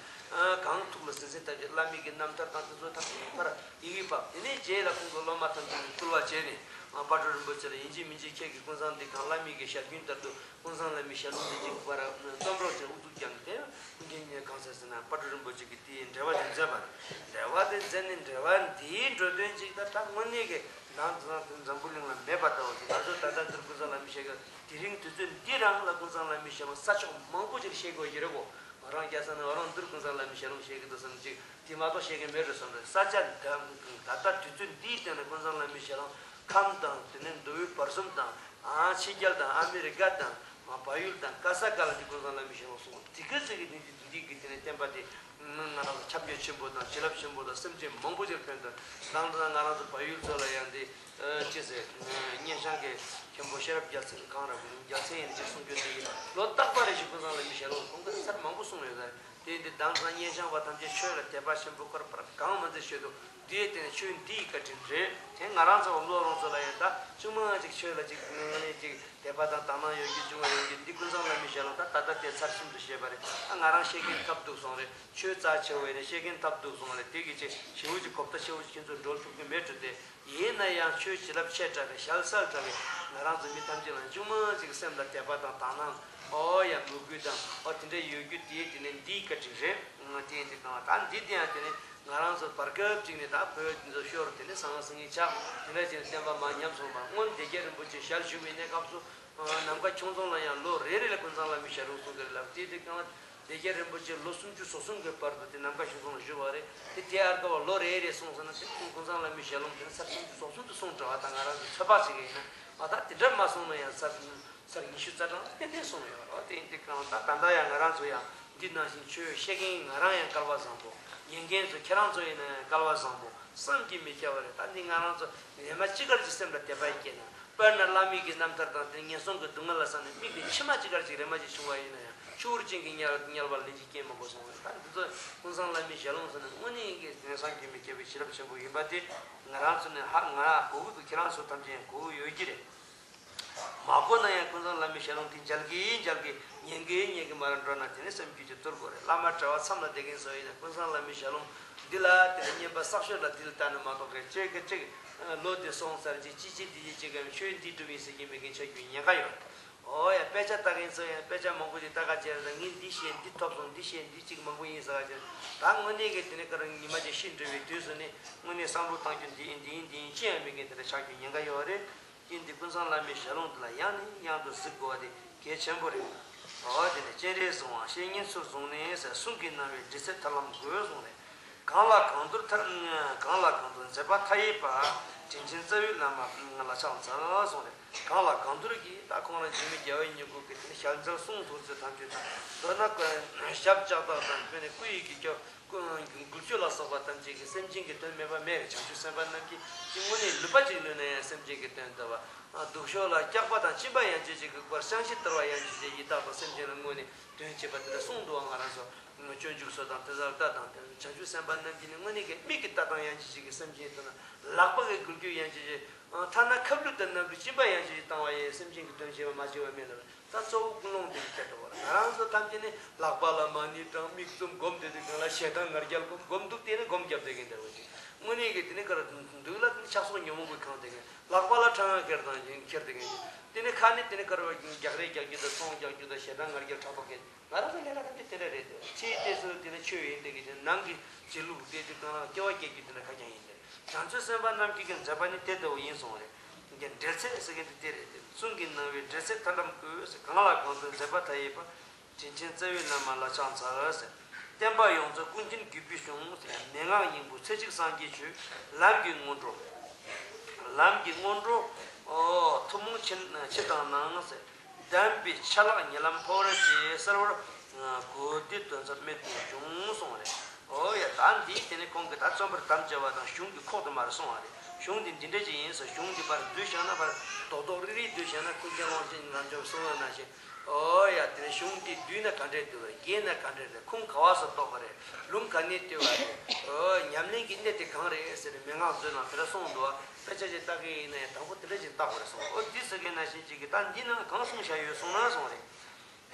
གང་ཐུགས་ལ་ཟིན་ཟིན་བཏབ་ཀྱི་བླ་མའི་གི་རྣམ་ཐར་དང་དེ་ཚོ་ཐམས་ཅད་ཕར་ཡི་གེ་ཕབ། དེ་ནས་རྗེས་ལ་ཁོང་གི་སློབ་མ་ཐམས་ཅད་ཀྱིས་བསྐུལ་བ་བྱས་ནས། དཔལ་སྤྲུལ་རིན་པོ་ཆེ་ལ་ཡིན་གཅིག་མིན་གཅིག་ཁྱེད་ཀྱིས་ཀུན་བཟང་འདི་གང་བླ་མའི་གི་ཞལ་རྒྱུན་ལྟར་དུ་ཀུན་བཟང་བླ་མའི་ཞལ་ལུང་འདི་གཅིག་པར་རྩོམ་རོགས་བྱས། ཨུ་ཚུགས་རྒྱབ་ནས་དེ་ཀུན་མཁྱེན་གང་ཟེར་ཟེར་ན་དཔལ་སྤྲུལ་རིན་པོ་ཆེ་གིས་དེའི་འགྲེལ་པ་དེ་མཛད་པ་རེད། འགྲེལ་པ་དེ་མཛད་ནས་འགྲེལ་པ་འདིའི་འགྲོ་དོན་གཅིག་ད་ལྟ་དངོས་གནས་ཀྱི་ནང་དུ་ནང་དུ་འཛམ་བུ་གླིང་ལ་མེད་པ་ལྟ་བུ་ཞིག་ང་ཚོ་ད་ལྟ་འདིར་ཀུན་བཟང་བླ་མའི་ཞལ་གྱི་དེ་རིང་དུས་ཚོད་འདི་རང་ལ་ཀུན་བཟང་བླ་མའི་ཞལ་ལུང་ས་ཕྱོགས་མང་པོ་ཅིག་ལ་བཤད་དགོས་ཀྱི་རེད་གོ། རང་རྒྱལ་ས་ནས་རང་འདིར་ཀུན་བཟང་བླ་མའི་ཞལ་ལུང་བཤད་ཀྱི་འདུག་བསམ་ཅིག་དེ་མ་གཏོགས་བཤད་ཀྱི་མེད་རེད་བསམ་རེད། ས་ཆ་འདི་ད་ལྟ་དུས་ཚོད་འདིའི་སྟེང་ནས་ཀུན་བཟང་བླ་མའི་ཞལ་ལུང་ཁམས་དང་དེ་ནས་མདོ་དབུས་བར་གསུམ་དང་ཨ་ཕྱི་རྒྱལ་དང་ཨ་མི་རི་ཀ་དང་བལ་ཡུལ་དང་ག་ས་ག་ལ་འདི་ཀུན་བཟང་བླ་མའི་ཞལ་ལུང་གསུངས། དེ་ག་ཚོད་ཀྱི་འདི་འདི་འདི་གི་དེ་ནས་བསྟན་པ་དེ་ང་རང་ལ་ཁྱབ་རྒྱ་ཆེན་པོ་དང་བྱིན་རླབས་ཆེན་པོ་དང་སེམས་ཅན་མང་པོ་ཅིག་ཕན་ཐོགས། དང་དུ་ང་རང་ཚོ་བལ་ཡུལ་ཚོ་ལ་ཡང་འདི། ཅེས་ཟེར། སྙན་ཞང་གི་མཁན་པོ་ཤེས་རབ་རྒྱལ་མཚན་གང་ར་བུ་རྒྱལ་མཚན་ཡིན་ཅེས་གསུང་རྒྱུ་དེ་ཡིན། ལོ་རྟག་པ་རེ་བཞིན་ཀུན་བཟང་བླ་མའི་ཞལ་ལུང་ཁོང་གིས་ཚར་མང་པོ་གསུངས་ཡོད་ས་རེད། དེ་འདི་དང་སང་སྙན་ཞང་བ་ཐམས་ཅད་ཆོས་ལ་དད་པ་ཆེན་པོ་དཀར་པར་གང་མ་མཛད་ཆོས་དུ་འདིའི་སྟེང་ཆོས་འདི་ཡི་བཀའ་དྲིན་རེད། དེ་ང་རང་ཚོ་བློ་རོང་ཚོ་ལ་ཡང་ད་ཅུང་མ་ཅིག་ཆོས་ལ་ཅིག་ངོས་ནས་ཅིག་དད་པ་དང་དག་སྣང་ཡོད་རྒྱུ་ཅུང་མ་ཡོད་རྒྱུ་འདི་ཀུན་བཟང་བླ་མའི་ཞལ་ལུང་ད་ད་ལྟ་དེ་ཚར་གསུམ་དུ་བཤད་པ་རེད། ད་ང་རང་ཤེས་མཁན་ཐབས་སྡུག་སོང་རེད། ཆོས་རྩ་ཆེ་བས་ནས་ཤེས་མཁན་ཐབས་སྡུག་སོང་རེད། དེ་གི་ཅིག་ཞེ་པོ་ཅིག་གོ་བརྡ་ཆེ་བོ་ཅིག་ཁྱེད་ཚོ་འགྲོ་ཐུབ་ཀྱི་མེད་འགྲོ་དེ། ཡིན་ན་ཡང་ཆོས་བྱིན་རླབས་ཆེ་དྲགས་པའི་ཞལ་གསལ་དྲགས་པའི་ང་རང་ཚོ་མི་ཐམས་ཅད་ལ་ཅུང་མ་ཅིག་སེམས་ལ་དད་པ་དང་དག་སྣང་ཨོ་ཡ་མོས་གུས་དང་ཨོ་དེ་འདྲ་ཡོད་རྒྱུ་དེ་དེ་ནས་འདིའི་བཀའ་དྲིན་རེད། དེ་ཡིན་དུས་གང་ལ་ད་འདི་དེ་ཡང་དེ་ནས་ང་རང་ཚོ་བར་སྐབས་ཅིག་ནས་ད་བོད་འདི་ཚོ་ཤོར་དེ་ནས་གསང་སྔགས་སེང་གེ་ཆགས་དེ་འདྲ་ཅིག་ནས་བསྟན་པ་མར་ཉམས་སོང་བ་སྔོན་བདེ་རྒྱལ་རིན་པོ་ཆེ་ཞལ་བཞུགས་པའི་གནས་སྐབས་སུ་ནམ་མཁའ་ཁྱུང་རྫོང་ལ་ཡང་ལོ་རེ་རེ་ལ་ཀུན་བཟང་བླ་མའི་ཞལ་ལུང་གསུང་གི་རེད་ལབ་དེ་དེ་གང་ལ། བདེ་རྒྱལ་རིན་པོ་ཆེ་ལོ་སུམ་ཅུ་སོ་གསུམ་གྱི་བར་དུ་དེ་ནམ་མཁའ་ཁྱུང་རྫོང་ལ་བཞུགས་པ་རེད། དེ་དེ་ཨར་ཀ་བ་ལོ་རེ་རེ་སོང་ཟེར་ན་དེ་ཀུན་བཟང་བླ་མའི་ཞལ་ལུང་དེ་ཚར་སུམ་ཅུ་སོ་གསུམ་དུ་གསུངས་འགྲོ་བ་དང་ང་རང་ཚོ་ཚོད་དཔག་བྱེད་ཀྱི་ཡིན་ན་མ་ད་དེ་འདྲ་མ་སོང་ན་ཡང་ཚར་ཚར་ཉི་ཤུ་རྩ་གྲངས་ཏན་ཏན་སོང་ཡོད་རེད། དེ་ཡིན་དུས་གང་ལྟར་ད་ལྟ་ཡང་ང་རང་ཚོ་ཡང་འདི་ནང་བཞིན་ཆོས་བཤད་མཁན་ང་རང་ཡང་སྐལ་བ་བཟང་པོ་ཉན་མཁན་ཚོ་ཁྱེད་རང་ཚོ་ཡིན་ན་ཡང་སྐལ་བ་བཟང་པོ་བསམ་གྱིས་མི་ཁྱབ་པ་རེད། ད་འདི་ང་རང་ཚོ་ལས་མ་ཅི་དགར་གྱི་སེམས་ལ་དད་པ་ཡི་སྐྱེས་ན། དཔེར་ན་བླ་མའི་གི་རྣམ་ཐར་དང་དེ་ངན་སོང་གི་སྡུག་བསྔལ་ལ་བསམ་ནས་མིག་གི་མཆི་མ་ཅི་དགར་ཅིག་རེ་མ་ཅིག་བྱུང་བ་ཡིན་ན་ཡང་ཆུ་བུར་ཅན་གྱི་དམྱལ་དམྱལ་བར་ལན་ཅིག་སྐྱེས་མི་དགོས་སོང་བས། ད་འདི་ཚོ་ཀུན་བཟང་བླ་མའི་ཞལ་ལུང་ཟེར་ན་དངོས་གནས་ཀྱི་ངན་སོང་རྒྱུན་མི་སྐྱེ་བའི་བྱིན་རླབས་ཆེན་པོ་ཡིན་པ་དེ་ང་རང་ཚོ་ནས་ཧ་ང་གོ་གི་འདུག་ཁྱེད་རང་ཚོ་ཐམས་ཅད་ཡང་གོ་གི་ཡོད་ཀྱི་རེད། མ་གོ་ན་ཡང་ཀུན་བཟང་བླ་མའི་ཞལ་ལུང་དེ་མཇལ་གི་མཇལ་གི་ཉན་གི་ཉན་གི་མ་ར་འགྲོ་ན་དེ་ནས་སེམས་རྒྱུད་ཀྱི་གཏོར་དགོས་རེད། བླ་མ་གྲྭ་བ་མཚམས་ལ་བསྡད་མཁན་ཚོ་ཡིན་ན་ཀུན་བཟང་བླ་མའི་ཞལ་ལུང་འདི་ལ་དེ་ནས་བསྙེན་པ་བསགས་ཤོས་ལ་དེ་ལ་ལྟ་ནས་མ་གཏོགས་གལ་ཆེ་གི་ཅིག་ལོ་དེ་སོང་ཚར་རྗེས་ཅི་ཅི་དེ་ཅི་ཅི་གམ་ཆོས་འདི་སྒྲུབ་ཡིན་ཟེར་གྱི་མེད་མཁན་ཆགས་རྒྱུའི་ཉེན་ཁ་ཡོད། ཨོ་ཡ་དཔེ་ཆ་ལྟ་མཁན་ཚོ་ཡང་དཔེ་ཆ་མང་པོ་ཞིག་ལྟ་ག་བྱས་རེད། ངས་འདི་ཤེས་འདི་ཐོབ་སོང་འདི་ཤེས་འདི་གཅིག་མང་པོ་ཡིན་ཟེར་ག་བྱས་ད་དངོས་གནས་ཀྱི་དེ་ནས་ཀ་ར་ཉི་མ་ཅིག་ཤི་འགྲོ་བའི་དུས་སུ་ནི་དངོས་གནས་བསམ་བློ་བཏང་རྒྱུ་འདི་ཡིན་འདི་ཡིན་འདི་ཡིན་ཅི་ཡང་མེད་མཁན་དེ་འདྲ་ཆགས་རྒྱུའི་ཉེན་ཁ་ཡོད་རེད། ཀྱིན་འདི་ཀུན་བཟང་བླ་མའི་ཞལ་ལུང་འདི་ལ་ཡང་ནས་ཡང་དུ་གཟིགས་དགོས་པ་དེ་གལ་ཆེན་པོ་རེད། ཨོ་དེ་ནས་སྤྱན་རས་གཟིགས་དབང་བཤེས་གཉེན་ཚུར་བཟུང་ནས་ཟེར། གསུང་གིས་གནང་བའི་འབྲེལ་ཚད་ཐར་ལམ་དགོས་གསུངས་ནས། གང་ལ་གང་འདུལ་ཐར་གང་ལ་གང་འདུལ་མཛད་པ་མཐའ་ཡས་པ། དྲིན་ཆེན་རྩ་བའི་བླ་མ་ལ་ཕྱག་འཚལ་གསུངས་ནས། གང་ལ་གང་འདུལ་གྱིས་ད་ཁོང་རང་འཇིགས་མེད་རྒྱལ་བའི་མྱུ་གུ་གི་དེ་ནས་ཞལ་མཇལ་གསུང་ཐོས་ཚུལ་ཐམས་ཅད་དང་མདོར་ན་ཞབས་ལྕགས་ཐག་དང་དཔེ་ནས་སྐུ་ཡི་གི་སྐྱོབ། ཀུན་འགུལ་སྐྱོད་ལ་སོགས་པ་ཐམས་ཅད་ཀྱིས་སེམས་ཅན་གྱི་དོན་མེད་པ་མེད་པའི་བྱང་ཆུབ་སེམས་དཔའ་རྣམས་ཀྱིས་ཀྱི་དངོས་གནས་ལུས་པ་གཅིག་ལུས་ན་ཡང་སེམས་ཅན་གྱི་དོན་དུ་བ། སྡུག་ཤོས་ལ་སྐྱག་པ་དང་གཅིན་པ་ཡང་ཅི་ཞིག་གི་བར་བཤང་གཅི་བཏུལ་བ་ཡང་ཅི་ཞིག་ཡི་དྭགས་དང་སེམས་ཅན་ལ་དངོས་གནས་དོན་བྱེད་པ་དེ་འདྲ་གསུངས་འདུག་བ། ང་རང་ཚོ་སྤྱོད་འཇུག་སོགས་དང་དེ་ལྟར་ལྟ་དང་བྱང་ཆུབ་སེམས་དཔའ་རྣམས་ཀྱིས་ནི་དངོས་གནས་ཀྱི་མིག་གིས་ལྟ་སྟངས་ཡང་ཅི་ཞིག་གི་སེམས་ཅན་དུ་ན་ལག་པ་གིས་འགུལ་སྐྱོད་ཡང་ཅི་ཞིག་ཐ་ན་ཁབ་ལུད་དང་སྣབས་ལུད་གཅིན་པ་ཡང་ཅི་ཞིག་བཏང་བ་ཡང་སེམས་ཅན་གྱི་དོན་བྱེད་པ་མ་བྱས་པ་མེད་ལ། ད་གཙོ་བོ་ཀུན་སློང་དེ་གི་ཐད་དུ་བ་ལ་ང་རང་ཚོ་ཐམས་ཅད་ནི་ལག་པ་ལ་མ་ཎི་བགྲང་མིག་བཙུམ་སྒོམ་བསྡད་དུས་གང་ལ་ཞེ་སྡང་ང་རྒྱལ་སྒོམ་སྒོམ་འདུག་དེ་ནི་སྒོམ་རྒྱབ་བསྡད་མཁན་འདྲ་བོ་ཅིག་དངོས་གནས་ཀྱི་དེ་ནི་ཀར་འདུག་ལ་ཆགས་སོགས་ཉོན་མོངས་ཀྱིས་གང་བསྡད་མཁན། ལག་པ་ལ་ཁྲག་ཁྱེར་དང་ཁྱེར་བསྡད་མཁན་ཅིག་དེ་ནི་ཁ་ནི་དེ་ནི་ཀར་བ་རྒྱག་རེས་རྒྱག་རྒྱུ་དང་ཚོང་རྒྱག་རྒྱུ་དང་ཞེ་སྡང་ང་རྒྱལ་ཕྲག་དོག་མཁན་ང་རང་ཚོ་ལས་ཀ་ཐམས་ཅད་དེ་འདྲ་རེད་དེ། ཕྱིའི་བལྟས་ཚུལ་དེ་ནི་ཆོས་ཡིན་དེ་གི་དེ་ནང་གི་བྱེད་ལུགས་དེ་དེ་གང་ལ་སྐྱེ་བ་སྐྱེ་རྒྱུ་དེ་འདྲ་ཁ་རྐྱང་ཡིན་ཏེ། བྱང་ཆུབ་སེམས་དཔའ་རྣམས་ཀྱི་གི་མཛད་པ་ནི་དེ་ལྟ་བུ་ཡིན་གསུངས་རེད། འདི་འབྲེལ་ཚད་ཟེར་མཁན་དེ་དེ་རེད་དེ། གསུང་གིས་གནང་བའི་འབྲེལ་ཚད་ཐར་ལམ་བཀོད་ཟེར། གང་ལ་གང་འདུལ་མཛད་པ་མཐའ་ཡས་པ། དྲིན་ཆེན་རྩ་བའི་བླ་མ་ལ་ཕྱག་འཚལ་ཟེར། བསྟན་པ་ཡོངས་རྫོགས་ཀུན་མཁྱེན་བརྒྱུད་པའི་གཞུང་ཟེར། མན་ངག་སྙིང་པོ་ཚེ་གཅིག་སངས་རྒྱས་ཆོས། ལམ་གྱི་སྔོན་འགྲོ། ལམ་གྱི་སྔོན་འགྲོ། ཨོ་ཐུན་མོང་ཕྱི་ཕྱི་དང་ནང་ཟེར། གདམས་པའི་ཆ་ལག་ཉེ་ལམ་འཕོ་བར་བྱེད་གསལ་བར་གོ་བདེ་དོན་ཚབ་རྨད་དུ་བྱུང་གསུངས་པ་རེད། ཨོ་ཡ་ད་འདིའི་དེ་ནས་ཁོང་གིས་ད་རྩོམ་པར་དམ་བཅའ་བ་དང་གཞུང་གི་ཁོག་ཏུ་མར་གསུངས་པ་རེད། གཞུང་འདི་འདི་འདྲ་ཅིག་ཡིན་ཟེར། གཞུང་འདི་མར་བསྡུས་བཞག་ན་མར་རྡོག་རྡོག་རིལ་རིལ་བསྡུས་བཞག་ན་ཀུན་མཁྱེན་ཀློང་ཆེན་ངག་འཇོམས་གསུངས་པ་ནང་བཞིན། ཨོ་ཡ་དེ་ནས་གཞུང་འདི་བསྡུས་ན་ག་འདྲས་འདུག་རེད། རྒྱས་ན་ག་འདྲས་རེད། ཁུངས་ག་བ་སུ་གཏོགས་པ་རེད། ལུང་ག་ནས་བཏུས་པ་རེད། ཨོ་ཉམས་ལེན་གྱི་གནད་དེ་གང་རེད་ཟེར་ནས་མན་ངག་མཛོད་ནང་དེ་འདྲ་གསུངས་འདུག་བ། དཔེ་ཆ་ཞིག་ལྟ་གི་ཡིན་ན་ཡང་དང་པོ་དེ་འདྲ་ཞིག་ལྟ་དགོས་རེད་གསུངས། ཨོ་འདི་ཟེར་མཁན་ནང་བཞིན་ཅིག་གིས་ད་འདི་ནང་གང་གསུངས་བཞག་ཡོད་གསུངས་ན་གསུངས་རེད།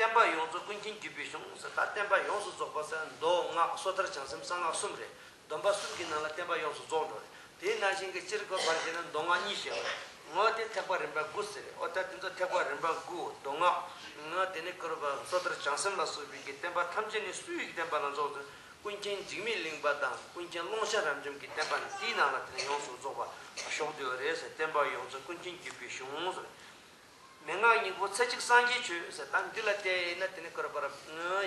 བསྟན་པ་ཡོངས་རྫོགས་ཀུན་མཁྱེན་བརྒྱུད་པའི་གཞུང་ཟེར། ད་བསྟན་པ་ཡོངས་སུ་རྫོགས་པ་ཟེར་མདོ་སྔགས་སོ་ཐར་བྱང་སེམས་གསང་སྔགས་གསུམ་རེད། སྡོམ་པ་གསུམ་གྱི་ནང་ལ་བསྟན་པ་ཡོངས་སུ་རྫོགས་འགྲོ་རེད། དེའི་ནང་བཞིན་གྱི་སྤྱིར་གོ་བར་བྱས་ན་མདོ་སྔགས་གཉིས་བཤད་པ་རེད། ངོ་དེ་ཐེག་པ་རིམ་པ་དགུ་ཟེར་རེད། ཨོ་ད་དེ་ཚོ་ཐེག་པ་རིམ་པ་དགུ་མདོ་སྔགས་ངོ་དེ་ནས་བསྐུར་བ་སོ་ཐར་བྱང་སེམས་ལ་སོགས་པའི་གི་བསྟན་པ་ཐམས་ཅད་ནི་སུའི་གི་བསྟན་པ་ལ་རྫོགས་ཟེར། ཀུན་མཁྱེན་འཇིགས་མེད་གླིང་པ་དང་ཀུན་མཁྱེན་ཀློང་ཆེན་རབ་འབྱམས་ཀྱི་བསྟན་པ་ནི་དེའི་ནང་ལ་དེ་ནས་ཡོངས་སུ་རྫོགས་པ་ཞོག་བསྡད་པ་རེད་ཟེར། བསྟན་པ་ཡོངས་རྫོགས་ཀུན་མཁྱེན་བརྒྱུད་པའི་གཞུང་ཟེར། མན་ངག་སྙིང་པོ་ཚེ་གཅིག་སངས་རྒྱས་ཆོས་ཟེར། ད་འདི་ལ་བལྟས་ཡིན་ན་དེ་ནི་ག་རེ་ཟེར་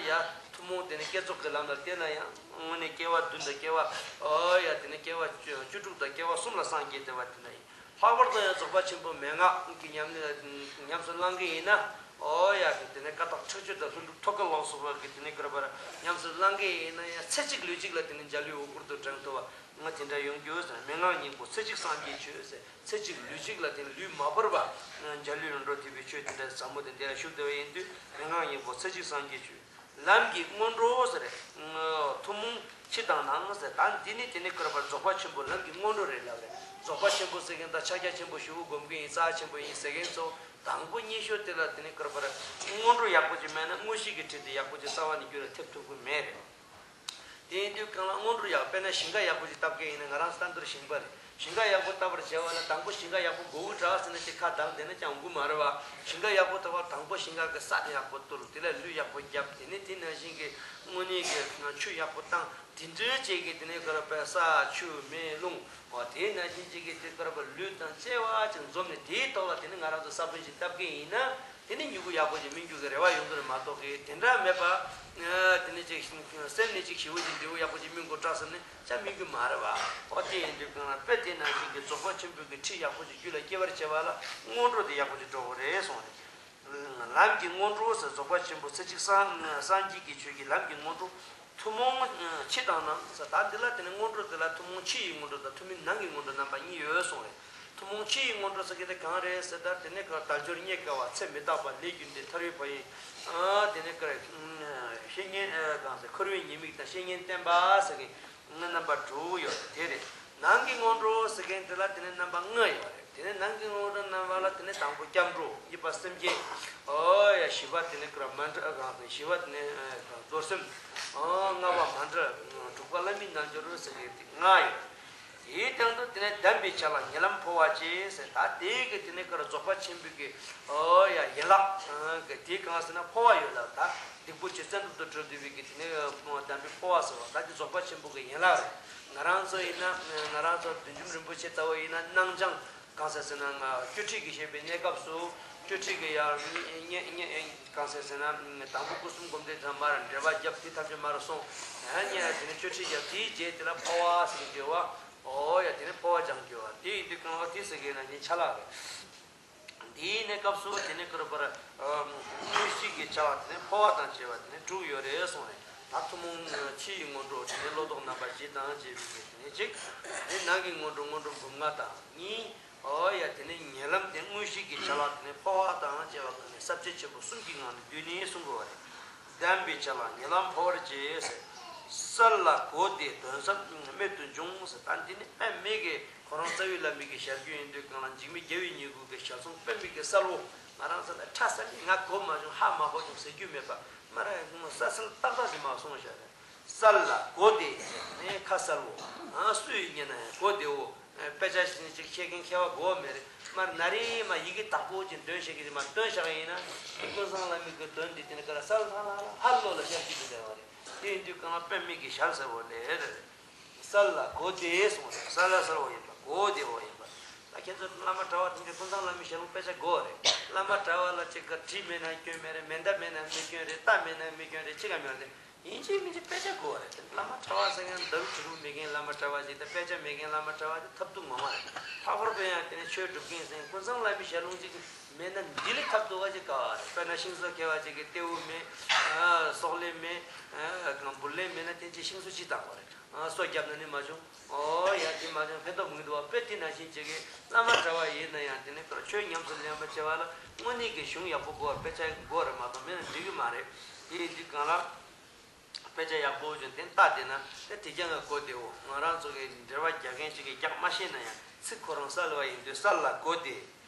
ཡ། ཐུན་མོང་དེ་ནི་བསྐྱེད་རྫོགས་ཀྱི་ལམ་ལ་བལྟས་ན་ཡང་དངོས་གནས་སྐྱེ་བ་བདུན་དང་སྐྱེ་བ་ཨོ་ཡ་དེ་ནི་སྐྱེ་བ་བཅུ་བཅུ་དྲུག་དང་སྐྱེ་བ་གསུམ་ལ་སངས་རྒྱས་བསྡད་པ་དེ་འདྲ་ཡིན། ལྷག་པར་དུ་ཡང་རྫོགས་པ་ཆེན་པོ་མན་ངག་གི་ཉམས་ལེན་ཉམས་སུ་བླང་གི་ཡིན་ན་ཨོ་ཡ་དེ་ནི་ཀ་དག་ཁྲེགས་ཆོད་དང་ལྷུན་གྲུབ་ཐོབ་གི་ལོག་སོགས་པ་གི་དེ་ནི་ག་རེ་ཟེར་ཉམས་སུ་བླང་གི་ཡིན་ན་ཡང་ཚེ་གཅིག་ལུས་གཅིག་ལ་དེ་ནི་འཇའ་ལུས་འོད་སྐུར་དུ་འགྲེང་ཐུབ་པ་ང་དེ་འདྲ་ཡོང་རྒྱུ་ཟེར། མན་ངག་སྙིང་པོ་ཚེ་གཅིག་སངས་རྒྱས་ཆོས་ཟེར། ཚེ་གཅིག་ལུས་གཅིག་ལ་དེ་ནི་ལུས་མ་བོར་བ་འཇའ་ལུས་ལ་འགྲོ་ཐུབ་པའི་ཆོས་དེ་འདྲ་ཟབ་མོ་དེ་འདི་ལ་ཞུགས་བསྡད་པ་ཡིན་དུས་མན་ངག་སྙིང་པོ་ཚེ་གཅིག་སངས་རྒྱས་ཆོས། ལམ་གྱི་སྔོན་འགྲོ་ཟེར། ཐུན་མོང་ཕྱི་དང་ནང་ཟེར། ད་འདི་ནི་དེ་ནི་ག་རེ་ཟེར་རྫོགས་པ་ཆེན་པོ་ལམ་གྱི་སྔོན་འགྲོ་རེད་ལབ་རེད། རྫོགས་པ་ཆེན་པོ་ཟེར་མཁན་དང་ཕྱག་རྒྱ་ཆེན་པོ་ཞེ་པོ་སྒོམ་གྱི་ཡིན་རྩ་ཆེན་པོ་ཡིན་ཟེར་མཁན་ཚོ་དང་པོ་སྙན་ཞུ་དེ་ལ་དེ་ནི་ག་རེ་ཟེར་སྔོན་འགྲོ་ཡག་པོ་ཅིག་མེད་ན་དངོས་གཞི་གི་ཁྲིད་དེ་ཡག་པོ་ཅིག་རྩ་བ་ནས་རྒྱུད་ལ་ཐེབས་ཐུབ་ཀྱི་མེད་རེད། དེ་ཡིན་དུས་གང་ལ་སྔོན་འགྲོ་ཡག་དཔེར་ན་ཞིང་ཁ་ཡག་པོ་ཞིག་བཏབ་མཁན་ཡིན་ན་ང་རང་ལྟ་འདིར་ཞིང་པ་རེད། ཞིང་ཁ་ཡག་པོ་བཏབ་པར་བྱ་བ་ལ་དང་པོ་ཞིང་ཁ་ཡག་པོ་དགོས་ཀྱི་དྲག་ཟེར་ན་ཅིག་ཁ་གདངས་བསྡད་ན་ཅང་དགོས་མ་རེད་བ། ཞིང་ཁ་ཡག་པོ་བཏབ་པར་དང་པོ་ཞིང་ཁ་གི་ས་དེ་ཡག་པོ་བཏུལ། དེ་ལ་ལུད་ཡག་པོ་བརྒྱབ། དེ་ནས་དེ་ནང་བཞིན་གྱི་དངོས་གནས་ཀྱི་ཆུ་ཡག་པོ་བཏང་། དེ་འདྲའི་བྱས་ཀྱི་དེ་ནས་ག་རེ་ཟེར་ས་ཆུ་མེ་རླུང་བ་དེ་ནང་བཞིན་བྱས་ཀྱི་དེ་ག་རེ་ཟེར་ལུད་དང་བཅས་པ་ཅིག་འཛོམས་ནས་དེའི་ཐོག་ལ་དེ་ནས་ང་རང་ཚོ་ས་བོན་ཞིག་བཏབ་མཁན་ཡིན་ན། དེ་ནི་མྱུ་གུ་ཡག་པོ་ཅིག་སྨིན་རྒྱུ་གི་རེ་བ་ཡོང་གི་རེད་མ་གཏོགས་གི་དེ་འདྲ་མེད་པ། དེ་ནི་ཅིག་སེམས་ནས་ཅིག་ཞེ་པོ་ཅིག་འབྲས་བུ་ཡག་པོ་ཅིག་སྨིན་དགོས་དྲག་བསམ་ནས་ཅང་སྨིན་གི་མ་རེད་བ། ཨོ་དེ་ཡིན་དུས་གང་ལ་དཔེ་དེ་ནང་བཞིན་གྱི་རྫོགས་པ་ཆེན་པོའི་གི་ཁྲིད་ཡག་པོ་ཅིག་རྒྱུད་ལ་སྐྱེ་བར་བྱེད་པ་ལ་སྔོན་འགྲོ་དེ་ཡག་པོ་ཅིག་འགྲོ་དགོས་རེད་གསུངས་རེད། ལམ་གྱི་སྔོན་འགྲོ་ཟེར། རྫོགས་པ་ཆེན་པོ་ཚེ་གཅིག་སངས་སངས་རྒྱས་ཀྱི་ཆོས་ཀྱི་ལམ་གྱི་སྔོན་འགྲོ། ཐུན་མོང་ཕྱི་དང་ནང་ཟེར། ད་འདི་ལ་དེ་ནི་སྔོན་འགྲོ་དེ་ལ་ཐུན་མོང་ཕྱི་ཡི་སྔོན་འགྲོ་དང་ཐུན་མིན་ནང་གི་སྔོན་འགྲོ་རྣམ་པ་གཉིས་ཡོད་གསུངས་རེད། ཐུན་མོང་ཕྱི་ཡི་སྔོན་འགྲོ་ཟེར་གྱི་དེ་གང་རེད་ཟེར་ན་དེ་ནི་ག་དལ་འབྱོར་རྙེད་དཀའ་བ། ཚེ་མི་རྟག་པ། ལས་རྒྱུ་འབྲས། ཐར་པའི་ཕན་ཡོན། དེ་ནི་ག་བཤེས་གཉེན་གང་ཟེར་འཁོར་བའི་ཉེས་དམིགས་དང་བཤེས་གཉེན་བསྟེན་པ་ཟེར་གྱི་རྣམ་པ་དྲུག་ཡོད་རེད། དེ་རེད། ནང་གི་སྔོན་འགྲོ་ཟེར་མཁན་དེ་ལ་དེ་ནི་རྣམ་པ་ལྔ་ཡོད་རེད། དེ་ནི་ནང་གི་སྔོན་འགྲོ་རྣམ་པ་ལ་དེ་ནི་དང་པོ་སྐྱབས་འགྲོ། གཉིས་པ་སེམས་བསྐྱེད། ཨོ་ཡ། བཞི་པ་དེ་ནི་ག་རེ་མཎྜལ་གང་ཟེར། བཞི་པ་དེ་ནི་རྡོར་སེམས། ཨོ་ལྔ་པ་མཎྜལ། དྲུག་པ་བླ་མའི་རྣལ་འབྱོར་ཟེར་གྱི་དེ་ལྔ་ཡོད། དེའི་སྟེང་དུ་དེ་ནས་གདམས་པའི་ཆ་ལ་ཉེ་ལམ་འཕོ་བ་སྤྱད་ཟེར། ད་དེའི་གི་དེ་ནས་ག་རེ་རྫོགས་པ་ཆེན་པོའི་གི་ཨོ་ཡ་ཡན་ལག་གི་དེ་གང་ཟེར་ན་འཕོ་བ་ཡོད་ལ། ད་སྡིག་པ་ཅན་བཙན་ཐབས་སུ་གྲོལ་བསྡད་པའི་གི་དེ་ནས་གདམས་པའི་འཕོ་བ་ཟེར་བ་ད་དེ་རྫོགས་པ་ཆེན་པོ་གི་ཡན་ལག་རེད། ང་རང་ཚོ་ཡིན་ན་ང་རང་ཚོ་བདུད་འཇོམས་རིན་པོ་ཆེ་ལྟ་བུ་ཡིན་ན་སྣང་སྦྱང་གང་ཟེར་ཟེར་ན་ང་སྤྱོད་ཁྲིད་ཀྱི་བཤད་པའི་གནས་སྐབས་སུ་སྤྱོད་ཁྲིད་ཀྱི་ཡར་གང་ཟེར་ཟེར་ན་དང་པོ་སྐུ་གསུམ་སྒོམ་བཟླས་དང་མར་འགྲེལ་པ་བརྒྱབ། དེ་ཐམས་ཅད་མར་སོང་། ཡང་ཉེ་དེ་ནས་སྤྱོད་ཁྲིད་བརྒྱབ། དེའི་རྗེས་དེ་ལ་འཕོ་བ་ཟེར་གྱི་བརྗོད་པ། ཨོ་ཡ། དེ་ནས་འཕོ་བ་སྦྱང་རྒྱུ་བ་དེ་ཡིན་དུས་གང་བ་དེ་ཟེར་གྱི་ན་ནི་ཆ་ལག་རེད། དེའི་གནས་སྐབས་སུ་དེ་ནས་ཀུན་པར་དངོས་གཞི་གི་བྱ་བ་དེ་ནས་འཕོ་བ་དང་བཅས་པ་དེ་ནས་དྲུག་ཡོད་རེད་གསུངས་རེད། ད་ཐུན་མོང་ཕྱི་ཡི་སྔོན་འགྲོ་དེ་ནས་བློ་ལྡོག་རྣམ་པ་བཞི་དང་བཅས་པའི་དེ་ནས་གཅིག་དེ་ནས་ནང་གི་སྔོན་འགྲོ་སྔོན་འགྲོ་འབུམ་ལྔ་དང་གཉིས། ཨོ་ཡ། དེ་ནས་ཉེ་ལམ་དེ་དངོས་གཞི་གི་བྱ་བ་དེ་ནས་འཕོ་བ་དང་བཅས་པ་ཀུན་ནས་ས་བཅད་ཆེན་པོ་གསུམ་གྱི་ངང་ནས་བསྡུས་ནས་གསུང་དགོས་པ་རེད། གདམས་པའི་ཆ་ལ་ཉེ་ལམ་འཕོ་བར་བྱེད་ཟེར། གསལ་ལ་གོ་བདེ་དོན་ཟབ་རྨད་དུ་བྱུང་ཟེར། ད་འདི་ནི་དཔེ་མེད་ཀྱི་ཁོ་རང་རྩ་བའི་བླ་མའི་གི་ཞལ་རྒྱུན་ཡིན་དུས་གང་ལ་འཇིགས་མེད་རྒྱལ་བའི་ཉིད་སྐུ་གི་ཞལ་གསུང་དཔེ་མེད་ཀྱི་གསལ་བོ། ང་རང་ཚོ་ལ་ཁྲ་གསལ་ནི་ང་གོ་མ་བྱུང་ཧ་མ་གོ་བྱུང་ཟེར་རྒྱུ་མེད་པ་མ་ར་ཡང་གསལ་གསལ་ཏག་ཏག་ཅིག་མ་གསུངས་བཞག་རེད། གསལ་ལ་གོ་བདེ་ཟེར་ནས་ཁ་གསལ་བོ། ཨ་སུས་ཉན་ན་ཡང་གོ་བདེ་བོ། དཔེ་ཆ་ཞིག་ཅིག་ཤེས་མཁན་མཁས་པ་དགོས་མེད་རེད། མར་ན་རེ་མ་ཡི་གེ་དག་པོ་ཅིག་འདོན་ཤེས་ཀྱི་མ་འདོན་བཞག་ཡིན་ན། ཀུན་བཟང་བླ་མའི་གི་དོན་འདི་དེ་ནི་ག་ར་གསལ་ལྷང་ལྷང་ལ་ཧ་ལོ་ལ་ཤར་གྱི་འདུག་ལས་བ་རེད། དེ་ཡིན་དུས་གང་ལ་དཔེ་མེད་ཀྱི་ཞལ་གསལ་བོ་ལས་རེད། གསལ་ལ་གོ་བདེ་གསུངས་རེད། གསལ་ལ་གསལ་བོ་ཡིན་པ་གོ་བདེ་བོ་ཡིན་པ། ད་ཁྱེད་ཚོ་བླ་མ་གྲྭ་བ་དེ་ཚོ་ཀུན་བཟང་བླ་མའི་ཞལ་ལུང་དཔེ་ཆ་དགོས་རེད། བླ་མ་གྲྭ་བ་ལ་ཅིག་ག་བྲིས་མེད་ན་སྐྱོན་མེད་རེད། མེ་མདའ་མེད་ན་མི་སྐྱོན་རེད། རྟ་མེད་ན་མི་སྐྱོན་རེད། ཅི་ག་མེད་རེད། ཡིན་གཅིག་མིན་གཅིག་དཔེ་ཆ་དགོས་རེད། བླ་མ་གྲྭ་བ་ཟེར་མཁན་ལ་ལུག་གྲི་གུ་མེད་མཁན་བླ་མ་གྲྭ་བ་ཞིག་དང་དཔེ་ཆ་མེད་མཁན་བླ་མ་གྲྭ་བ་དེ་ཐབས་སྡུག་ངོ་མ་རེད། ལྷག་པར་དུ་ཡང་དེ་ནས་ཆོས་སྒྲུབ་མཁན་ཟེར་མཁན་ཀུན་བཟང་བླ་མའི་ཞལ་ལུང་གཅིག་མེད་ན་འདི་ལས་ཐབས་སྡུག་པ་ཅིག་ག་བ་རེད། དཔེར་ན་ཤིང་བཟོ་མཁས་པ་ཅིག་གིས་ཏེའུ་མེད། སོག་ལེ་མེད། གང་འབུར་ལེན་མེད་ན་དེ་ཅིག་ཤིང་བཟོ་ཅི་བཏང་བ་རེད། སོ་བརྒྱབ་ན་ནི་མ་བྱུང་། ཨོ་ཡ་དེ་མ་བྱུང་ཕན་ཐོགས་མི་འདུག་བ། དཔེ་དེ་ནང་བཞིན་ཅིག་གིས་བླ་མ་གྲྭ་བ་ཡིན་ན་ཡང་དེ་ནས་ཆོས་ཉམས་སུ་ལེན་པ་བྱེད་པ་ལ་དངོས་གནས་ཀྱི་གཞུང་ཡག་པོ་དགོས་པ་དཔེ་ཆ་དགོས་རེད་མ་གཏོགས་མེད་ན་འགྲིག་གི་མ་རེད། དེ་ཡིན་དུས་གང་ལ། དཔེ་ཆ་ཡག་པོ་བྱུང་དེ་ལྟ་བསྡད་ན་དེ་དེ་རྐྱང་ག་གོ་བདེ་བོ། ང་རང་ཚོ་གི་འགྲེལ་པ་རྒྱག་མཁན་ཅིག་གིས་རྒྱག་མ་ཤེས་ན་ཡང་ཚིག་ཁོ་རང་གསལ་བ་ཡིན་དུས་གསལ་ལ་གོ་བདེ།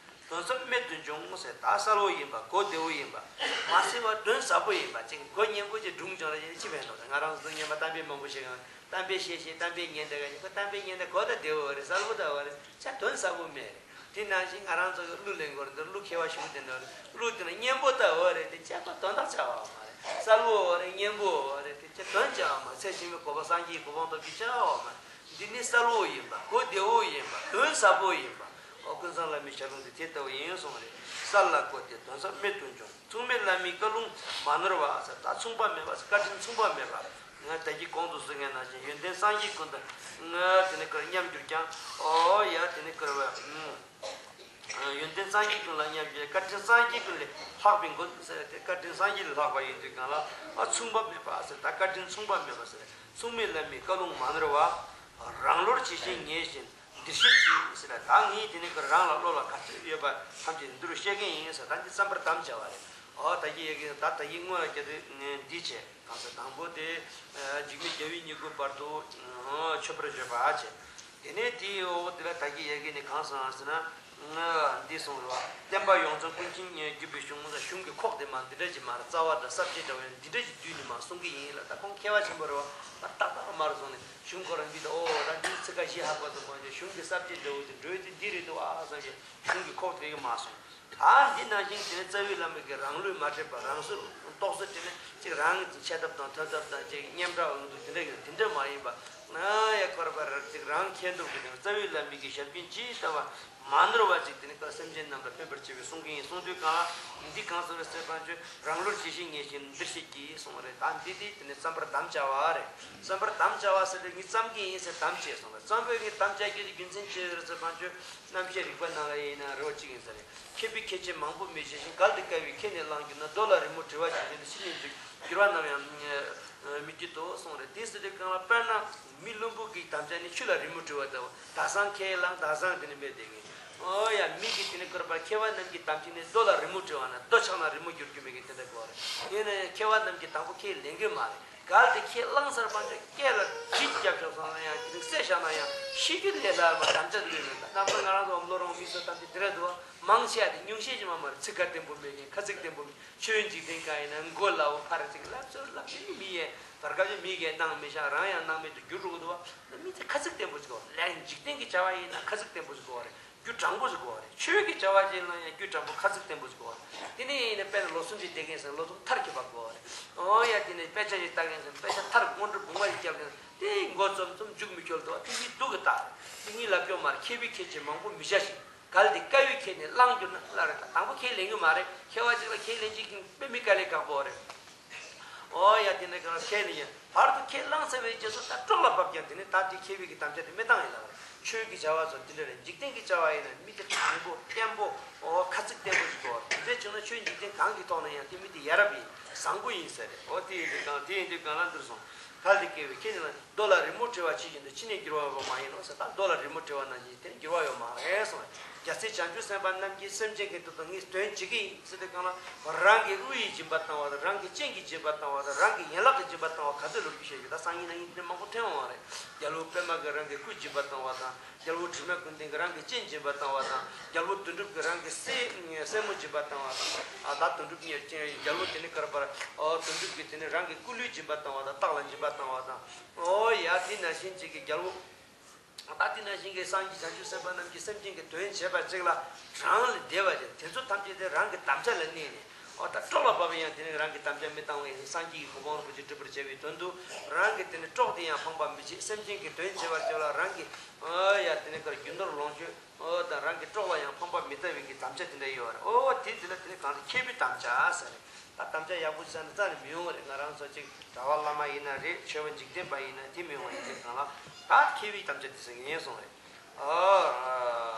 དོན་ཟབ་རྨད་དུ་བྱུང་ཟེར་ད་གསལ་བོ་ཡིན་པ་གོ་བདེ་བོ་ཡིན་པ། མ་ཟེར་བ་དོན་ཟབ་པོ་ཡིན་པ་ཅིག་གོ་སྙན་པོ་ཅིག་སྒྲུང་ཅང་ར་ཅིག་ཅི་ཕན་ཐོགས་རེད། ང་རང་ཚོ་སྔོན་མ་གཏམ་དཔེ་མང་པོ་བཤད་གང་གཏམ་དཔེ་བཤད་བཤད་གཏམ་དཔེ་ཉན་བསྡད་ག་ཉན་ཁོ་གཏམ་དཔེ་ཉན་བསྡད་གོ་ད་བདེ་བོ་རེད། གསལ་བོ་ད་བ་རེད། ཅག་དོན་ཟབ་པོ་མེད་རེད། དེ་ནང་བཞིན་ང་རང་ཚོ་གི་གླུ་ལེན་དགོས་རེད། འདིར་གླུ་མཁས་པ་ཞིག་དེ་འདྲ་རེད། གླུ་དེ་ན་སྙན་པོ་ལྟ་བུ་རེད་དེ་ཅག་ག་དོན་དག་ཆགས་པ་མ་རེད། གསལ་བོ་རེད། སྙན་པོ་རེད་དེ་ཅག་དོན་ཆགས་པ་མ་རེད། ཚེ་ཕྱི་མའི་གོ་འཕང་སངས་རྒྱས་གོ་འཕང་ཐོབ་རྒྱུ་ཆགས་པ་མ་རེད། འདི་ནི་གསལ་བོ་ཡིན་པ་གོ་བདེ་བོ་ཡིན་པ་དོན་ཟབ་པོ་ཡིན་པ་ཨོ་ཀུན་བཟང་བླ་མའི་ཞལ་ལུང་དེ་དེ་ལྟ་བུ་ཡིན་གསུངས་རེད། ས་ལ་བཀོད་དེ་དོན་ཟབ་རྨད་དུ་བྱུང་། མཚུངས་མེད་བླ་མའི་བཀའ་ལུང་མ་ནོར་བ་ཟེར། ད་མཚུངས་པ་མེད་པ་ཟེར། བཀའ་དྲིན་མཚུངས་པ་མེད་པ། ང་ད་གིན་གོང་དུ་གསུངས་མཁན་ནང་བཞིན་ཡོན་ཏན་སངས་རྒྱས་ཀུན་དང་ང་དེ་ནི་ཀར་མཉམ་གྱུར་ཀྱང་། ཨོ་ཡ་དེ་ནི་ཀར་བ། ཡོན་ཏན་སངས་རྒྱས་ཀུན་ལ་མཉམ་གྱུར། བཀའ་དྲིན་སངས་རྒྱས་ཀུན་ལས་ལྷག་པའི་མགོན་ཟེར་ཏེ། བཀའ་དྲིན་སངས་རྒྱས་ལས་ལྷག་པ་ཡིན་དུས་གང་ལ་ཨ་མཚུངས་པ་མེད་པ་ཟེར། ད་བཀའ་དྲིན་མཚུངས་པ་མེད་པ་ཟེར། མཚུངས་མེད་བླ་མའི་བཀའ་ལུང་མ་ནོར་བ། རང་བློར་ཇི་བཞིན་ངེས་བཞིན་འདིར་བཤད་ཀྱིས་ཟེར། ད་ངས་དེ་ནི་ཀར་རང་ལ་བློ་ལ་ག་ཚོད་ཡོད་པ་ཐམས་ཅད་འདི་རུ་བཤད་མཁན་ཡིན་ཟེར། ད་འདི་བརྩམ་པར་དམ་བཅའ་བ་རེད། ཨོ་ད་གིན་ཡ་གི་ད་ད་གིན་སྔོན་ལ་བརྒྱབ་དུས་འདི་བྱས། གང་ཟེར། དང་པོ་དེ་འཇིགས་མེད་རྒྱལ་བའི་སྙིང་པོའི་བར་དུ་མཆོད་པར་བརྗོད་པ་བྱས། དེ་ནས་དེའི་འོག་དེ་ལ་ད་གིན་ཡ་གི་ནི་གང་གསུངས་ཟེར་ན། འདི་གསུངས་རེད་བ། བསྟན་པ་ཡོངས་རྫོགས་ཀུན་མཁྱེན་བརྒྱུད་པའི་གཞུང་ཟེར། གཞུང་གི་ཁོག་དེ་མར་འདི་འདྲ་ཅིག་མར་རྩ་བ་དང་ས་བཅད་འདྲ་བོ་ཡང་འདི་འདྲ་ཅིག་བསྡུས་ནས་མར་གསུང་གི་ཡིན་ལ། ད་ཁོང་མཁས་པ་ཆེན་པོ་རེད་བ། ད་ཏག་ཏག་མར་སོང་ནས་གཞུང་ཁོ་རང་འདི་ད་ཨོ་ད་འདི་ཚིག་ཁ་བཞི་ལྷག་པ་ཙམ་གོ་ཡང་གཞུང་གི་ས་བཅད་འདྲ་བོ་དེ་འགྲོས་དེ་འདི་རེད་འདུག་ཨ་བསམ་ཞིང་གཞུང་གི་ཁོག་དེ་གི་མར་སོང་། ད་འདི་ནང་བཞིན་དེ་ནས་རྩ་བའི་བླ་མ་གིས་རང་ལུས་མ་བསྲེགས་པར་རང་སོར་རྟོག་བཟོ་དེ་ནས་ཅིག་རང་གི་འཆད་ཐབས་དང་ཐོས་ཐབས་དང་ཅིག་མཉམ་འདྲ་འོང་དུས་དེ་འདྲ་གི་དེ་འདྲ་མ་ཡིན་པ། ང་ཡ་ཁོར་པར་ཅིག་རང་མཁྱེན་སྟོབས་ཀྱིས་དེ་ནས་རྩ་བའི་བླ་མ་གི་ཞབས་ཀྱིས་ཇི་ལྟ་བ་མ་ནོར་བ་ཅིག་དེ་ནས་ཀ་སེམས་ཅན་རྣམས་ལ་ཕན་པར་བྱེད་པའི་གསུང་གི་ཡིན་གསུངས་དུས་གང་ལ། འདི་གང་གསུངས་རེད་ཟེར་བ་ཅིག་རང་བློར་ཇི་བཞིན་ངེས་ཤིང་འདིར་བཤད་ཀྱིས་གསུངས་པ་རེད། ད་འདི་དེ་དེ་ནས་བརྩམ་པར་དམ་བཅའ་བ་རེད། བརྩམ་པར་དམ་བཅའ་བ་ཟེར་དུས་ངས་བརྩམ་གི་ཡིན་ཟེར་དམ་བཅས་གསུངས་པ་རེད། བརྩམ་པའི་ངས་དམ་བཅའ་གི་རྒྱུ་མཚན་ཅི་རེད་ཟེར་བ་ཅིག་རྣམ་བཤད་རིག་པ་ནང་ལ་ཡིན་ན་རེ་བ་གཅིག་ཡིན་ས་རེད། མཁས་པའི་ཁྱད་ཆོས་མང་པོ་མི་བྱེད་ཅིང་། གལ་ཏེ་དཀའ་བས་ཁྱེར་ནས་བླང་གྱུར་ན། རྡོ་ལ་རི་མོ་བྲི་བ་ཇི་བཞིན་དུ། ཕྱི་ནས་འགྱུར་བ་ནམ་ཡང་མི་བགྱིད་དོ་གསུངས་རེད། དེ་ཟེར་དུས་གང་ལ་དཔེར་ན་མི་བླུན་པོ་གི་དམ་བཅའ་ནི་ཆུ་ལ་རི་མོ་བྲི་བ་ལྟ་བུ། དག་སང་ཁས་བླངས་དག་སང་དེ་ནི་མེད་དེ་གིན། ཨོ་ཡ་མི་གིས་དེ་ནི་བཀོད་པ་མཁས་པ་རྣམས་ཀྱི་དམ་བཅའ་ནི་རྡོ་ལ་རི་མོ་བྲི་བ་ན་རྡོ་ཆག་ན་རི་མོ་འགྱུར་རྒྱུ་མེད་གི་དེ་འདྲ་དགོས་རེད། ཡིན་ན་ཡང་མཁས་པ་རྣམས་ཀྱིས་དང་པོ་ཁས་ལེན་གི་མ་རེད། གལ་ཏེ་ཁས་བླངས་ཚར་བ་ཅིག་སྐེ་ལ་གྲི་རྒྱབ་ཤོག་བསམ་ན་ཡང་དེ་རིང་བསད་བཞག་ན་ཡང་ཤི་རྒྱུ་ལས་སླ་བ་དམ་བཅའ་ལུས་མེད། ད་རྣམ་པ་ང་རང་ཚོ་བློ་རང་མི་སོ་དམ་བཅའ་དེ་རེད་འདུག་མང་ཆེ་བ་དེ་ཉུང་ཤས་ཅིག་མ་མར་ཚིག་ཁ་བརྟན་པོ་མེད་མཁན་ཁ་ཚིག་བརྟན་པོ་མེད། ཆོས་འཇིག་རྟེན་གང་ཡིན་ན་མགོ་ལ་འོ་ཕར་ཅིག་ལབ་ཚུར་ལབ་ཅིག་མི་ཡས་བར་སྐབས་ཅིག་མི་གས་སྣང་མི་ཤར་རང་ཡང་སྣང་མེད་དུ་འགྱུར་འགྲོ་གི་འདུག་བ། མི་དེ་ཁ་ཚིག་བརྟན་པོ་ཅིག་དགོས་རེད། ལན་འཇིག་རྟེན་གྱི་བྱ་བ་ཡིན་ན་ཁ་ཚིག་བརྟན་པོ་ཅིག་དགོས་རེད། རྒྱུ་དྲང་པོ་ཞིག་དགོས་པ་རེད། ཆོས་ཀྱི་བྱ་བ་ཅིག་ལ་ཡང་རྒྱུ་དྲང་པོ་ཁ་ཚིག་བརྟན་པོ་ཞིག་དགོས་པ་རེད། དེ་ནས་ཡིན་ན་དཔེར་ན་ལོ་གསུམ་གྱི་སྡེ་དགེ་ཟེར་ལོ་གསུམ་མཐར་འཁྱོལ་བ་དགོས་པ་རེད། ཨོ་ཡ་དེ་ནས་དཔེ་ཆ་ཞིག་ལྟ་མཁན་ཟེར་དཔེ་ཆ་མཐར་དངོས་གྲུབ་བུང་བ་ཞིག་བརྒྱབ་མཁན་དེ་མགོ་རྩོམ་རྩོམ་མཇུག་མི་འཁྱོལ་འདུག་བ། དེ་གཉིས་སྡུག་གི་རྟགས་རེད། དེ་གཉིས་ལབ་སྐྱོ་མ་རེད། མཁས་པའི་ཁྱད་ཆོས་མང་པོ་མི་བྱ་ཞིང་། གལ་ཏེ་དཀའ་བས་ཁྱེར་ནས་བླང་གྱུར་ན་སླ་རེད། ད་དང་པོ་ཁས་ལེན་གྱི་མ་རེད། མཁས་པ་ཅིག་ལ་ཁས་ལེན་ཅིག་དཔེ་མི་དཀའ་ལས་ཁག་པོ་རེད། ཨོ་ཡ་དེ་ནས་གང་ཁས་ནི་ཡིན། བར་དུ་ཁས་བླངས་ཚར་བའི་རྗེས་སུ་ད་སྲོག་ལ་བབ་ཀྱང་དེ་ནི་ད་དེ་མཁས་པའི་གི་དམ་བཅའ་དེ་མི་བཏང་ཡིན་ལ། ཆོས་ཀྱི་བྱ་བ་ཚོ་དེ་འདྲ་རེད། འཇིག་རྟེན་གྱི་བྱ་བ་ཡིན་ན་མི་དེ་དྲང་པོ་བརྟན་པོ་ཨོ་ཁ་ཚིག་བརྟན་པོ་ཞིག་དགོས་རེད། དེ་འདྲ་བྱུང་ན་ཆོས་འཇིག་རྟེན་གང་གི་ཐོག་ན་ཡང་དེ་མི་དེ་ཡ་རབས་ཡིན་བཟང་པོ་ཡིན་ཟེར་རེད། ཨོ་དེ་ཡིན་དུས་གང་དེ་ཡིན་དུས་གང་ལ་འདིར་སོང་། གལ་ཏེ་དཀའ་བས་ཁྱེར་ནས་བླང་རྡོ་ལ་རི་མོ་བྲི་བ་ཇི་བཞིན་དུ། ཕྱི་ནས་འགྱུར་བ་ཡོད་པ་མ་ཡིན་ནོ་ཟེར། ད་རྡོ་ལ་རི་མོ་བྲི་བ་ནང་བཞིན་དེ་ནི་འགྱུར་བ་ཡོད་མ་རེད་གསུངས། རྒྱལ་སྲས་བྱང་ཆུབ་སེམས་དཔའ་རྣམས་ཀྱིས་སེམས་ཅན་གྱི་དོན་དུ་ངས་དོན་བྱེད་ཀྱི་ཡིན་ཟེར་དུས་གང་ལ། རང་གི་དབུ་ཡི་སྦྱིན་པ་བཏང་བ་དང་། རང་གི་སྤྱན་གྱི་སྦྱིན་པ་བཏང་བ་དང་། རང་གི་ཡན་ལག་གི་སྦྱིན་པ་བཏང་བ་ག་ཚོད་ལོ་རྒྱུས་བཤད་རྒྱུ་ད་སང་ཉིན་གནངས་ཉིན་དེ་མང་པོ་ཐོན་འོང་བ་རེད། རྒྱལ་པོ་པདྨ་གིས་རང་གི་སྐུ་སྦྱིན་པ་བཏང་བ་དང་། རྒྱལ་པོ་དྲི་མེད་ཀུན་ལྡན་གྱིས་རང་གི་སྤྱན་སྦྱིན་པ་བཏང་བ་དང་། རྒྱལ་པོ་དོན་གྲུབ་ཀྱིས་རང་གི་སྲས་སྲས་མོ་སྦྱིན་པ་བཏང་བ་དང་། ཨ་ད་དོན་གྲུབ་ཉེར་ཅན་རྒྱལ་པོ་དེ་ནི་གར་པར་ཨོ་དོན་གྲུབ་ཀྱིས་དེ་ནི་རང་གི་སྐུ་ལུས་སྦྱིན་པ་བཏང་བ་དང་། སྟག་ལ་སྦྱིན་པ་བཏང་བ་དང་། ཨོ་ཡ་དེ་ནང་བཞིན་ཅིག་གི་རྒྱལ་པོ། ད་དེ་ནང་བཞིན་གྱི་སངས་རྒྱས་བྱང་ཆུབ་སེམས་དཔའ་རྣམས་ཀྱིས་སེམས་ཅན་གྱི་དོན་བྱེད་པ་ཅིག་ལ་གྲངས་ལས་འདས་པ་ཅན་དེ་ཚོ་ཐམས་ཅད་དེ་རང་གི་དམ་བཅའ་ལ་གནས་ནས། ཨོ་ད་སྲོག་ལ་བབ་པ་ཡང་དེ་ནི་རང་གི་དམ་བཅའ་མི་བཏང་བས་སངས་རྒྱས་ཀྱི་གོ་འཕང་རིན་པོ་ཆེ་འགྲུབ་པར་བྱ་བའི་དོན་དུ། རང་གི་དེ་ནི་སྲོག་དེ་ཡང་ཕངས་པ་མི་བྱེད། སེམས་ཅན་གྱི་དོན་བྱེད་པར་བྱ་ལ་རང་གི་ཨོ་ཡ་དེ་ནི་ཀར་རྒྱུ་ནོར་ལོངས་སྤྱོད་ཨོ་དང་རང་གི་སྲོག་ལ་ཡང་ཕངས་པ་མི་ལྟ་བའི་གི་དམ་བཅའ་དེ་འདྲ་ཡོད་རེད། ཨོ་དེ་དེ་ལ་དེ་ནི་གང་ལ་མཁས་པའི་དམ་བཅའ་ཟེར་རེད། ད་དམ་བཅའ་ཡག་པོ་བྱས་ན་རྩ་ནས་མི་ཡོང་བ་རེད། ང་རང་ཚོ་གཅིག་གྲྭ་པ་བླ་མ་ཡིན་ན་རེད། ཆོས་པ་འཇིག་རྟེན་པ་ཡིན་ན་དེ་མི་ཡོང་བ་ཡིན་དུས་གང་ལ། ད་མཁས་པའི་དམ་བཅའ་དེ་ཟེར་ངས་གསུངས་རེད། ཨ་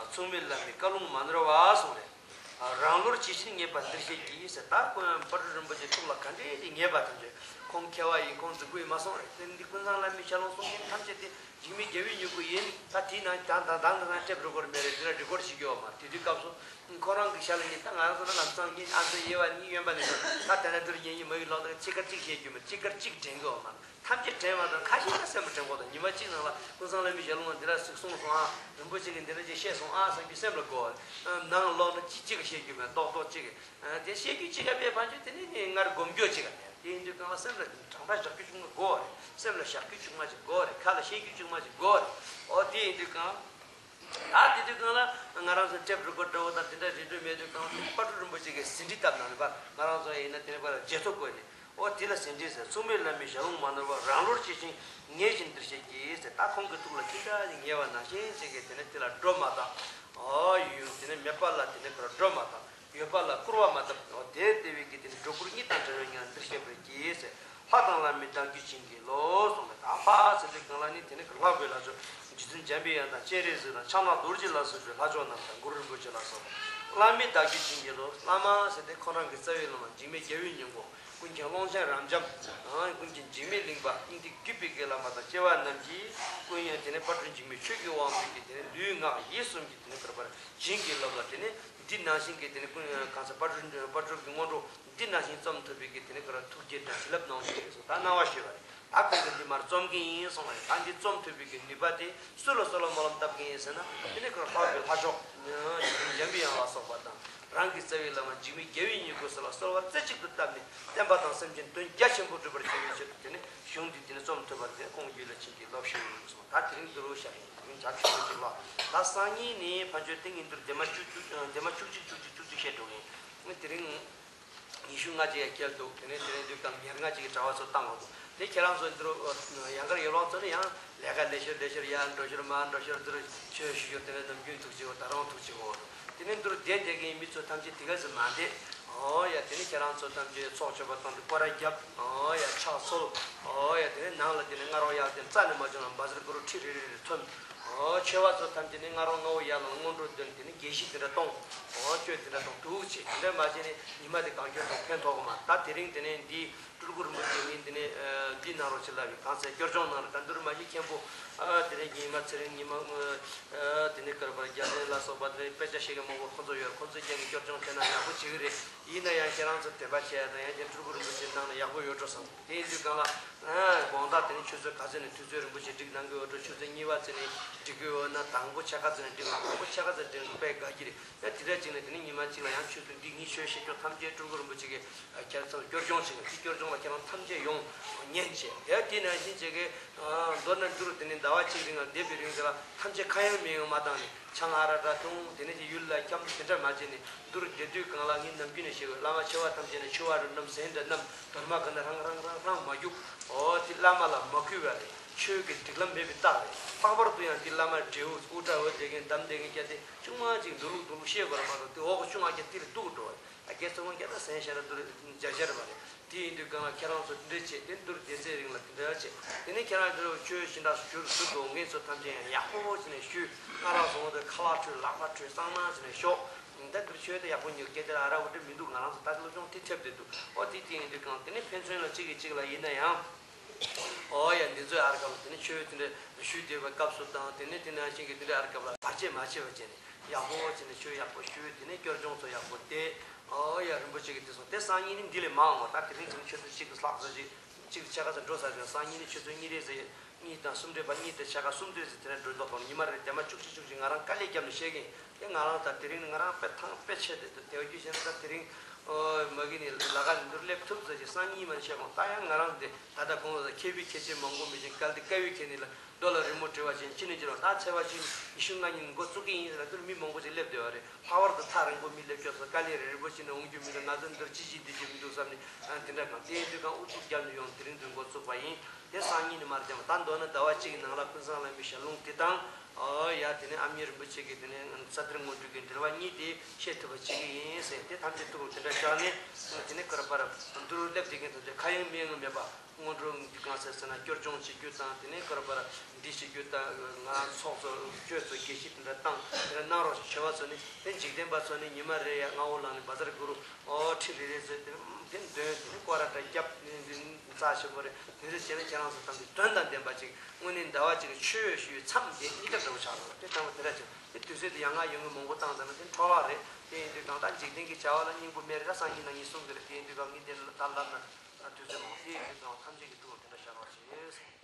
མཚུངས་མེད་བླ་མའི་བཀའ་ལུང་མ་ནོར་བ་གསུངས་རེད། རང་བློར་ཇི་བཞིན་ངེས་པ་འདིར་བཤད་ཀྱིས་ཟེར། ད་ཁོང་དཔལ་སྤྲུལ་རིན་པོ་ཆེ་ཐུགས་ལ་ག་འདྲས་ཀྱི་ངེས་པ་དང་བཅས་ཁོང་མཁས་པ་ཡིན་ཁོང་རྫིག་པོ་ཡིན་མ་གསུངས་རེད། དེ་འདི་ཀུན་བཟང་བླ་མའི་ཞལ་ལུང་གསུང་མཁན་ཐམས་ཅད་དེ་འཇིགས་མེད་རྒྱལ་བའི་མྱུ་གུ་ཡིན། ད་དེའི་ནང་ད་ད་ད་ད་ད་ཊེབ་རི་ཀོར་མེད་རེད། འདི་ལ་རི་ཀོར་བྱེད་རྒྱུ་ཡོད་མ་རེད། དེ་དུས་སྐབས་སུ། ཁོ་རང་གི་ཞལ་ལ་ཉན། ད་ང་རང་ཚོ་ལ་ལམ་སང་ཉིན་ཨ་མདོ་དབྱེ་བ་གཉིས་ཡོད་པ་ནས་ད་དེ་ན་འདིར་ཉན་ཉིན་མ་ཡི་ལོག་ད་ཅི་དགར་གཅིག་བཤད་རྒྱུ་མ་ཅི་དགར་གཅིག་དྲན་གི་འོ་མ་ཐམས་ཅད་དྲན་པ་དང་ཁ་ཤས་ལ་སེམས་ལ་དྲན་གོ་དང་ཉི་མ་གཅིག་ནང་ལ་ཀུན་བཟང་བླ་མའི་ཞལ་ལུང་ལ་འདི་འདྲ་ཞིག་གསུངས་སོང་ཨ། རིན་པོ་ཆེ་གིས་འདི་འདྲ་ཅིག་བཤད་སོང་ཨ་བསམ་གྱི་སེམས་ལ་གོ། ནང་ལོག་ན་ཅི་གཅིག་ག་བཤད་རྒྱུ་མེད་རྡོག་རྡོག་གཅིག་གི། དེ་བཤད་རྒྱུ་གཅིག་ག་བས་ཕན་ཆོད་དེ་ནི་ངས་སྔར་སྒོམ་རྒྱུ་གཅིག་ག་མེད། དེ་ཡིན་དུས་གང་ལ་སེམས་ལ་དྲན་པ་བཞག་རྒྱུ་ཅུང་མ་གོ་རེད། སེམས་ལ་བཞག་རྒྱུ་ཅུང་མ་ཅིག་གོ་རེད། ཁ་ལ་བཤད་རྒྱུ་ཅུང་མ་ཅིག་གོ་རེད། ཨོ་དེ་ཡིན་དུས་གང་ལ། ད་དེ་དུས་གང་ལ་ང་རང་ཚོ་ཊེབ་རི་ཀོར་འདྲ་བོ་དང་དེ་འདྲ་རེ་འདོད་མེད་དུས་གང་ལ་དཔལ་སྤྲུལ་རིན་པོ་ཆེ་གིས་ཟིན་བྲིས་བཏབ་གནང་རེད་པ། ང་རང་ཚོ་ཡིན་ན་དེ་ནས་པ་ལ་བརྗེད་ཐོ་བཀོད་ནས་ཨོ་དེ་ལ་ཟིན་བྲིས་ཟེར། མཚུངས་མེད་བླ་མའི་ཞལ་ལུང་མ་ནོར་བ། རང་བློར་ཇི་བཞིན་ངེས་བཞིན་འདིར་བཤད་ཀྱིས་ཟེར། ད་ཁོང་གི་ཐུགས་ལ་ཅི་འདྲ་ཞིག་ངེས་པ་ནང་བཞིན་ཅིག་གིས་དེ་ནས་དེ་ལ་སྒྲོ་མ་བཏགས། ཨོ་ཡུལ་དེ་ནས་མེད་པ་ལ་དེ་ནས་པ་ལ་སྒྲོ་མ་བཏགས། ཡོད་པ་ལ་སྐུར་བ་མ་བཏབ། དེ་ལྟ་བུའི་གི་དེ་ནི་སྒྲོ་སྐུར་གཉིས་དང་བྲལ་བའི་ངང་འདིར་གཤེགས་པར་བགྱི་ཟེར། ལྷ་དང་བླ་མའི་བདག་རྒྱུད་བྱིན་གྱིས་རློབས་གསུངས་པས། ད་ལྷ་ཟེར་དུས་སྒང་ལ་ནི་དེ་ནི་ལྷ་དགོས་ལ་ཚོ་རྗེ་བཙུན་འཇམ་པའི་དབྱངས་དང་སྤྱན་རས་གཟིགས་དང་ཕྱག་ན་རྡོ་རྗེ་ལ་སོགས་པའི་ལྷ་མཆོག་རྣམས་དང་གུ་རུ་རིན་པོ་ཆེ་ལ་སོགས་པ། བླ་མའི་བདག་རྒྱུད་བྱིན་གྱིས་རློབས། བླ་མ་ཟེར་དེ་ཁོང་རང་གི་རྩ་བའི་བླ་མ་འཇིགས་མེད་རྒྱལ་བའི་སྙིང་པོ། ཀུན་མཁྱེན་ཀློང་ཆེན་རབ་འབྱམས། ཨ་ཀུན་མཁྱེན་འཇིགས་མེད་གླིང་པ་སྙིང་ཐིག་བརྒྱུད་པའི་དགེ་བླ་མ་དང་སྐྱེ་བ་རྣམས་ཀྱིས་ཀུན་ཡང་དེ་ནི་དཔལ་སྤྲུལ་འཇིགས་མེད་ཆོས་ཀྱི་དབང་པོས་ཀྱི་དེ་ནི་ལུས་ངག་ཡིད་གསུམ་གྱི་དེ་ནི་བསྐུར་བར་བྱིན་གྱིས་རློབས་ལ། དེ་ནི་འདི་ནང་བཞིན་གྱི་དེ་ནི་ཀུན་གང་ཟག་དཔལ་སྤྲུལ་དཔལ་སྤྲུལ་གྱི་སྔོན་འགྲོ་འདི་ནང་བཞིན་རྩོམ་ཐུབ་པའི་གི་དེ་ནི་བསྐུར་བ་ཐུགས་རྗེ་དང་བྱིན་རླབས་གནང་ཞིག་གསུངས། ད་གནང་བ་ཞུས་པ་རེད། ད་ཁོང་གིས་འདི་མར་རྩོམ་གྱི་ཡིན་གསུངས་པ་རེད། ད་འདི་རྩོམ་ཐུབ་པའི་གི་ནུས་པ་དེ་སུ་ལ་གསོལ་བ་སྨོན་ལམ་བཏབ་མཁན་ཡིན་ཟེར་ན། དེ་ནི་ཁོ་ལྷག་པའི་ལྷ་མཆོག་འཇམ་པའི་དབྱངས་ལ་སོགས་པ་དང་། རང་གི་རྩ་བའི་བླ་མ་འཇིགས་མེད་རྒྱལ་བའི་སྙིང་པོ་སོགས་ལ་གསོལ་བ་རྩེ་གཅིག་ཏུ་བཏབ་ནས་བསྟན་པ་དང་སེམས་ཅན་དོན་རྒྱ་ཆེན་པོ་སྒྲུབ་པར་བྱ་བའི་ཆེད་དུ་དེ་ནི་གཞུང་འདི་དེ་ནི་རྩོམ་ཐུབ་པར་དེ་ཁོང་རྒྱུད་ལ་བྱིན་གྱིས་རློབས་ཤིག་གསུངས། ད་དེ་རིང་འདི་རུ་བཞག་ཡིན། དེ་རིང་བྱ་ཆུ་ཚོད་གཅིག་ལ། ད་སང་ཉིན་ནི་ཕན་ཆོད་ཏིང་ངེ་འདུར་ལྡེབ་མ་བཅུ་བཅུ་ལྡེབ་མ་བཅུ་གཅིག་བཅུ་གཅིག་བཅུ་གཅིག་བཤད་འགྲོ་གི་ཡིན། དེ་རིང་ཉི་ཤུ་ལྔ་གཅིག་ཡང་བསྐྱལ་འདུག་དེ་ནས་དེ་རིང་དུས་སྐབས་ཉེར་ལྔ་གཅིག་གི་གྲྭ་བ་ཚོ་བཏང་དགོས་འདུག་དེ་ཁྱེད་རང་ཚོ་འདི་རུ་ཡང་གར་ཡོད་པ་ཚོ་ནི་ཡང་ལས་ཀ་ལས་ཤོར་ལས་ཤོར་ཡར་འགྲོ་ཤོར་མར་འགྲོ་ཤོར་འདི་རུ་ཆོས་ཞུ་ཤོར་དེ་ནས་ནམ་རྒྱུན་ཐུག་ཅིག་འོ་ད་རུང་ཐུག་ཅིག་འོ། དེ་ནས་འདི་རུ་བསྡད་བསྡད་མཁན་མི་ཚོ་ཐམས་ཅད་དེ་ག་ཚོད་མ་བསྡད། ཨོ་ཡ་དེ་ནས་ཁྱེད་རང་ཚོ་ཐམས་ཅད་ཚོགས་མཆོད་པ་བཏང་དུས་སྐོར་ར་བརྒྱབ། ཨོ་ཡ་ཕྱག་འཚལ། ཨོ་ཡ་དེ་ནས་ནང་ལ་དེ་ནས་སྔ་རོགས་ཡར་དེ་རྩ་ནས་མ་བྱུང་ན་བཛྲ་གུ་རུ་ཁྲི་རེ་རེ་རེ་ཐོན། ཨོ་ཆོས་པ་ཚོ་ཐམས་ཅད་ནས་སྔ་རོགས་སྔ་བོ་ཡར་ལ་སྔོན་འགྲོ་འདོན། དེ་ནས་དགེ་བཤེས་དེ་འདྲ་གཏོང་། ཨོ་གཅོད་དེ་འདྲ་གཏོང་འདུག་ཅེས་དེ་འདྲ་མ་བྱས་ནས་ཉི་མ་དེ་གང་འཁྱོལ་དང་ཕན་ཐོགས་གི་མ། ད་དེ་རིང་དེ་ནས་འདི་སྤྲུལ་སྐུ་རིན་པོ་ཆེ་ངས་འདི་ནས་འདི་གནང་རོགས་བྱེད་ལབ་ཡོད། གང་ཟེར་སྐྱོར་སྦྱོང་གནང་རོགས། ད་འདི་རུ་མ་གཞི་མཁན་པོ་ཨ་དེ་ནས་ཉི་མ་ཚེ་རིང་ཉི་མ་དངོས་ཨ་དེ་ནས་སྐར་པར་རྒྱལ་མཚན་ལ་སོགས་པ་དེ་ནས་དཔེ་ཆ་ཤེས་མཁན་མང་པོ་ཁོང་ཚོ་ཡོད། ཁོང་ཚོའི་རྐྱེན་གྱིས་སྐྱོར་སྦྱོང་བྱས་ན་ཡག་པོ་བྱེད་ཀྱི་རེད། ཡིན་ན་ཡང་ཁྱེད་རང་ཚོ་དད་པ་བྱས་ཡ་དང་ཡང་ཅིན་སྤྲུལ་སྐུ་རིན་པོ་ཆེ་གནང་ན་ཡག་པོ་ཡོད་འགྲོ་བསམ། དེ་ཡིན་དུས་གང་ལ་ཨ་དགོང་དག་དེ་ནས་ཆུ་ཚོད་ག་ཚོད་ནས་དུས་ཚོད་རིན་པོ་ཆེ་སྒྲིག་གནང་གི་ཡོད་འགྲོ། ཆུ་ཚོད་གཉིས་པ་ཚོད་ནས་སྒྲིག་གི་ཡོད་ན་དང་པོ་ཕྱེད་ཀ་ཚོད་ནས་སྒྲིག་ན་དང་པོ་ཕྱེད་ཀ་ཚོད་སྒྲིག་ན་དཔེ་དགའ་གི་རེད། ཡང་དེ་འདྲ་ཅིག་ནས་དེ་ནས་ཉི་མ་གཅིག་ལ་ཡང་ཆུ་ཚོད་འདི་ངས་ཆོས་བཤད་རྒྱུ་ཐམས་ཅད་སྤྲུལ་སྐུ་རིན་པོ་ཆེ་གིས་ཁྱེད་ཚོར་སྐྱོར་སྦྱོང་བྱེད་ཀྱི། དེ་སྐྱོར་སྦྱོང་ལ་ཁྱེད་རང་ཐམས་ཅད་ཡོང་ཉན་བྱས། དེ་དེ་ནང་བཞིན་བྱེད་ཀྱི། མདོར་ན་འདི་རུ་དེ་ནས་ཟླ་བ་གཅིག་རིང་ལ་བསྡད་པའི་རིང་དེ་ལ་ཐམས་ཅད་ཁ་ཡང་མིག་ཡང་མ་བཏང་ནས་ཆང་ཨ་རག་འདྲ་འཐུང་། དེ་ནས་ཀྱི་ཡུལ་ལ་འཁྱམ། དེ་འདྲ་མ་བྱས་ནས་འདི་རུ་བསྡད་དུས་གང་ལ་ངས་ནམ་རྒྱུན་ནས་བཤད་ཀྱི། བླ་མ་ཆེ་བ་ཐམས་ཅད་ནས་ཆུ་བ་རུ་བསྣམས། ཟན་འདྲ་བསྣམས། དོར་མ་གང་ན་རང་རང་རང་རང་མ་རྒྱུག། ཨོ་དེ་བླ་མ་ལ་མ་གུས་པ་རེད། ཆོས་ཀྱི་སྒྲིག་ལམ་མེད་པའི་རྟགས་རེད། ལྷག་པར་དུ་ཡང་དེ་བླ་མ་འབྲས་བུ་དབུ་སྐྲ་འོད་བསྡད་མཁན་འདམ་བསྡད་མཁན་སྐྱ་དེ་ཆུང་མ་ཅིག་འདུག་ལུག་འདུག་ལུག་བཤད་དགོས་ར་མ་གཏོགས་དེ་འོག་གི་ཆུང་མ་སྐྱ་དེ་ལ་སྡུག་འགྲོ་བ་རེད། ཨ་རྒས་ཚོ་ཁོང་སྐྱ་ད་ཟན་ཤ་ར་འདུག་རེད། འཇའ་ཤ་ར་མ་རེད། དེ་ཡིན་དུས་གང་ལ་ཁྱེད་རང་ཚོ་དེ་འདྲ་བྱེད། དེ་འདུར་སྡེ་ཚན་རིང་ལ་དེ་འདྲ་བྱེད། དེ་ནས་ཁྱེད་རང་ཚོ་ཆོས་ཤིང་དྲ་ཞུ་ཟུར་དུ་ངེད་ཚོ་ཐམས་ཅད་ཡང་ཡག་པོ་བྱས་ནས་ཞུ། ང་རང་ཚོ་ངོ་དེ་ཁ་ལག་ཁྲོད་ལག་པ་ཁྲོད་གཙང་མ་བྱས་ནས་ཞོག་ད་འདིར་ཆོས་དེ་ཡག་པོ་ཉོ་སྐད་དེ་ལ་ཨ་ར་འུ་འདྲ་མི་འདུག་ང་རང་ཚོ་ད་སློབ་སྦྱོང་དེ་ཐེབས་བསྡད་འདུག་ཨོ་དེ་དེ་ཡིན་དུས་གང་དེ་ནས་ཕན་ཚུན་ལ་གཅིག་གིས་གཅིག་ལ་ཡིན་ན་ཡང་། ཨོ་ཡ་འདི་ཚོའི་ཨར་སྐབས་ལ་དེ་ནས་ཆོས་དེ་འདྲ་ཞུས་བསྡད་པའི་སྐབས་སུ་དང་དེ་ནས་དེ་ནང་བཞིན་གྱི་དེ་འདྲའི་ཨར་སྐབས་ལ་བར་ཆད་མ་བྱེད་པ་བྱས་ནས། ཡག་པོ་བྱས་ནས་ཆོས་ཡག་པོ་ཞུས། དེ་ནས་སྐྱོར་སྦྱོང་ཚོ་ཡག་པོ་བལྟས། ཨོ་ཡ་རིན་པོ་ཆེ་གིས་དེ་སོང་། དེ་སང་ཉིན་ནི་འདི་ལས་མང་བ། ད་དེ་རིང་ཚོ་ཆུ་ཚོད་གཅིག་གི་ལྷག་ཚར་ཅིག་གཅིག་ཕྱེད་ཀ་ཙམ་འགྲོ་ཚར་ཅིག་སང་ཉིན་ནི་ཆུ་ཚོད་གཉིས་རེ་ཟེར། གཉིས་དང་གསུམ་རེ་བར་གཉིས་དང་ཕྱེད་ཀ་གསུམ་རེ་ཟེར་དེ་འདྲ་འགྲོ་མདོག་ཁོ་ན་ཉི་མ་རེ་དེ་མ་བཅུ་གཅིག་བཅུ་གཅིག་ང་རང་དཀའ་ལས་བརྒྱབ་ནས་བཤད་གིན། དེ་ང་རང་ད་དེ་རིང་ནི་ང་རང་དཔེ་ཐང་དཔེ་ཆེ་དེ་དེ་དེ་བ་རྒྱུ་བྱས་ན་ད་དེ་རིང་ཨོ་མ་གི་ནི་ལ་ཀ་ནི་འདིར་སླེབས་ཐུབ་ཟེར་གྱི་སང་ཉིན་མ་ནི་བཤད་གོང་ད་ཡང་ང་རང་དེ་ད་ལྟ་གོང་ལ་མཁས་པའི་མཁས་ཅན་མང་པོ་མི་ཅན་སྐལ་དེ་དཀའ་བའི་མཁས་ནི་ལ། རྡོ་ལ་རི་མོ་བྲི་བ་ཅན་ཅི་ནས་ཅི་རུང་ད་ཚེས་པ་གཅིག་ཉི་ཤུ་ལྔ་ཉིན་འགོ་བཙུགས་ཀྱི་ཡིན་ཟེར་ན་འདིར་མི་མང་པོ་ཅིག་སླེབས་བསྡད་པ་རེད། ལྷག་པར་དུ་ཐག་རིང་པོ་མི་སླེབས་སྐྱོ་ས་དཀའ་ལས་རེད། རི་པོ་ཅི་ནས་འོང་རྒྱུ་མི་འདུག་ང་ཚོ་འདིར་ཅི་བྱེད་འདི་བྱེད་མི་འདུག་བསམ་ནས་ཨ་དེ་འདྲ་གང་དེ་ཡིན་དུས་གང་ཨུ་ཚུགས་བརྒྱབ་ནས་ཡོང་དེ་རིང་འདིར་འགོ་བཙུགས་པ་ཡིན། དེ་སང་ཉིན་ནས་མར་རྒྱབ་ད་མདོར་ན་ཟླ་བ་གཅིག་གི་ནང་ལ་ཀུན་བཟང་བླ་མའི་ཞལ་ལུང་དེ་དང་ཨོ་ཡ་དེ་ནས་ཨ་མྱེས་རིན་པོ་ཆེ་གི་དེ་ནས་ས་གཏེར་དངོས་གྲུབ་ཀྱི་འགྲེལ་པ་གཉིས་དེ་བཤད་ཐུབ་པ་བྱེད་ཀྱི་ཡིན་ཟེར། དེ་ཐམས་ཅད་ཐུགས་ལ་དེ་འདྲ་བཞག་ནས་དེ་ནས་ཀར་པར་འདིར་སླེབས་བསྡད་མཁན་ཐམས་ཅད་ཁ་ཡེངས་མིག་ཡེངས་མེད་པ། སྔོན་འགྲོ་འདི་གང་ཟེར་ཟེར་ན་སྐྱོར་སྦྱོང་བྱེད་རྒྱུ་དང་དེ་ནས་ཀར་པར་འདི་བྱེད་རྒྱུ་དང་ང་ཚོགས་གཙོ་ཆོས་གཙོ་དགེ་བཤེས་དེ་འདྲ་བཏང་དེ་འདྲ་གནང་རོགས་ཞེས་བྱ་བ་ཚོ་ནི་དེ་འཇིག་རྟེན་པ་ཚོ་ནི་ཉི་མ་རེ་ཡ་སྔ་བོ་ལངས་ནས་བཛྲ་གུ་རུ་ཨོ་ཁྲི་རེ་རེ་ཟེར་དེ་དེ་འདོན་དེ་ནི་སྐོར་ར་འདྲ་རྒྱབ་ནས་འདི་རྩ་ཆེན་པོ་རེད། དེ་འདྲ་བྱས་ན་ཁྱེད་རང་ཚོ་ཐམས་ཅད་དོན་དང་ལྡན་པ་ཅིག་དངོས་གནས་ཟླ་བ་གཅིག་གི་ཆོས་ཞུ་བའི་མཚམས་དེ་གཉིས་ཀ་འདྲ་བོ་ཆགས་འདུག་དེ་ལྟ་བུ་དེ་འདྲ་ཅིག་དེ་དུས་ཚོད་དེ་ཡང་ང་ཡོང་གི་མང་པོ་བཏང་ཙང་ན་དེ་འཕྲོ་བརླག་རེད། དེ་ཡིན་དུས་གང་ལྟར་འཇིག་རྟེན་གྱི་བྱ་བ་ལ་སྙིང་པོ་མེད་རེད། ད་སང་ཉིན་གནངས་ཉིན་གསུང་གི་རེད། དེ་ཡིན་དུས་གང་ངས་དེ་ལ་ད་ལབ་ན། དུས་ཚོད་མང་པོ་ཡིན་ཙང་ཐམས་ཅད་ཀྱི་ཐུགས་ལ་དེ་འདྲ་ཤར་བ་བྱེད།